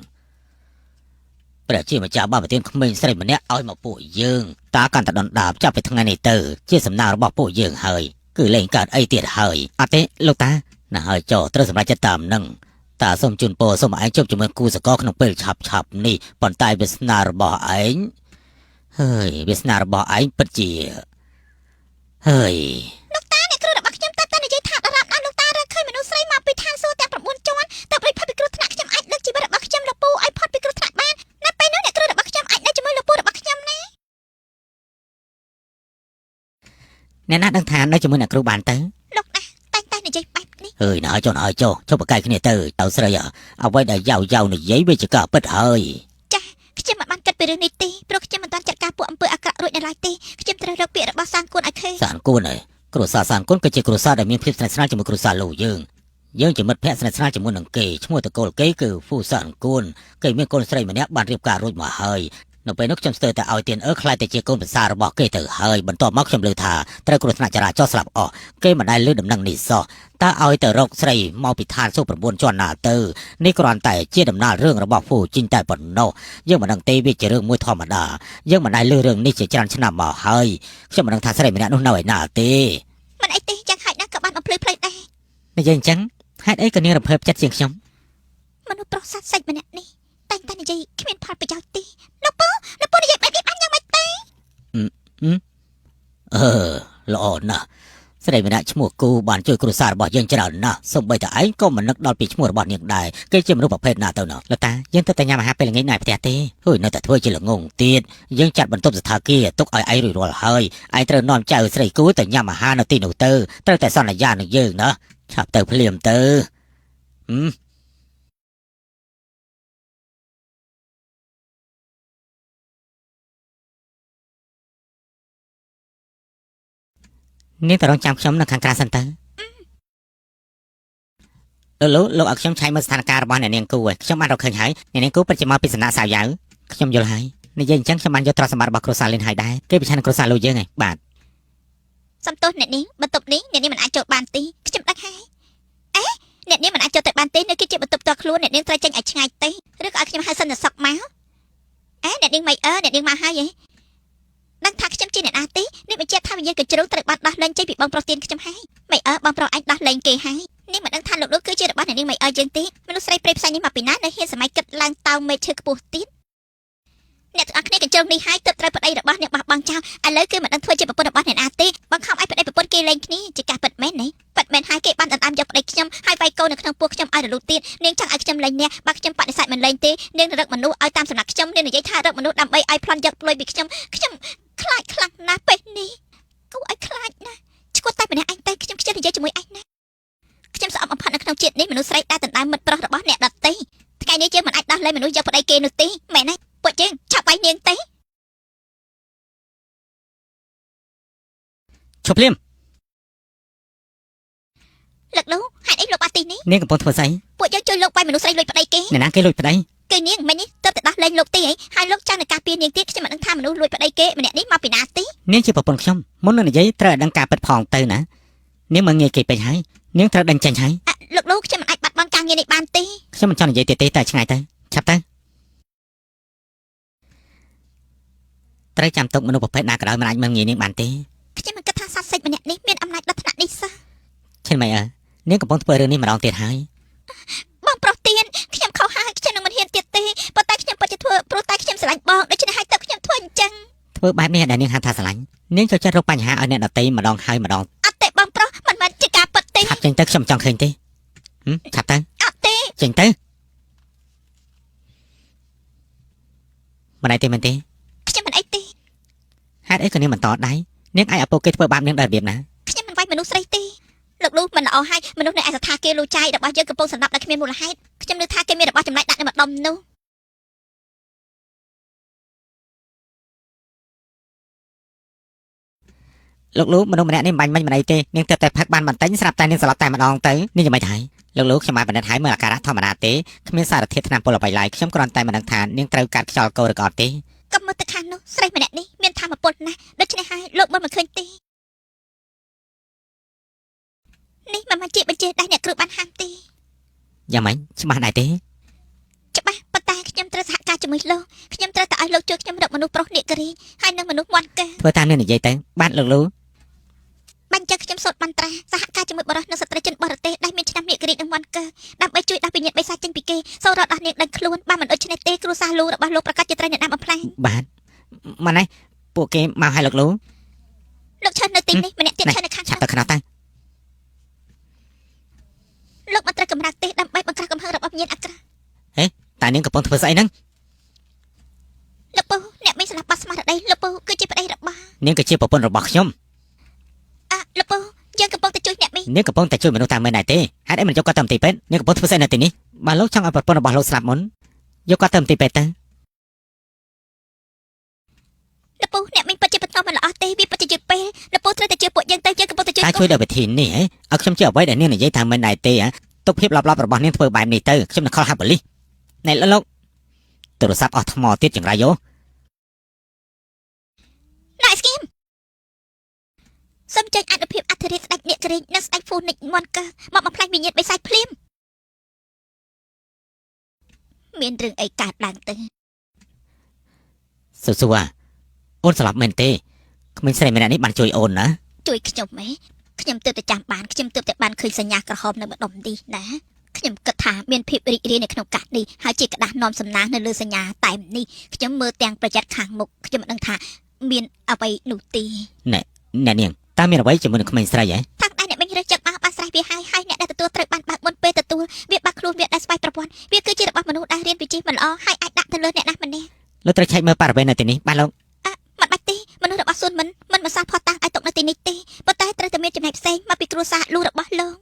ព្រះជាម្ចាស់បានប្រទានក្មេងស្រីម្នាក់ឲ្យមកពួកយើងតាកាន់តែដុនដាបចាប់ពីថ្ងៃនេះទៅជាសំណាងរបស់ពួកយើងហើយគឺលែងកើតអីទៀតហើយអត់ទេលោកតាណាហើយចោត្រូវសម្រេចចិត្តតាមនឹងតាសូមជូនពរសូមឲ្យឯងជួបជាមួយគូសកលក្នុងពេលឆាប់ឆាប់នេះប៉ុន្តែវាសនារបស់ឯងហើយវាសនារបស់ឯងពិតជាហើយ លោកតាអ្នកគ្រូរបស់ខ្ញុំតែតែនិយាយថាដរាបណាលោកតារកឃើញមនុស្សស្រីមកពីឋានសួគ៌ទាំង9ជាន់ទៅរួចផុតពីគ្រោះថ្នាក់ខ្ញុំអាចលើកជីវិតរបស់ខ្ញុំលោកពូឲ្យផុតពីគ្រោះថ្នាក់បាននៅពេលនោះអ្នកគ្រូរបស់ខ្ញុំអាចនៅជាមួយលោកពូរបស់ខ្ញុំណា អ្នកណាដឹងថានៅជាមួយអ្នកគ្រូបានទៅ លោកណាតែងតែនិយាយបែបនេះ ហើយណាចុះណាចុះជប់បកកាយគ្នាទៅតើស្រីអ្វីដែលយ៉ាវយ៉ាវនិយាយវាជាការពិតហើយ ចាខ្ញុំមិនបានគិតពីរឿងនេះទេព្រោះខ្ញុំមិនទាន់ចាត់ការពួកអំពើអាក្រក់រួចនៅឡើយទេខ្ញុំត្រូវរកពាក្យរបស់សាងគុណឲ្យឃើញ សានគុណឯងគ្រួសារសានគុណគឺជាគ្រួសារដែលមានភាពស្និទ្ធស្នាលជាមួយគ្រួសារលោកយើងយើងជាមិត្តភក្តិស្និទ្ធស្នាលជាមួយនឹងគេឈ្មោះតកូលគេគឺហ្វូសានគុណគេមានកូនស្រីម្នាក់បានរៀបការរួចមកហើយនៅពេលនោះខ្ញុំស្ទើរតែឲ្យទៀនអឺខ្លាយទៅជាកូនប្រសាររបស់គេទៅហើយបន្ទាប់មកខ្ញុំលើថាត្រូវគ្រោះថ្នាក់ចរាចរណ៍ស្លាប់អស់គេមិនដែលលើដំណឹងនេះសោះតើឲ្យទៅរកស្រីមកពីឋានសួគ៌9ជាន់ណាទៅនេះគ្រាន់តែជាដំណើររឿងរបស់ហ្វូជីងតែប៉ុណ្ណោះយើងមិនដឹងទេវាជារឿងមួយធម្មតាយើងមិនដែលលើរឿងនេះជាច្រើនឆ្នាំមកហើយខ្ញុំមិនដឹងថាស្រីម្នាក់នោះនៅឯណាទេ មិនអីទេយ៉ាងហោចណាស់ក៏បានបំភ្លឺផ្លូវដែរ និយាយអញ្ចឹងហេតុអីក៏នាងរំភើបចិត្តជាងខ្ញុំ មនុស្សប្រុសសត្វសាច់ម្នាក់នេះតែងតែនិយាយគ្មានផលប្រយោជន៍ទេលោកពូលោកពូនិយាយបែបនេះបានយ៉ាងម៉េចទេ អឺល្អណាស់ស្រីម្នាក់ឈ្មោះគូបានជួយគ្រួសាររបស់យើងច្រើនណាស់សូម្បីតែឯងក៏មិននឹកដល់ពីឈ្មោះរបស់នាងដែរគេជាមនុស្សប្រភេទណាទៅណោះលោកតាយើងទៅតែញ៉ាំអាហារពេលល្ងាចនៅផ្ទះទេហើយនៅតែធ្វើជាល្ងងទៀតយើងចាត់បន្ទប់សន្តាគារទុកឲ្យឯងរួចរាល់ហើយឯងត្រូវនាំចៅស្រីគូទៅញ៉ាំអាហារនៅទីនោះទៅត្រូវតែសន្យានឹងយើងណាឆាប់ទៅភ្លាមទៅហឹមនាងទៅរងចាំខ្ញុំនៅខាងក្រៅសិនទៅលោកលោកឲ្យខ្ញុំឆែកមើលស្ថានភាពរបស់អ្នកនាងគូឯងខ្ញុំបានរកឃើញហើយអ្នកនាងគូពិតជាមកពីសំណាក់សាវយ៉ាវខ្ញុំយល់ហើយនិយាយអញ្ចឹងខ្ញុំបានយកទ្រព្យសម្បត្តិរបស់គ្រួសារលិនហើយដែរគេប្រឆាំងនឹងគ្រួសារលោកយើងឯងបាទ សំទោសអ្នកនាងបន្ទប់នេះអ្នកនាងមិនអាចចូលបានទេខ្ញុំដឹងហើយអេអ្នកនាងមិនអាចចូលទៅបានទេនៅគឺជាបន្ទប់ផ្ទាល់ខ្លួនអ្នកនាងត្រូវចេញឲ្យឆ្ងាយទេឬក៏ឲ្យខ្ញុំហៅសិនទៅសក់មកអេអ្នកនាងមិនអើអ្នកនាងមកហើយហ៎ដឹងថាខ្ញុំជាអ្នកណាទេនេះបញ្ជាក់ថាវិញ្ញាណកញ្ជ្រោងត្រូវបានដោះលែងចេញពីបងប្រុសទៀនខ្ញុំហើយមិនអើបងប្រុសអាចដោះលែងគេហើយនេះមិនដឹងថាលោកនោះគឺជារបស់អ្នកនាងមិនអើយើងទេមនុស្សស្រីព្រៃផ្សៃនេះមកពីណានៅហ៊ានសម័យគិតឡើងតោងមេឈើខ្ពស់ទៀតអ្នកទាំងអស់គ្នាកញ្ជ្រោងនេះហើយទើបត្រូវប្តីរបស់អ្នកបោះបង់ចោលឥឡូវគឺមិនដឹងធ្វើជាប្រពន្ធរបស់អ្នកណាទេបង្ខំឲ្យប្តីប្រពន្ធគេលែងគ្នាជាការពិតមែនទេពិតមែនហើយគេបានដណ្ដើមយកប្តីខ្ញុំហើយវាយកូននៅក្នុងពោះខ្ញុំឲ្យរលូតទៀតនាងចង់ឲ្យខ្ញុំលែងអ្នកបើខ្ញុំបដិសេធមិនលែងទេនាងនឹងរកមនុស្សឲ្យតាមសំណាក់ខ្ញុំនាងនិយាយថារកមនុស្សដើម្បីឲ្យប្លន់យកលុយពីខ្ញុំខ្ញុំខ្លាចខ្លាំងណាស់ពេលនេះគួរឲ្យខ្លាចណាស់ឈួតតែម្នាក់ឯងតែខ្ញុំខ្ជិលនិយាយជាមួយឯងណាខ្ញុំស្អប់បំផុតនៅក្នុងជាតិនេះមនុស្សស្រីដែលដណ្ដើមមិត្តប្រុសរបស់អ្នកដទៃថ្ងៃនេះយើងមិនអាចដោះលែងមនុស្សយកប្តីគេនោះទេមែនទេពួកយើងឆាប់វាយនាងទេ ឈប់ភ្លាម លោកលោកហេតុអីលោកបាទីនេះ នាងកំពុងធ្វើស្អី ពួកយើងជួយលោកវាយមនុស្សស្រីលួចប្តីគេ អ្នកណាគេលួចប្តី គឺនាងមិញនេះទើបតែដោះលែងលោកទេហីហើយលោកចង់នឹងការពារនាងទៀតខ្ញុំមិនដឹងថាមនុស្សលួចប្តីគេម្នាក់នេះមកពីណាទេ នាងជាប្រពន្ធខ្ញុំមុននឹងនិយាយត្រូវឲ្យដឹងការពិតផងទៅណានាងមកងាយគេពេកហើយនាងត្រូវដេញចេញហើយ អ่ะលោកលោកខ្ញុំមិនអាចបាត់បង់ការងារនេះបានទេ ខ្ញុំមិនចង់និយាយទៀតទេតែឆ្ងាយទៅឆាប់ទៅត្រូវចាំទុកមនុស្សប្រភេទណាក៏ដោយមិនអាចមើលងាយនាងបានទេ ខ្ញុំមិនគិតថាសត្វសេចម្នាក់នេះមានអំណាចដល់ថ្នាក់នេះសោះ ឈិនមិនអើនាងកំពុងធ្វើរឿងនេះម្ដងទៀតហើយ បងប្រុសទៀនខ ធ្វើបែបនេះដែលនាងហៅថាស្រឡាញ់នាងចូលចិត្តរកបញ្ហាឲ្យអ្នកដទៃម្ដងហើយម្ដង អត់ទេបងប្រុសមិនមែនជាការពិតទេ ឆាប់ចេញទៅខ្ញុំចង់ឃើញទេហឹមឆាប់ទៅ អត់ទេ ចេញទៅមិនអីទេមែនទេ ខ្ញុំមិនអីទេ ហេតុអីក៏នាងបន្តដៃនាងអាចឲ្យពួកគេធ្វើបាបនាងដោយរបៀបណា ខ្ញុំមិនវាយមនុស្សស្រីទេលោកលូមិនល្អហើយមនុស្សនៅឯស្ថានគារលូចាយរបស់យើងកំពុងសម្លាប់ដោយគ្មានមូលហេតុខ្ញុំនឹកថាគេមានរបស់ចម្លែកដាក់នៅម្ដុំនោះ លោកលូមនុស្សម្នាក់នេះមិនបាញ់មិញមិនអីទេនាងទើបតែផឹកបានបន្តិចស្រាប់តែនាងស្លាប់តែម្ដងទៅនាងយ៉ាងម៉េចហើយលោកលូខ្ញុំបានបណ្ឌិតហើយមើលអាការៈធម្មតាទេគ្មានសារធាតុថ្នាំពុលអ្វីឡើយខ្ញុំគ្រាន់តែមិនដឹងថានាងត្រូវកាត់ខ្យល់កោឬក៏អត់ទេ កុំមើលទៅខាងនោះស្រីម្នាក់នេះមានធម៌ពលណាស់ដូច្នេះហើយលោកមើលមិនឃើញទេនេះមិនមែនជាបញ្ជាដែលអ្នកគ្រូបានហាមទេ យ៉ាងម៉េចច្បាស់ដែរទេ ច្បាស់ប៉ុន្តែខ្ញុំត្រូវសហការជាមួយលោកខ្ញុំត្រូវតែឲ្យលោកជួយខ្ញុំរកមនុស្សប្រុសនាគរីហើយនិងមនុស្សមន់កើ ធ្វើតាមនាងនិយាយទៅបាទលោកលូ បាញ់ចឹងខ្ញុំសូត្រមន្ត្រាសហការជាមួយបរិសនិងស្ត្រីជនបរទេសដែលមានឆ្នាំនាគរីនិងមន់កើដើម្បីជួយដោះវិញ្ញាណបិសាចចេញពីគេសូមរត់ដោះនាងដឹងខ្លួនបើមិនដូច្នេះទេគ្រួសារលូរបស់លោកប្រកាសជាត្រូវអ្នកណាបំផ្លាញ បាទម៉ាណែពួកគេមកឲ្យលោកលូ លោកឈើនៅទីនេះម្នាក់ទៀតឈើនៅខាង ឆាប់ទៅខ្នោះទៅ លោកមិនត្រូវកម្រើកទេដើម្បីបង្ក្រាបកំហឹងរបស់វិញ្ញាណអាក្រក់ តែនាងកំពុងធ្វើស្អីហ្នឹង លោកពូអ្នកមានស្លាប់បាត់ស្មារតីលោកពូគឺជាប្តីរបស់ នាងគឺជាប្រពន្ធរបស់ខ្ញុំ អលោកពូយើងកំពុងតែជួយអ្នកមីង នាងកំពុងតែជួយមនុស្សតាមមែនដែរទេហេតុអីមិនយកគាត់ទៅមន្ទីរពេទ្យនាងកំពុងធ្វើស្អីនៅទីនេះបើលោកចង់ឲ្យប្រពន្ធរបស់លោកស្លាប់មុនយកគាត់ទៅមន្ទីរពេទ្យទៅ លោកពូអ្នកមីងពិតជាបន្តមិនល្អទេវាពិតជាយឺតពេលលោកពូត្រូវតែជួយពួកយើងទៅយើងកំពុងតែជួយ តែជួយដោយវិធីនេះហ៎ឲ្យខ្ញុំជឿអ្វីដែលនាងនិយាយថាមិនដែរទេហ៎ទុកភាពឡប់ៗរបស់នាងធ្វើបែបនេះទៅខ្ញុំនឹងខលហៅប៉ូលីសណែលោកទូរស័ព្ទអស់ថ្មទៀតចង្រៃយោ ណៃស្គីមសូមចេញអនុភាពអធិរាជស្ដេចនាគរាជនិងស្ដេចហ្វូនិកមន់កើមកបំផ្លាញវិញ្ញាណបិសាចភ្លាមមានរឿងអីកើតឡើងទៅ ស៊ូស៊ូអាអូនស្លាប់មែនទេក្មេងស្រីម្នាក់នេះបានជួយអូនណា ជួយខ្ញុំហ៎ខ្ញុំទើបតែចាំបានខ្ញុំទើបតែបានឃើញសញ្ញាក្រហមនៅម្ដុំនេះណាខ្ញុំគិតថាមានភាពរីករាយនៅក្នុងកាសនេះហើយជាក្តារនាំសំណាងនៅលើសញ្ញាតែមនេះខ្ញុំមើលទាំងប្រយ័ត្នខាងមុខខ្ញុំមិនដឹងថាមានអ្វីនោះទេ អ្នកនាងតើមានអ្វីជាមួយនឹងក្មេងស្រីហ៎ តាំងតែអ្នកមិញរើសចឹកមកបានស្រេះវាហើយហើយអ្នកដែលទទួលត្រូវបានបើកមុនពេលទទួលវាបាក់ខ្លួនវាដែលស្វ័យប្រព័ន្ធវាគឺជារបស់មនុស្សដែលរៀនវិជ្ជាមិនល្អហើយអាចដាក់ទៅលើអ្នកណាម្នាក់ លោកត្រូវឆែកមើលបរិវេណនៅទីនេះបាទលោក មិនបាច់ទេមនុស្សរបស់សួនមិនមិនបន្សល់ផុសតាំងឲ្យទុកនៅទីនេះទេប៉ុន្តែត្រូវតែមានចំណែកផ្សេងមកពីគ្រួសារលូរបស់លោក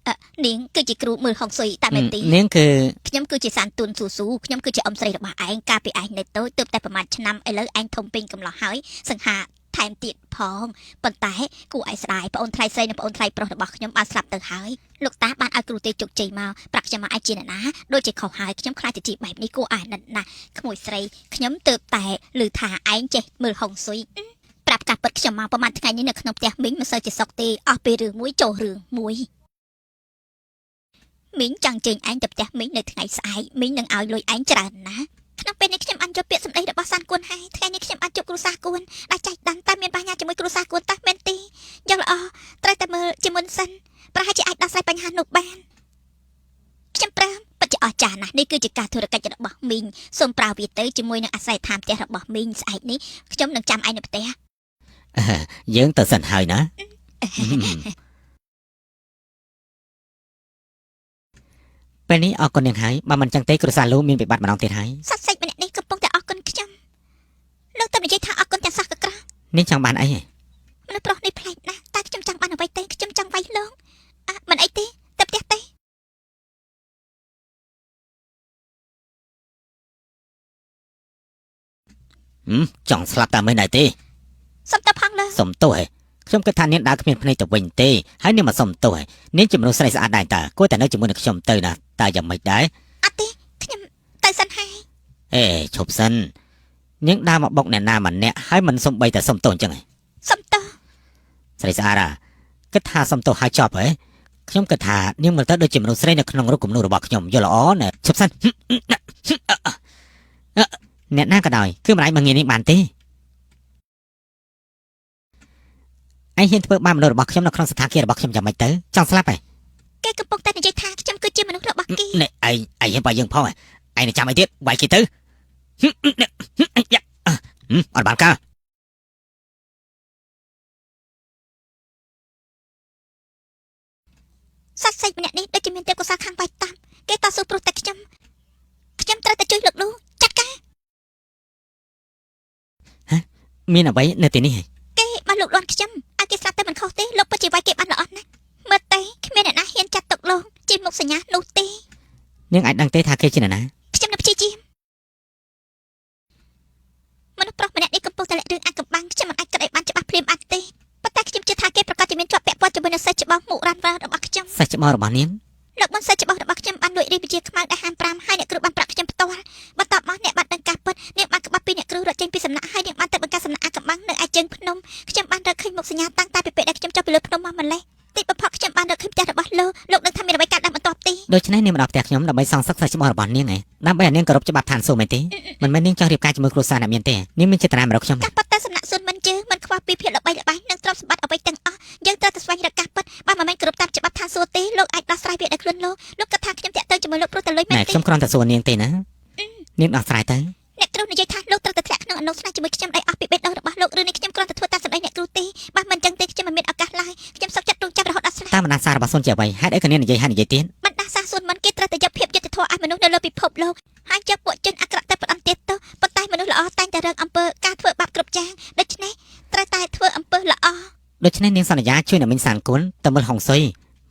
អឺនាងគឺជាគ្រូមើលហុងស៊ុយតាមមែនទេ នាងគឺ ខ្ញុំគឺជាសានទួនស៊ូស៊ូខ្ញុំគឺជាអ៊ំស្រីរបស់ឯងកាលពីឯងនៅតូចទើបតែប្រហែលឆ្នាំឥឡូវឯងធំពេញកំឡោះហើយសង្ហាថែមទៀតផងប៉ុន្តែគួរឲ្យស្ដាយប្អូនថ្លៃស្រីនិងប្អូនថ្លៃប្រុសរបស់ខ្ញុំបានស្លាប់ទៅហើយលោកតាបានឲ្យគ្រូទេជោគជ័យមកប្រាប់ខ្ញុំមកឯងជាអ្នកណាដូចជាខុសហើយខ្ញុំខ្លាចទៅជាបែបនេះគួរអាណិតណាស់ក្មួយស្រីខ្ញុំទើបតែឮថាឯងចេះមើលហុងស៊ុយប្រាប់ការពិតខ្ញុំមកប្រហែលថ្ងៃនេះនៅក្នុងផ្ទះមីងមិនសូវជាសុខទេអស់ពីរឿងមួយចូលរឿងមួយ មីងចង់ជើញឯងទៅផ្ទះមីងនៅថ្ងៃស្អែកមីងនឹងឲ្យលុយឯងច្រើនណាស់ក្នុងពេលនេះខ្ញុំបានយកពាក្យសម្ដីរបស់សានគួនហើយថ្ងៃនេះខ្ញុំបានជួបគ្រូសាគួនដែលចៃដន្យតែមានបញ្ហាជាមួយគ្រូសាគួនតើមែនទេយ៉ាងល្អត្រូវតែមើលជាមុនសិនប្រហែលជាអាចដោះស្រាយបញ្ហានោះបានខ្ញុំព្រមពិតជាអស្ចារ្យណាស់នេះគឺជាការធុរកិច្ចរបស់មីងសូមប្រើវាទៅជាមួយនឹងអាស្រ័យឋានផ្ទះរបស់មីងស្អែកនេះខ្ញុំនឹងចាំឯងនៅផ្ទះ យើងទៅសិនហើយណាពេលនេះអរគុណនាងហើយបើមិនចឹងទេគ្រួសារលោកមានវិបត្តិម្ដងទៀតហើយ សត្វសេចម្នាក់នេះកំពុងតែអរគុណខ្ញុំលោកតែនិយាយថាអរគុណទាំងសោះកក្រោះ នាងចង់បានអីហ៎ មនុស្សប្រុសនេះប្លែកណាស់តើខ្ញុំចង់បានអ្វីទេខ្ញុំចង់វាយលោកអ่ะមិនអីទេទៅផ្ទះទេ ចង់ស្លាប់តាមមែនដែរទេ សុំទៅផងលើ សុំទោសហ៎ខ្ញុំគិតថានាងដើរគ្មានភ្នែកទៅវិញទេហើយនាងមកសុំទោសហ៎នាងជាមនុស្សស្រីស្អាតដែរតើគួរតែនៅជាមួយនឹងខ្ញុំទៅណាតើយ៉ាងម៉េចដែរ អត់ទេខ្ញុំទៅសិនហើយ អេឈប់សិននាងដើរមកបុកអ្នកណាម្នាក់ហើយមិនសំបីតែសុំទោសអញ្ចឹងហ៎ សុំទៅ ស្រីស្អាតអាគិតថាសុំទោសហើយចប់ហ៎ខ្ញុំគិតថានាងមើលទៅដូចជាមនុស្សស្រីនៅក្នុងរូបគំនូររបស់ខ្ញុំយល់ល្អណែឈប់សិនអ្នកណាក៏ដោយគឺមិនអាចមកងាយនេះបានទេឯងហ៊ានធ្វើបាបមនុស្សរបស់ខ្ញុំនៅក្នុងស្ថានភាពរបស់ខ្ញុំយ៉ាងម៉េចទៅចង់ស្លាប់ហ៎ គេកំពុងតែនិយាយថាខ្ញុំគឺជាមនុស្សរបស់គេ នេះឯងឯងហ៊ានបាយយើងផងឯងនឹងចាំអីទៀតបាយគេទៅយ៉ា អត់បានការ សត្វសេកម្នាក់នេះដូចជាមានទេពកោសល្យខាងបាយតាមគេតស៊ូព្រោះតែខ្ញុំខ្ញុំត្រូវតែជួយលោកលូចាត់ការ មានអ្វីនៅទីនេះហ៎ គេបានលោកលន់ខ្ញុំឲ្យគេស្រាប់តែមិនខុសទេលោកពិតជាវាយគេបានល្អណាស់មើលទេគ្មានអ្នកណាហ៊ានចាត់ទុកលោកជាមុខសញ្ញានោះទេ នាងអាចដឹងទេថាគេជានរណា ខ្ញុំនឹងព្យាយាមមនុស្សប្រុសម្នាក់នេះកំពុងតែលាក់រឿងអាកំបាំងខ្ញុំមិនអាចគិតឲ្យបានច្បាស់ភ្លាមបានទេប៉ុន្តែខ្ញុំជឿថាគេប្រកាសជាមានជាប់ពាក់ព័ន្ធជាមួយនឹងសិស្សច្បងមុខរ៉ាន់វ៉ារបស់ខ្ញុំ សាច់ច្បល់របស់នាង លោកមុនសិស្សច្បងរបស់ខ្ញុំបានលួចរៀនវិជ្ជាខ្មៅដែលហាម5ហើយអ្នកគ្រូបានប្រាប់ខ្ញុំផ្ទាល់បន្ទាប់មកអ្នកបានដឹងការពិតអ្នកបានក្បត់ពីអ្នកគ្រូរត់ចេញពីសំណាក់ហើយអ្នកបានទៅបង្កើតសំណាក់អាកំបាំងនៅឯជើងភ្នំខ្ញុំបានរកឃើញមុខសញ្ញាតាំងតែពីពេលដែលខ្ញុំចុះពីលើភ្នំមកម្លេះទីបំផុតខ្ញុំបានរកឃើញផ្ទះរបស់លោកលោកនឹងថាមានអ្វីកើតឡើងបន្ទាប់ទេ ដូច្នេះនាងមកដល់ផ្ទះខ្ញុំដើម្បីសងសឹកសាច់ច្បល់របស់នាងឯងដើម្បីឲ្យនាងគោរពច្បាប់ឋានសួគ៌មែនទេមិនមែននាងចង់រៀបការជាមួយគ្រួសារអ្នកមានទេនាងមានចេតនាមករកខ្ញុំ ការប៉ັດតែសំណាក់ស៊ុនមិនជឿមិនខ្វះពីភាពល្បីល្បាញនិងទ្រព្យសម្បត្តិអ្វីទាំងអស់យើងត្រូវតែស្វែងរកការពិតបើមិនមែនគោរពតាមច្បាប់ឋានសួគ៌ទេលោកអាចដោះស្រាយវាដោយខ្លួនលោកលោកគិតថាខ្ញុំតាក់ទងជាមួយលោកព្រោះតែលុយមែន ណែ ទេ ខ្ញុំគ្រាន់តែសួរនាងទេណានាងដោះស្រាយទៅ អ្នកគ្រូនិយាយថាលោកត្រូវតែធ្លាក់ក្នុងអនុស្នេហ៍ជាមួយខ្ញុំដោយអស់ពីបេះដូងរបស់លោកឬនេះខ្ញុំគ្រាន់តែធ្វើតាមសម្ដីអ្នកគ្រូទេបើមិនចឹងទេខ្ញុំមិនមានឱកាសឡើយខ្ញុំសុខចិត្តរងចាំរហូតដល់ស្លាប់ តាមបណ្ដាសាររបស់សុនជាអ្វីហេតុអីក៏នាងនិយាយហើយនិយាយទៀត បណ្ដាសាសួនមិនគេត្រូវតែយកភាពយុត្តិធម៌ឲ្យមនុស្សនៅលើពិភពលោកហើយយកពួកជនអាក្រក់ទៅផ្ដន្ទាទោសប៉ុន្តែមនុស្សល្អតែងតែរងអំពើការធ្វើបាបគ្រប់យ៉ាងដូច្នេះត្រូវតែធ្វើអំពើល្អ ដូច្នេះនាងសន្យាជួយអ្នកមីងសានគុណទៅមើលហុងស៊ុយ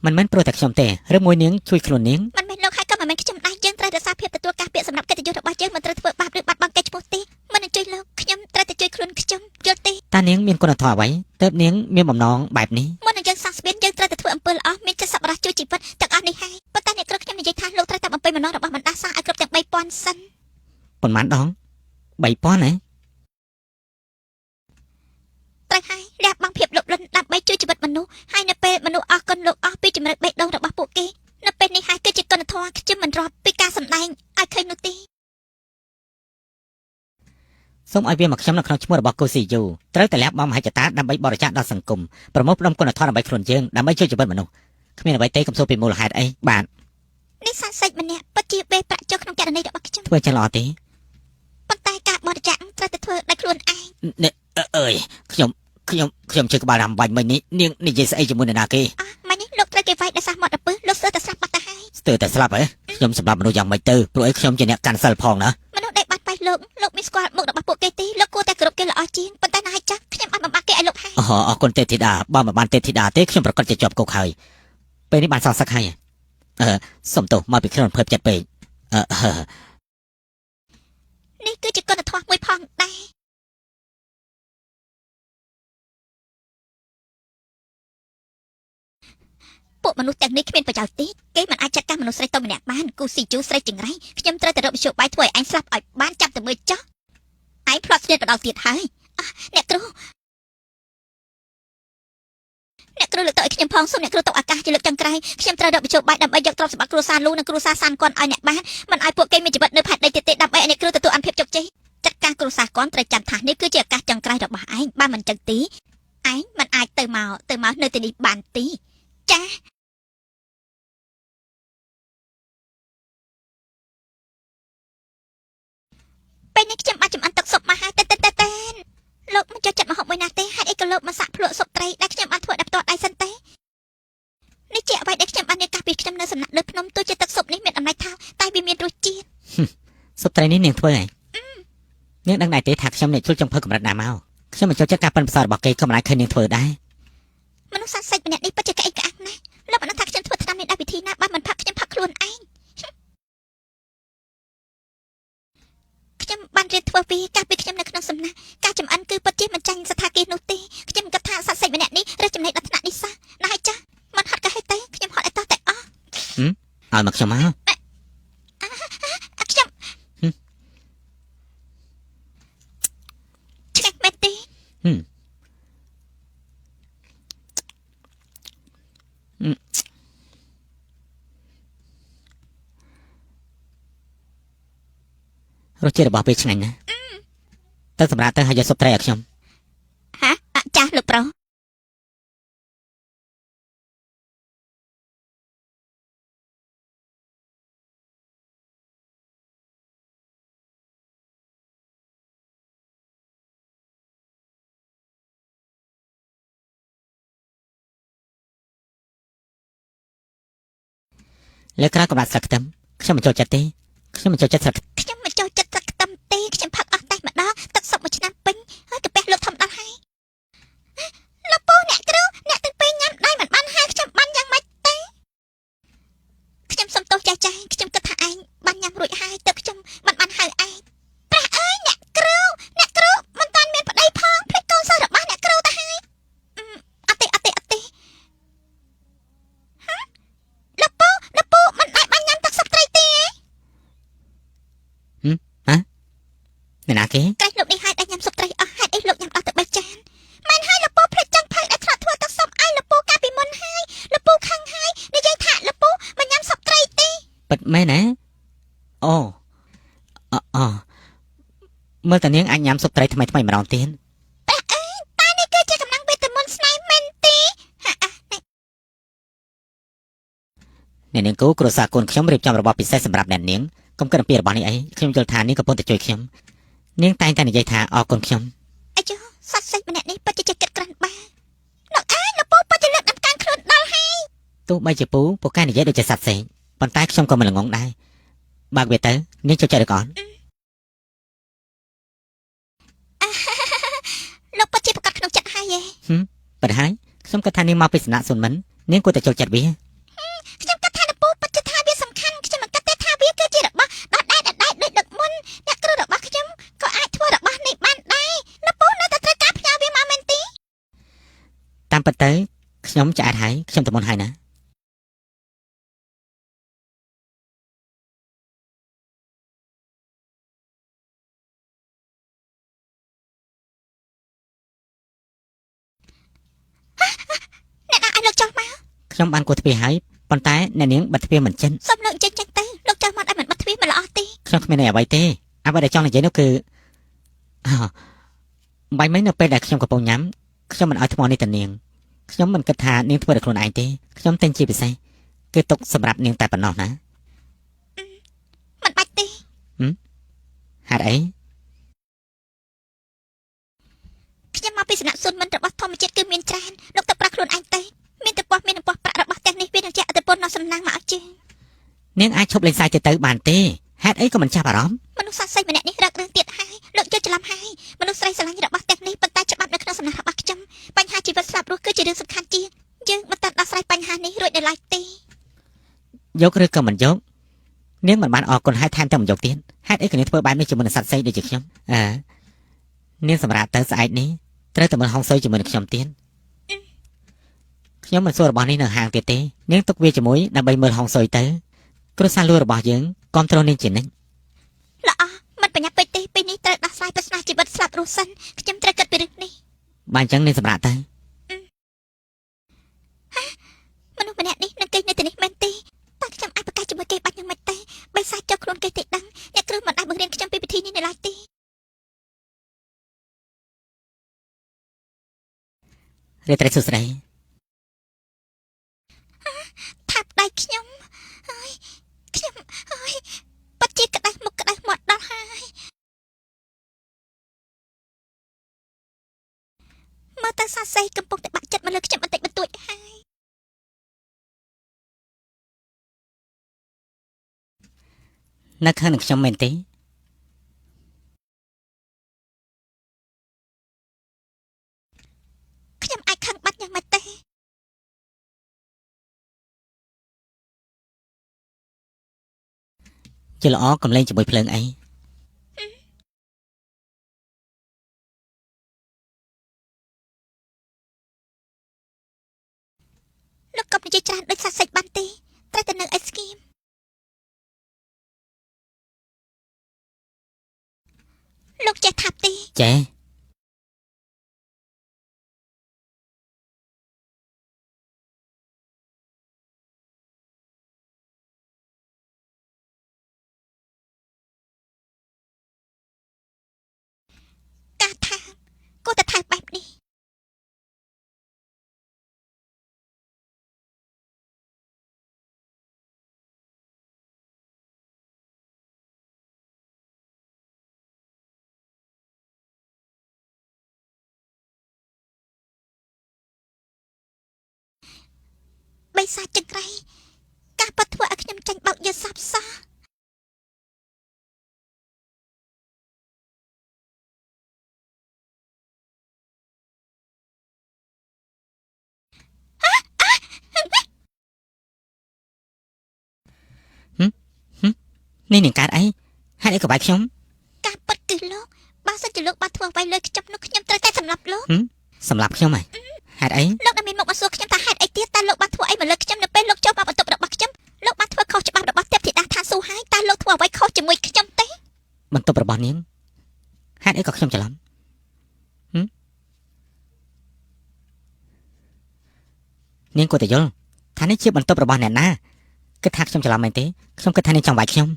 មិនមែនព្រោះតែខ្ញុំទេឬមួយនាងជួយខ្លួននាង មិនមែនលោកហើយក៏មិនមែនខ្ញុំដែរយើងត្រូវរក្សាភាពទទួលការពារសម្រាប់កិត្តិយសរបស់យើងមិនត្រូវធ្វើបាបឬបាត់បង់កេរ្តិ៍ឈ្មោះទេមិននឹងជួយលោកខ្ញុំត្រូវតែជួយខ្លួនខ្ញុំយល់ទេ តើនាងមានគុណធម៌អ្វីទើបនាងមានបំណងបែបនេះ មុននឹងយើងសះស្បៀនយើងត្រូវតែធ្វើអំពើល្អមានចិត្តសប្បុរសជួយជីវិតទាំងអស់នេះហើយប៉ុន្តែអ្នកគ្រូខ្ញុំនិយាយថាលោកត្រូវតែបំពេញបំណងរបស់បណ្ដាសាឲ្យគ្រប់ទាំង3000សិន ប៉ុន្មានដង3000ហ៎ ត្រូវហើយលះបង់ភាពលុបលន់ដើម្បីជួយជីវិតមនុស្សហើយនៅពេលមនុស្សអស់គុណលោកអស់ពីជំរឿបេះដូងរបស់ពួកគេនៅពេលនេះហើយគឺជាគុណធម៌ខ្ញុំមិនរាប់ពីការសម្ដែងឲ្យឃើញនោះទេ សូមឲ្យវាមកខ្ញុំនៅក្នុងឈ្មោះរបស់កូស៊ីយូត្រូវតែលះបង់មហិច្ឆតាដើម្បីបរិច្ចាគដល់សង្គមប្រមូលផ្ដុំគុណធម៌ដើម្បីខ្លួនយើងដើម្បីជួយជីវិតមនុស្សគ្មានអ្វីទេកុំសួរពីមូលហេតុអីបាទ នេះសាសិចម្នាក់ពិតជាវេប្រាក់ចូលក្នុងករណីរបស់ខ្ញុំ ធ្វើចឹងល្អទេ ប៉ុន្តែការបរិច្ចាគត្រូវតែធ្វើដោយខ្លួនឯង នេះអើយខ្ញុំខ្ញុំខ្ញុំជឿក្បាលដាំបាញ់មិញនេះនាងនិយាយស្អីជាមួយនរណាគេ អស់ម៉េចនេះលោកត្រូវគេវាយដោយសារមាត់រពឹសលោកស្ទើរតែស្លាប់បាត់ទៅហើយ ស្ទើរតែស្លាប់ហ៎ខ្ញុំសម្រាប់មនុស្សយ៉ាងម៉េចទៅព្រោះអីខ្ញុំជាអ្នកកាន់សិលផងណា មនុស្សដែលបាត់បាយលោកលោកមានស្គាល់មុខរបស់ពួកគេទេលោកគួរតែគោរពគេល្អជាងប៉ុន្តែណាស់ចាស់ខ្ញុំអត់បំបាក់គេឲ្យលោកហើយ អូអរគុណទេពធីតាបើមិនបានទេពធីតាទេខ្ញុំប្រកាសជាជាប់គុកហើយពេលនេះបានសងសឹកហើយអឺសុំទោសមកពីខ្ញុំរំភើបចិត្តពេកអឺ នេះគឺជាគុណធម៌មួយផងដែរពួកមនុស្សទាំងនេះគ្មានប្រយោជន៍ទេគេមិនអាចចាត់ការមនុស្សស្រីតូចម្នាក់បានគូស៊ីជូស្រីចង្រៃខ្ញុំត្រូវតែរកមធ្យោបាយធ្វើឲ្យឯងស្លាប់ឲ្យបានចាប់តែមើលចោះឯងផ្្លាត់ស្នៀតបដលទៀតហើយអះអ្នកគ្រូអ្នកគ្រូលើកទៅឲ្យខ្ញុំផងសូមអ្នកគ្រូទុកឱកាសជាលើកចុងក្រោយខ្ញុំត្រូវរកមធ្យោបាយដើម្បីយកទ្រព្យសម្បត្តិគ្រួសារលូនិងគ្រួសារសានគាត់ឲ្យអ្នកបានមិនឲ្យពួកគេមានជីវិតនៅផែនដីទៀតទេដើម្បីឲ្យអ្នកគ្រូទទួលអនុភាពជោគជ័យចាត់ការគ្រួសារគាត់ត្រូវចាំថានេះគឺជាឱកាសចុងក្រោយរបស់ឯងបើមិនចឹងទេឯងមិនអាចទៅមកទៅមកនៅទីនេះបានទេចាពេលនេះខ្ញុំបានចំអិនទឹកស៊ុបមកហើយតែតែតែតែលោកមិនចូលចិត្តម្ហូបមួយណាទេហេតុអីក៏លោកមកសាក់ភ្លក់ស៊ុបត្រីដែលខ្ញុំបានធ្វើដល់ផ្ទាល់ដៃសិនទេនេះជាអ្វីដែលខ្ញុំបានរៀនកាសពីខ្ញុំនៅសំណាក់លើភ្នំទោះជាទឹកស៊ុបនេះមានតម្លៃថោកតែវាមានរសជាតិ សុបត្រីនេះនាងធ្វើហើយនាងដឹងដែរទេថាខ្ញុំអ្នកជួយចុងភៅកម្រិតណាមកខ្ញុំមិនចូលចិត្តការប៉ិនប្រសើររបស់គេក៏មិនអាចឃើញនាងធ្វើដែរ មនុស្សសត្វសាច់ម្នាក់នេះពិតជាក្អេកក្អាក់ណាស់លោកមិនដឹងថាខ្ញុំធ្វើថ្នាំនេះដោយវិធីណាបើមិនផឹកខ្ញុំផឹកខ្លួនឯងខ្ញុំបានរៀនធ្វើវាកាលពីខ្ញុំនៅក្នុងសំណាក់ការចំអិនគឺពិតជាមិនចាញ់ស្ថាគារនោះទេខ្ញុំគិតថាសត្វសាច់ម្នាក់នេះរើសចំណេះដល់ថ្នាក់នេះសោះណាស់ហើយចាស់មិនហត់ក៏ហេតុទេខ្ញុំហត់ឲ្យតោះតែអស់ ឲ្យមកខ្ញុំមក អាខ្ញុំឆ្ងាញ់មែនទេ រសជាតិរបស់វាឆ្ងាញ់ណាស់ទៅសម្រាប់ទៅឲ្យយកសុបត្រីឲ្យខ្ញុំ ហាអចាស់លោកប្រុស លើក្រោយកំដាក់ស្លឹកខ្ទឹមខ្ញុំមិនចូលចិត្តទេខ្ញុំមិនចូលចិត្តស្លឹក ខ្ញុំមិនចូលចិត្តទឹកខ្ទឹមទេខ្ញុំផឹកអស់តែម្ដងទឹកសុបមួយឆ្នាំពេញហើយកាពះលោកធំដល់ហើយលោកពូអ្នកគ្រូអ្នកទាំងពីរញ៉ាំដៃមិនបានហើយខ្ញុំបានយ៉ាងម៉េចទេខ្ញុំសុំទោសចាស់ចាស់ខ្ញុំគិតថាឯងបានញ៉ាំរួចហើយទើបខ្ញុំមិនបានហៅឯងព្រះអើយអ្នកគ្រូអ្នកគ្រូមិនតាន់មានប្តីផងភ្លេចកូនសិស្សរបស់អ្នកគ្រូទៅហើយអត់ទេអត់ទេអត់ទេលោកពូលោកពូមិនអាចបានញ៉ាំទឹកសុបត្រីទេ អ្នកណាគេ ក្រែងលោកនេះហើយដែលញ៉ាំស៊ុបត្រីអស់ហេតុអីលោកញ៉ាំដល់ទៅ3ចានមែនហើយលោកពូភ្លេចចង់ផៅដែលធ្លាប់ធ្វើទឹកស៊ុបឲ្យលោកពូកាលពីមុនហើយលោកពូខឹងហើយនិយាយថាលោកពូមិនញ៉ាំស៊ុបត្រីទេ ពិតមែនណាអូអអមើលតានាងអាចញ៉ាំស៊ុបត្រីថ្មីថ្មីម្ដងទៀត ព្រះអើយតែនេះគឺជាកម្លាំងវេទមន្តស្នេហ៍មែនទេហាអា អ្នកនាងគូគ្រួសារកូនខ្ញុំរៀបចំរបស់ពិសេសសម្រាប់អ្នកនាងកុំគិតអំពីរបស់នេះអីខ្ញុំយល់ថានាងកំពុងតែជួយខ្ញុំនាងតែងតែនិយាយថាអរគុណខ្ញុំ អាយសត្វសេចម្នាក់នេះពិតជាចេះគិតក្រាន់បើលោកអើយលោកពូពិតជាលើកដំកើងខ្លួនដល់ហើយ ទោះបីជាពូពូកែនិយាយដូចជាសត្វសេកប៉ុន្តែខ្ញុំក៏មិនល្ងងដែរបើកវាទៅនាងចូលចិត្តឬក៏អត់ លោកពិតជាប្រកាសក្នុងចិត្តហើយឯង ប៉ុន្តែខ្ញុំគិតថានាងមកពីសំណាក់សុនមិននាងគួរតែចូលចិត្តវា ខ្ញុំគិតថាលោកពូពិតជាថាវាសំខាន់ខ្ញុំមិនគិតទេថាវាគឺជារបស់ដដែលដដែលដូចដឹកមុនអ្នកគ្រូរបស់ខ្ញុំក៏អាចធ្វើរបស់នេះបានដែរលោកពូនៅតែត្រូវការផ្ញើវាមកមែនទេ តាមពិតទៅខ្ញុំឆ្អែតហើយខ្ញុំទៅមុនហើយណា អ្នកណាឲ្យលោកចុះមក ខ្ញុំបានគោះទ្វារហើយប៉ុន្តែអ្នកនាងបិទទ្វារមិនចិន សូមលោកចេញចេញទៅលោកចុះមកឲ្យមិនបិទទ្វារមិនល្អទេ ខ្ញុំគ្មានន័យអ្វីទេអ្វីដែលចង់និយាយនោះគឺអោបាញ់មិញនៅពេលដែលខ្ញុំកំពុងញ៉ាំខ្ញុំមិនឲ្យថ្មនេះទៅនាងខ្ញុំមិនគិតថានាងធ្វើដោយខ្លួនឯងទេខ្ញុំទិញជាពិសេសគឺទុកសម្រាប់នាងតែប៉ុណ្ណោះណា មិនបាច់ទេ ហេតុអី ខ្ញុំមកពីសំណាក់សុនមិនរបស់ធម្មជាតិគឺមានច្រើនលោកទៅប្រាក់ខ្លួនឯងទៅមានតែពោះមានតែពោះប្រាក់របស់ទាំងនេះវានឹងជាអតិពលដល់សំណាងមកឲ្យជើង នាងអាចឈប់លេងសើចទៅទៅបានទេហេតុអីក៏មិនចាប់អារម្មណ៍ មនុស្សសត្វសីម្នាក់នេះរករឿងទៀតហើយលោកយល់ច្រឡំហើយមនុស្សស្រីស្រឡាញ់របស់ទាំងនេះប៉ុន្តែច្បាប់នៅក្នុងសំណាក់របស់ខ្ញុំបញ្ហាជីវិតស្លាប់រស់គឺជារឿងសំខាន់ជាងយើងមិនទាន់ដោះស្រាយបញ្ហានេះរួចនៅឡើយទេ យកឬក៏មិនយកនាងមិនបានអរគុណហើយថែមទាំងមិនយកទៀតហេតុអីក៏នាងធ្វើបែបនេះជាមួយនឹងសត្វសីដូចជាខ្ញុំអើនាងសម្រាប់ទៅស្អែកនេះត្រូវតែមើលហុងស៊ុយជាមួយនឹងខ្ញុំទៀតខ្ញុំមិនសួររបស់នេះនៅហាងទៀតទេនាងទុកវាជាមួយដើម្បីមើលហុងស៊ុយទៅគ្រួសារលួរបស់យើងគ្រប់គ្រងនាងជានិច្ច ល្អមិនប្រញាប់ពេកទេពេលនេះត្រូវដោះស្រាយបញ្ហាជីវិតស្លាប់រស់សិនខ្ញុំត្រូវគិតពីរឿងនេះ បើអញ្ចឹងនាងសម្រាប់ទៅ មនុស្សម្នាក់នេះនឹងគេនៅទីនេះមែនទេតើខ្ញុំអាចប្រកាសជាមួយគេបាច់យ៉ាងម៉េចទេបិសាចចុះខ្លួនគេទេដឹងអ្នកគ្រូមិនអាចបង្រៀនខ្ញុំពីពិធីនេះនៅឡើយទេ រាត្រីសួស្តី ថាបដៃខ្ញុំហើយខ្ញុំហើយពិតជាក្តៅមុខក្តៅមាត់ដល់ហើយមើលទៅសាសីកំពុងតែបាក់ចិត្តមកលើខ្ញុំបន្តិចបន្តួចហើយ នៅខាងនឹងខ្ញុំមែនទេ ខ្ញុំអាចខឹងបាត់យ៉ាងម៉េចទេ ជាល្អកំលែងជាមួយភ្លើងអី លោកកុំនិយាយច្រើនដូចសាសីបានទេត្រូវតែនៅឲ្យស្ងៀមលោកចេះថាប់ទេ ចេះ ការថើបគួរតែថើបបែបនេះបិសាចចង្រៃការប៉ັດធ្វើ ឲ្យខ្ញុំចាញ់បោកយល់សប្តិសោះ នេះនឹងកើតអីហេតុអីក៏វាយខ្ញុំ ការពិតគឺលោកបើសិនជាលោកបានធ្វើអ្វីលើខ្ញុំនោះខ្ញុំត្រូវតែសម្លាប់លោក សម្លាប់ខ្ញុំហ៎ហេតុអី លោកដែលមានមុខមកសួរខ្ញុំថាហេតុអីទៀតតើលោកបានធ្វើអីមកលើខ្ញុំនៅពេលលោកចូលមកបន្ទប់របស់ខ្ញុំលោកបានធ្វើខុសច្បាប់របស់ទេពធីតាឋានសួគ៌ហើយតើលោកធ្វើអ្វីខុសជាមួយខ្ញុំទេ បន្ទប់របស់នាងហេតុអីក៏ខ្ញុំច្រឡំហឹមនាងគួរតែយល់ថានេះជាបន្ទប់របស់អ្នកណាគិតថាខ្ញុំច្រឡំមែនទេខ្ញុំគិតថានាងចង់វាយខ្ញុំ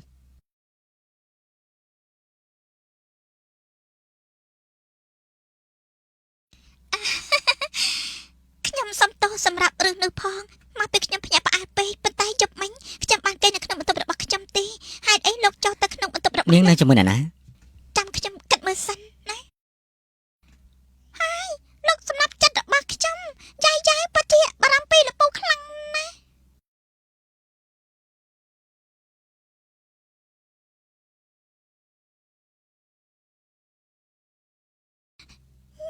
ខ្ញុំសុំទោសសម្រាប់រឿងនោះផងមកពេលខ្ញុំភ្ញាក់ផ្អើលពេកប៉ុន្តែយប់មិញខ្ញុំបានគេងនៅក្នុងបន្ទប់របស់ខ្ញុំទេហេតុអីលោកចូលទៅក្នុងបន្ទប់របស់ នាង លោក នៅជាមួយអ្នកណា ចាំខ្ញុំគិតមើលសិនណាហើយលោកសម្រាប់ចិត្តរបស់ខ្ញុំយាយយាយពិតជាបារម្ភពីលពូខ្លាំងណាស់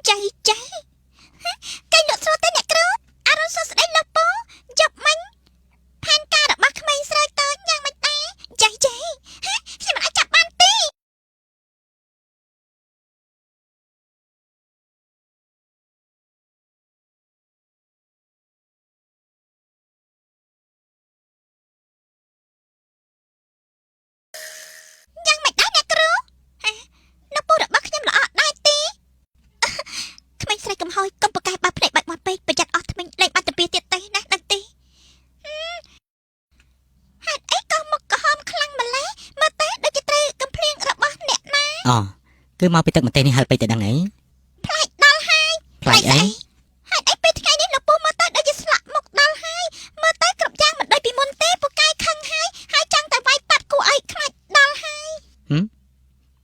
យាយយាយគេលក់ស្រួលទេអ្នកគ្រូអរុណសួស្តីលោកពូយប់មិញផែនការរបស់ក្មេងស្រីតូចយ៉ាងម៉េចដែរយាយយាយខ្ញុំមិនអាចចាប់បានទេ យ៉ាងម៉េចដែរអ្នកគ្រូហ៎នៅពូរបស់ខ្ញុំល្អដែរទេក្មេងស្រីកំហុយកុំប្រកែកបើភ្នែកបាច់មាត់ពេកប្រយ័ត្នអស់ថ្មិញលែងបាត់ទៅពីទៀតទេណាដឹងទេហេតុអីក៏មុខក្រហមខ្លាំងម្ល៉េះមើលទៅដូចជាត្រូវកំភ្លៀងរបស់អ្នកណា អូគឺមកពីទឹកម្ទេសនេះហិលពេកទៅដឹងអី ប្លែកដល់ហើយ ប្លែកអី ហេតុអីពេលថ្ងៃនេះលោកពូមើលទៅដូចជាស្លាក់មុខដល់ហើយមើលទៅគ្រប់យ៉ាងមិនដូចពីមុនទេពូកែខឹងហើយហើយចង់តែវាយប៉ាត់គួរឲ្យខ្លាចដល់ហើយ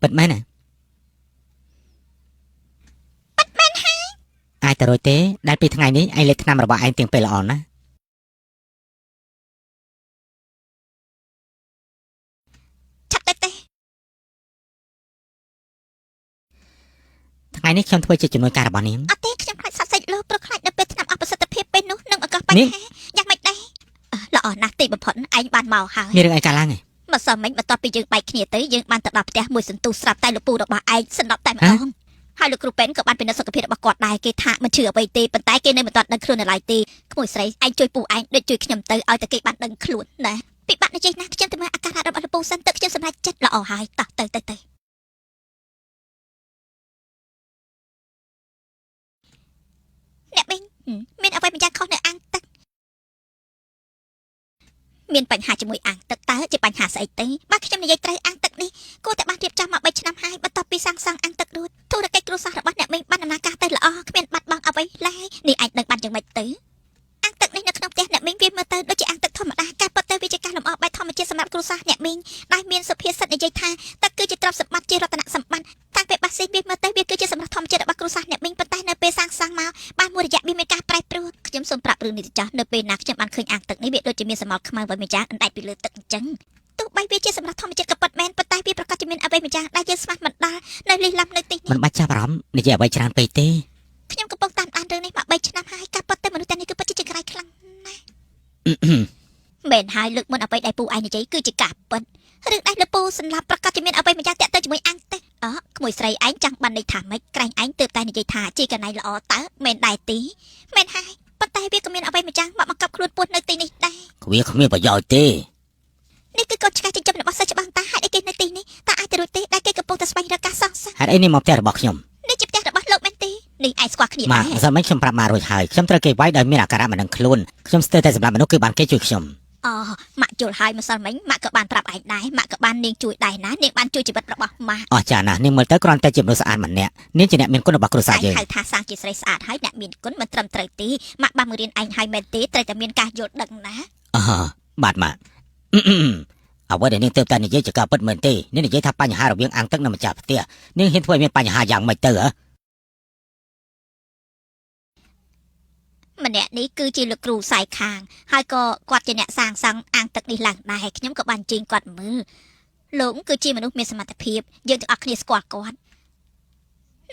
ពិតមែនណា ពិតមែនហើយ អាចទៅរួចទេដែលពីថ្ងៃនេះឯងលេបថ្នាំរបស់ឯងទាំងពេលល្អណាស់ ឆាប់ទៅទេ ថ្ងៃនេះខ្ញុំធ្វើជាជំនួយការរបស់នាង អត់ទេខ្ញុំខ្លាចសត្វសាច់លោកព្រោះខ្លាចនៅពេលថ្នាំអស់ប្រសិទ្ធភាពពេលនោះនឹងបង្កបញ្ នាង ហាយ៉ាងម៉េចដែរល្អណាស់ទីបំផុតឯងបានមកហើយ មានរឿងអីកើតឡើងឯង ម្សិលមិញបន្ទាប់ពីយើងបែកគ្នាទៅយើងបានទៅដល់ផ្ទះមួយសន្ទុះស្រាប់តែលោកពូរបស់ឯងសន្លប់តែម្ដងហើយលោកគ្រូពេនក៏បានពិនិត្យសុខភាពរបស់គាត់ដែរគេថាមិនឈឺអ្វីទេប៉ុន្តែគេនៅមិនទាន់ដឹងខ្លួននៅឡើយទេក្មួយស្រីឯងជួយពូឯងដូចជួយខ្ញុំទៅឲ្យតែគេបានដឹងខ្លួនណាពិបាកនិយាយណាស់ខ្ញុំទៅមើលអាការៈរបស់លោកពូសិនទៅខ្ញុំសម្រេចចិត្តល្អហើយតោះទៅទៅទៅអ្នកមីងមានអ្វីម្យ៉ាងខុសនៅអាងទឹកមានបញ្ហាជាមួយអាងទឹកតើជាបញ្ហាស្អីទេបើខ្ញុំនិយាយត្រូវអាងទឹកនេះគួរតែបានរៀបចំមក3ឆ្នាំហើយបន្ទាប់ពីសាងសង់អាងទឹករួចធុរកិច្ចគ្រួសាររបស់អ្នកមីងបានដំណើរការទៅល្អគ្មានបាត់បង់អ្វីឡើយនេះអាចដឹងបានយ៉ាងម៉េចទៅអាងទឹកនេះនៅក្នុងផ្ទះអ្នកមីងវាមើលទៅដូចជាអាងទឹកធម្មតាការពិតទៅវាជាការលម្អបែបធម្មជាតិសម្រាប់គ្រួសារអ្នកមីងដែលមានសុភាសិតនិយាយថាទឹកគឺជាទ្រព្យសម្បត្តិជារតនសម្បត្តិតាំងពីបាស៊ីនវាមើលទៅវាគឺជាសម្រស់ធម្មជាតិរបស់គ្រួសារអ្នកមីងប៉ុន្តែនៅពេលសាងសង់មកបានមួយរយៈវាមានការប្រែប្រួលខ្ញុំសូមប្រាប់រឿងនេះទៅចាស់នៅពេលណាខ្ញុំបានឃើញអាងទឹកនេះវាដូចជាមានសមោលខ្មៅអ្វីមួយយ៉ាងអណ្ដែតពីលើទឹកអញ្ចឹងទោះបីវាជាសម្រស់ធម្មជាតិក៏ពិតមែនប៉ុន្តែវាប្រកាសជាមានអ្វីមួយយ៉ាងដែលយើងស្មានមិនដល់នៅលិះឡាំនៅទីនេះ មិនបាច់ចាប់អារម្មណ៍និយាយអ្វីច្រើនពេកទេ ខ្ញុំកំពុងតាមដានរឿងនេះមក3ឆ្នាំហើយការពិតទៅមនុស្សទាំងនេះគឺពិតជាចង្រៃខ្លាំងណាស់មែនហើយលើកមុនអ្វីដែលពូឯងនិយាយគឺជាការពិតរឿងដែលលពូសម្លាប់ប្រកាសជាមានអ្វីមួយយ៉ាងតាក់ទងជាមួយអាងទឹកអឺក្មួយស្រីឯងចង់បានន័យថាម៉េចក្រែងឯងទើបតែនិយាយថាជាកណៃល្អតើមែនដែរទីមែនហើយប៉ុន្តែវាក៏មានអ្វីមួយយ៉ាងមកបង្កប់ខ្លួនពស់នៅទីនេះដែរ វាគ្មានប្រយោជន៍ទេ នេះគឺកូនឆ្កែចិញ្ចឹមរបស់សិស្សច្បាំងតាហេតុអីគេនៅទីនេះតើអាចទៅរួចទេដែលគេកំពុងតែស្វែងរកការសង្ស័យ ហេតុអីនេះមកផ្ទះរបស់ខ្ញុំ នេះជាផ្ទះរបស់លោកមែនទេនេះឯងស្គាល់គ្នា ម៉ា ដែរ ក់ម្សិលមិញខ្ញុំប្រាប់ម៉ារួចហើយខ្ញុំត្រូវគេវាយដោយមានអាការៈមិនដឹងខ្លួនខ្ញុំស្ទើរតែសម្រាប់មនុស្សគឺបានគេជួយខ្ញុំ អូម៉ាក់យល់ហើយម្សិលមិញម៉ាក់ក៏បានប្រាប់ឯងដែរម៉ាក់ក៏បាននាងជួយដែរណានាងបានជួយជីវិតរបស់ម៉ាក់ អស្ចារ្យណាស់នាងមើលទៅគ្រាន់តែជាមនុស្សស្អាតម្នាក់នាងជាអ្នកមានគុណរបស់គ្រួសារយើង ឯងហៅថាសាងជាស្រីស្អាតហើយអ្នកមានគុណមិនត្រឹមត្រូវទេម៉ាក់បានមករៀនឯងហើយមែនទេត្រូវតែមានការយល់ដឹងណា អឺបាទម៉ាក់អ្វីដែលនាងទើបតែនិយាយជាការពិតមែនទេនាងនិយាយថាបញ្ហារវាងអាងទឹកនិងម្ចាស់ផ្ទះនាងហ៊ានធ្វើឲ្យមានបញ្ហាយ៉ាងម៉េចទៅហ៎ ម្នាក់នេះគឺជាលោកគ្រូសាយខាងហើយក៏គាត់ជាអ្នកសាងសង់អាងទឹកនេះឡើងដែរខ្ញុំក៏បានជិញគាត់មើលលោកគឺជាមនុស្សមានសមត្ថភាពយើងទាំងអស់គ្នាស្គាល់គាត់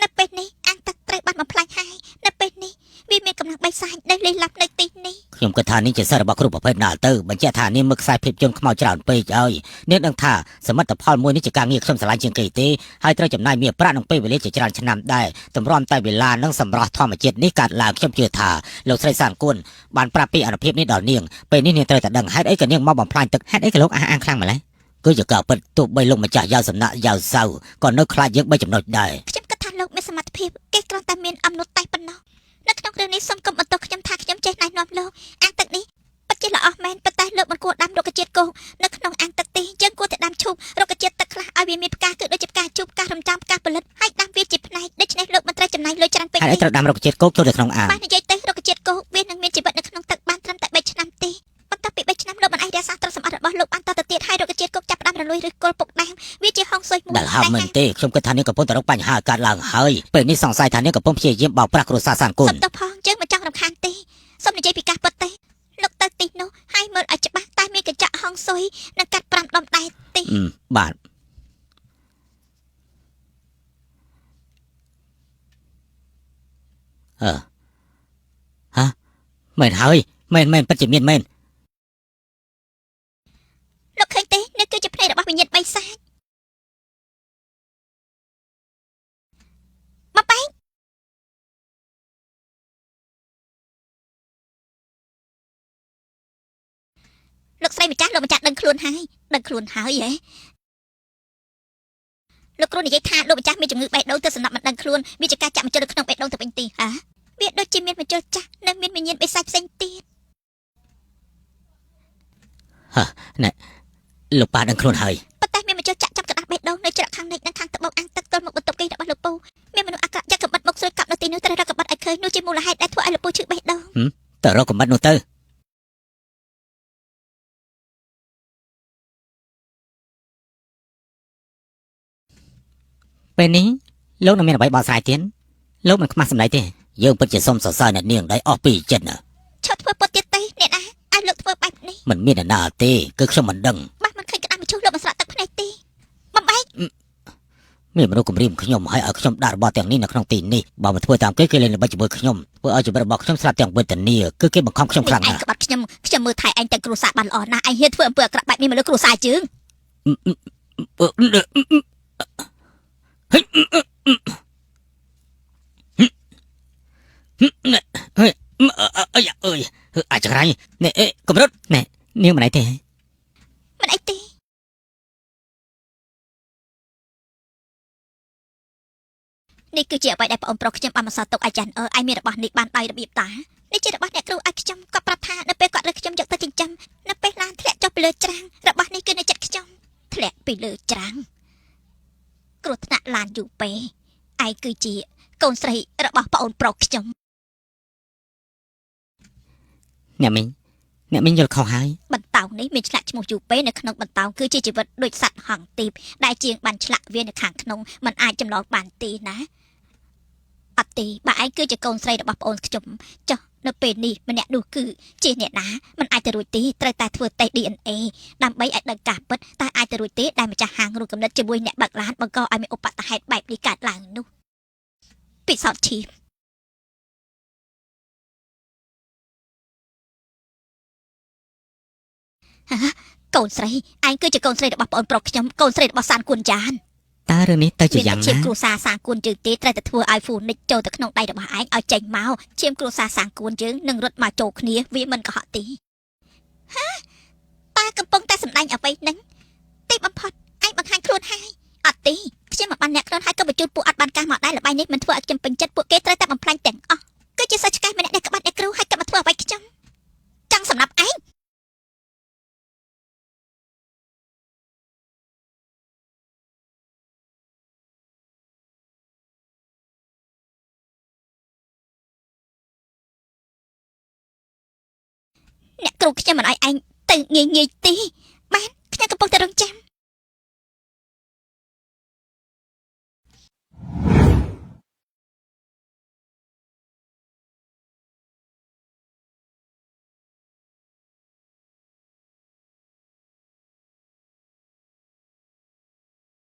នៅពេលនេះអាងទឹកត្រូវបានបំផ្លាញហើយនៅពេលនេះវាមានកម្លាំងបិសាចនៅលេះឡាប់នៅទីនេះ ខ្ញុំគិតថានេះជាសិស្សរបស់គ្រូប្រភេទណាទៅបញ្ជាក់ថានាងមើលខ្សែភាពយន្តខ្មោចច្រើនពេកហើយនាងដឹងថាសមិទ្ធផលមួយនេះជាការងារខ្ញុំស្រឡាញ់ជាងគេទេហើយត្រូវចំណាយមាសប្រាក់និងពេលវេលាជាច្រើនឆ្នាំដែរតម្រាំតែវេលានិងសម្រស់ធម្មជាតិនេះកើតឡើងខ្ញុំជឿថាលោកស្រីសានគុណបានប្រាប់ពីអនុភាពនេះដល់នាងពេលនេះនាងត្រូវតែដឹងហេតុអីក៏នាងមកបំផ្លាញទឹកហេតុអីក៏លោកអះអាងខ្លាំងម្ល៉េះគឺជាការពិតទោះបីលោកម្ចាស់យ៉ាវសំណាក់យ៉ាវសៅក៏នៅខ្លាចយើងបីចំណុចដែរ ខ្ញុំគិតថាលោកមានសមត្ថភាពគេគ្រាន់តែមានអំណត់តែប៉ុណ្ណោះនៅក្នុងរឿងនេះសូមកុំបន្ទោសខ្ញុំថាខ្ញុំចេះណែនាំលោកអាងទឹកនេះពិតជាល្អមែនប៉ុន្តែលោកមិនគួរដាំរុក្ខជាតិគោកនៅក្នុងអាងទឹកទេយើងគួរតែដាំឈូករុក្ខជាតិទឹកខ្លះឲ្យវាមានផ្កាគឺដូចជាផ្កាជូកផ្ការំចាំផ្កាផលិតហើយដាំវាជាផ្នែកដូច្នេះលោកមិនត្រូវចំណាយលុយច្រើនពេក ហេតុអី ទេ ត្រូវដាំរុក្ខជាតិគោកចូលទៅក្នុងអាង បាននិយាយទៅរុក្ខជាតិគោកវានឹងមានជីវិតនៅក្នុងទឹកបានត្រឹមតែ3ឆ្នាំទេបន្ទាប់ពី3ឆ្នាំលោកមិនអាចរក្សាទ្រព្យសម្បត្តិរបស់លោកបានតទៅទៀតហើយរុក្ខជាតិគោកចាប់ផ្ដើមរលួយឬគល់ពុកដើមវាជាហុងស៊ុយមួយ ដែលហាមមិនទេខ្ញុំគិតថានាងកំពុងតែរកបញ្ហាកើតឡើងហើយពេលនេះសង្ស័យថានាងកំពុងព្យាយាមបោកប្រាស់គ្រួសារសានគុណ សុំទោសផងយើងមិនចង់រំខានទេសូមនិយាយពីការពិតទេលោកទៅទីនោះហើយមើលឲ្យច្បាស់តើមានកញ្ចក់ហុងស៊ុយនិងកាត់5ដុំដែរទេ អឺបាទអឺហ៎មែនហើយមែនមែនពិតជាមានមែន លោកឃើញទេនេះគឺជាភ្នែករបស់វិញ្ញាណបិសាចមកបែកលោកស្រីម្ចាស់លោកម្ចាស់ដឹងខ្លួនហើយដឹងខ្លួនហើយហ៎លោកគ្រូនិយាយថាលោកម្ចាស់មានជំងឺបេះដូងទៅសំណប់មិនដឹងខ្លួនវាជាការចាក់ម្ជុលនៅក្នុងបេះដូងទៅវិញទេហ៎វាដូចជាមានម្ជុលចាស់និងមានវិញ្ញាណបិសាចផ្សេងទៀត លោកប៉ាដឹងខ្លួនហើយ ប៉ុន្តែមានម្ជុលចាក់ចំកណ្ដាស់បេះដូងនៅច្រកខាងនេះនិងខាងត្បូងអាងទឹកទល់មុខបន្ទប់គេងរបស់លោកពូមានមនុស្សអាក្រក់ចាក់កំបិតមុខស្រួយកប់នៅទីនោះត្រូវរកកំបិតឲ្យឃើញនោះជាមូលហេតុដែលធ្វើឲ្យលោកពូឈឺបេះដូង ទៅរកកំបិតនោះទៅពេលនេះលោកនឹងមានអ្វីបកស្រាយទៀតលោកមិនខ្មាស់សម្ដីទេយើងពិតជាសុំសរសើរអ្នកនាងដោយអស់ពីចិត្តណា ឈប់ធ្វើពុតទៀតទេអ្នកណាឲ្យលោកធ្វើបែបនេះ មិនមានអ្នកណាទេគឺខ្ញុំមិនដឹង បាសមិនឃើញក្តារមឈូសលោកមិនស្រក់ទឹកភ្នែកទេបំបែក មានមនុស្សគំរាមខ្ញុំហើយឲ្យខ្ញុំដាក់របស់ទាំងនេះនៅក្នុងទីនេះបើមិនធ្វើតាមគេគេលេងល្បិចជាមួយខ្ញុំធ្វើឲ្យជីវិតរបស់ខ្ញុំស្លាប់ទាំងវេទនាគឺគេបង្ខំខ្ញុំខ្លាំង ឯ ណាស់ ងក្បាត់ខ្ញុំខ្ញុំមើលថែឯងទាំងគ្រួសារបានល្អណាស់ឯងហ៊ានធ្វើអំពើអាក្រក់បែបនេះមកលើគ្រួសារជើង ហេអើយអើយអាចក្រៃនេះអេកម្រិតនេះនាងមិនអីទេ មិនអីទេនេះគឺជាអ្វីដែលប្អូនប្រុសខ្ញុំបានបន្សល់ទុកឲ្យចាន់អើឯងមានរបស់នេះបានដោយរបៀបតានេះជារបស់អ្នកគ្រូឲ្យខ្ញុំគាត់ប្រាប់ថានៅពេលគាត់រើសខ្ញុំយកទៅចិញ្ចឹមនៅពេលឡានធ្លាក់ចុះពីលើច្រាំងរបស់នេះគឺនៅចិត្តខ្ញុំធ្លាក់ពីលើច្រាំងគ្រោះថ្នាក់ឡានយូពេឯងគឺជាកូនស្រីរបស់ប្អូនប្រុសខ្ញុំ អ្នកមីងអ្នកមីងយល់ខុសហើយ បន្តោងនេះមានឆ្លាក់ឈ្មោះយូពេនៅក្នុងបន្តោងគឺជាជីវិតដូចសត្វហង្សទីបដែលជាងបានឆ្លាក់វានៅខាងក្នុងมันអាចចម្លងបានទេណាអត់ទេបើឯងគឺជាកូនស្រីរបស់ប្អូនខ្ញុំចុះនៅពេលនេះម្នាក់នោះគឺជាអ្នកណាมันអាចទៅរួចទេត្រូវតែធ្វើតេស្ត DNA ដើម្បីឲ្យដឹងការពិតតែអាចទៅរួចទេដែលម្ចាស់ហាងរួមកំណត់ជាមួយអ្នកបើកឡានបង្កឲ្យមានឧបទ្ទហេតុបែបនេះកើតឡើងនោះពិសោធន៍ឈាម កូនស្រីឯងគឺជាកូនស្រីរបស់ប្អូនប្រុសខ្ញុំកូនស្រីរបស់សានគួនចាន តើរឿងនេះទៅជា មាន យ៉ាងណា តែឈាមគ្រួសារសាងគួនយើងទេត្រូវតែធ្វើឲ្យហ្វូនិចចូលទៅក្នុងដៃរបស់ឯងឲ្យចេញមកឈាមគ្រួសារសាងគួនយើងនឹងរត់មកចូលគ្នាវាមិនកុហកទេហាតាកំពុងតែសម្ដែងអ្វីហ្នឹងទីបំផុតឯងបង្ហាញខ្លួនហើយអត់ទេខ្ញុំមិនបានអ្នកខ្លួនហើយក៏បញ្ជូនពួកអត់បានការមកដែរល្បែងនេះមិនធ្វើឲ្យខ្ញុំពេញចិត្តពួកគេត្រូវតែបំផ្លាញទាំងអស់គឺជាសិស្សឆ្កែម្នាក់ដែលក្បាត់អ្នកគ្រូហើយក៏មកធ្វើអ្វីខ្ញុំចង់សម្រាប់ឯងអ្នកគ្រូខ្ញុំមិនឲ្យឯងទៅងាយងាយទេបានខ្ញុំកំពុងតែរងចាំ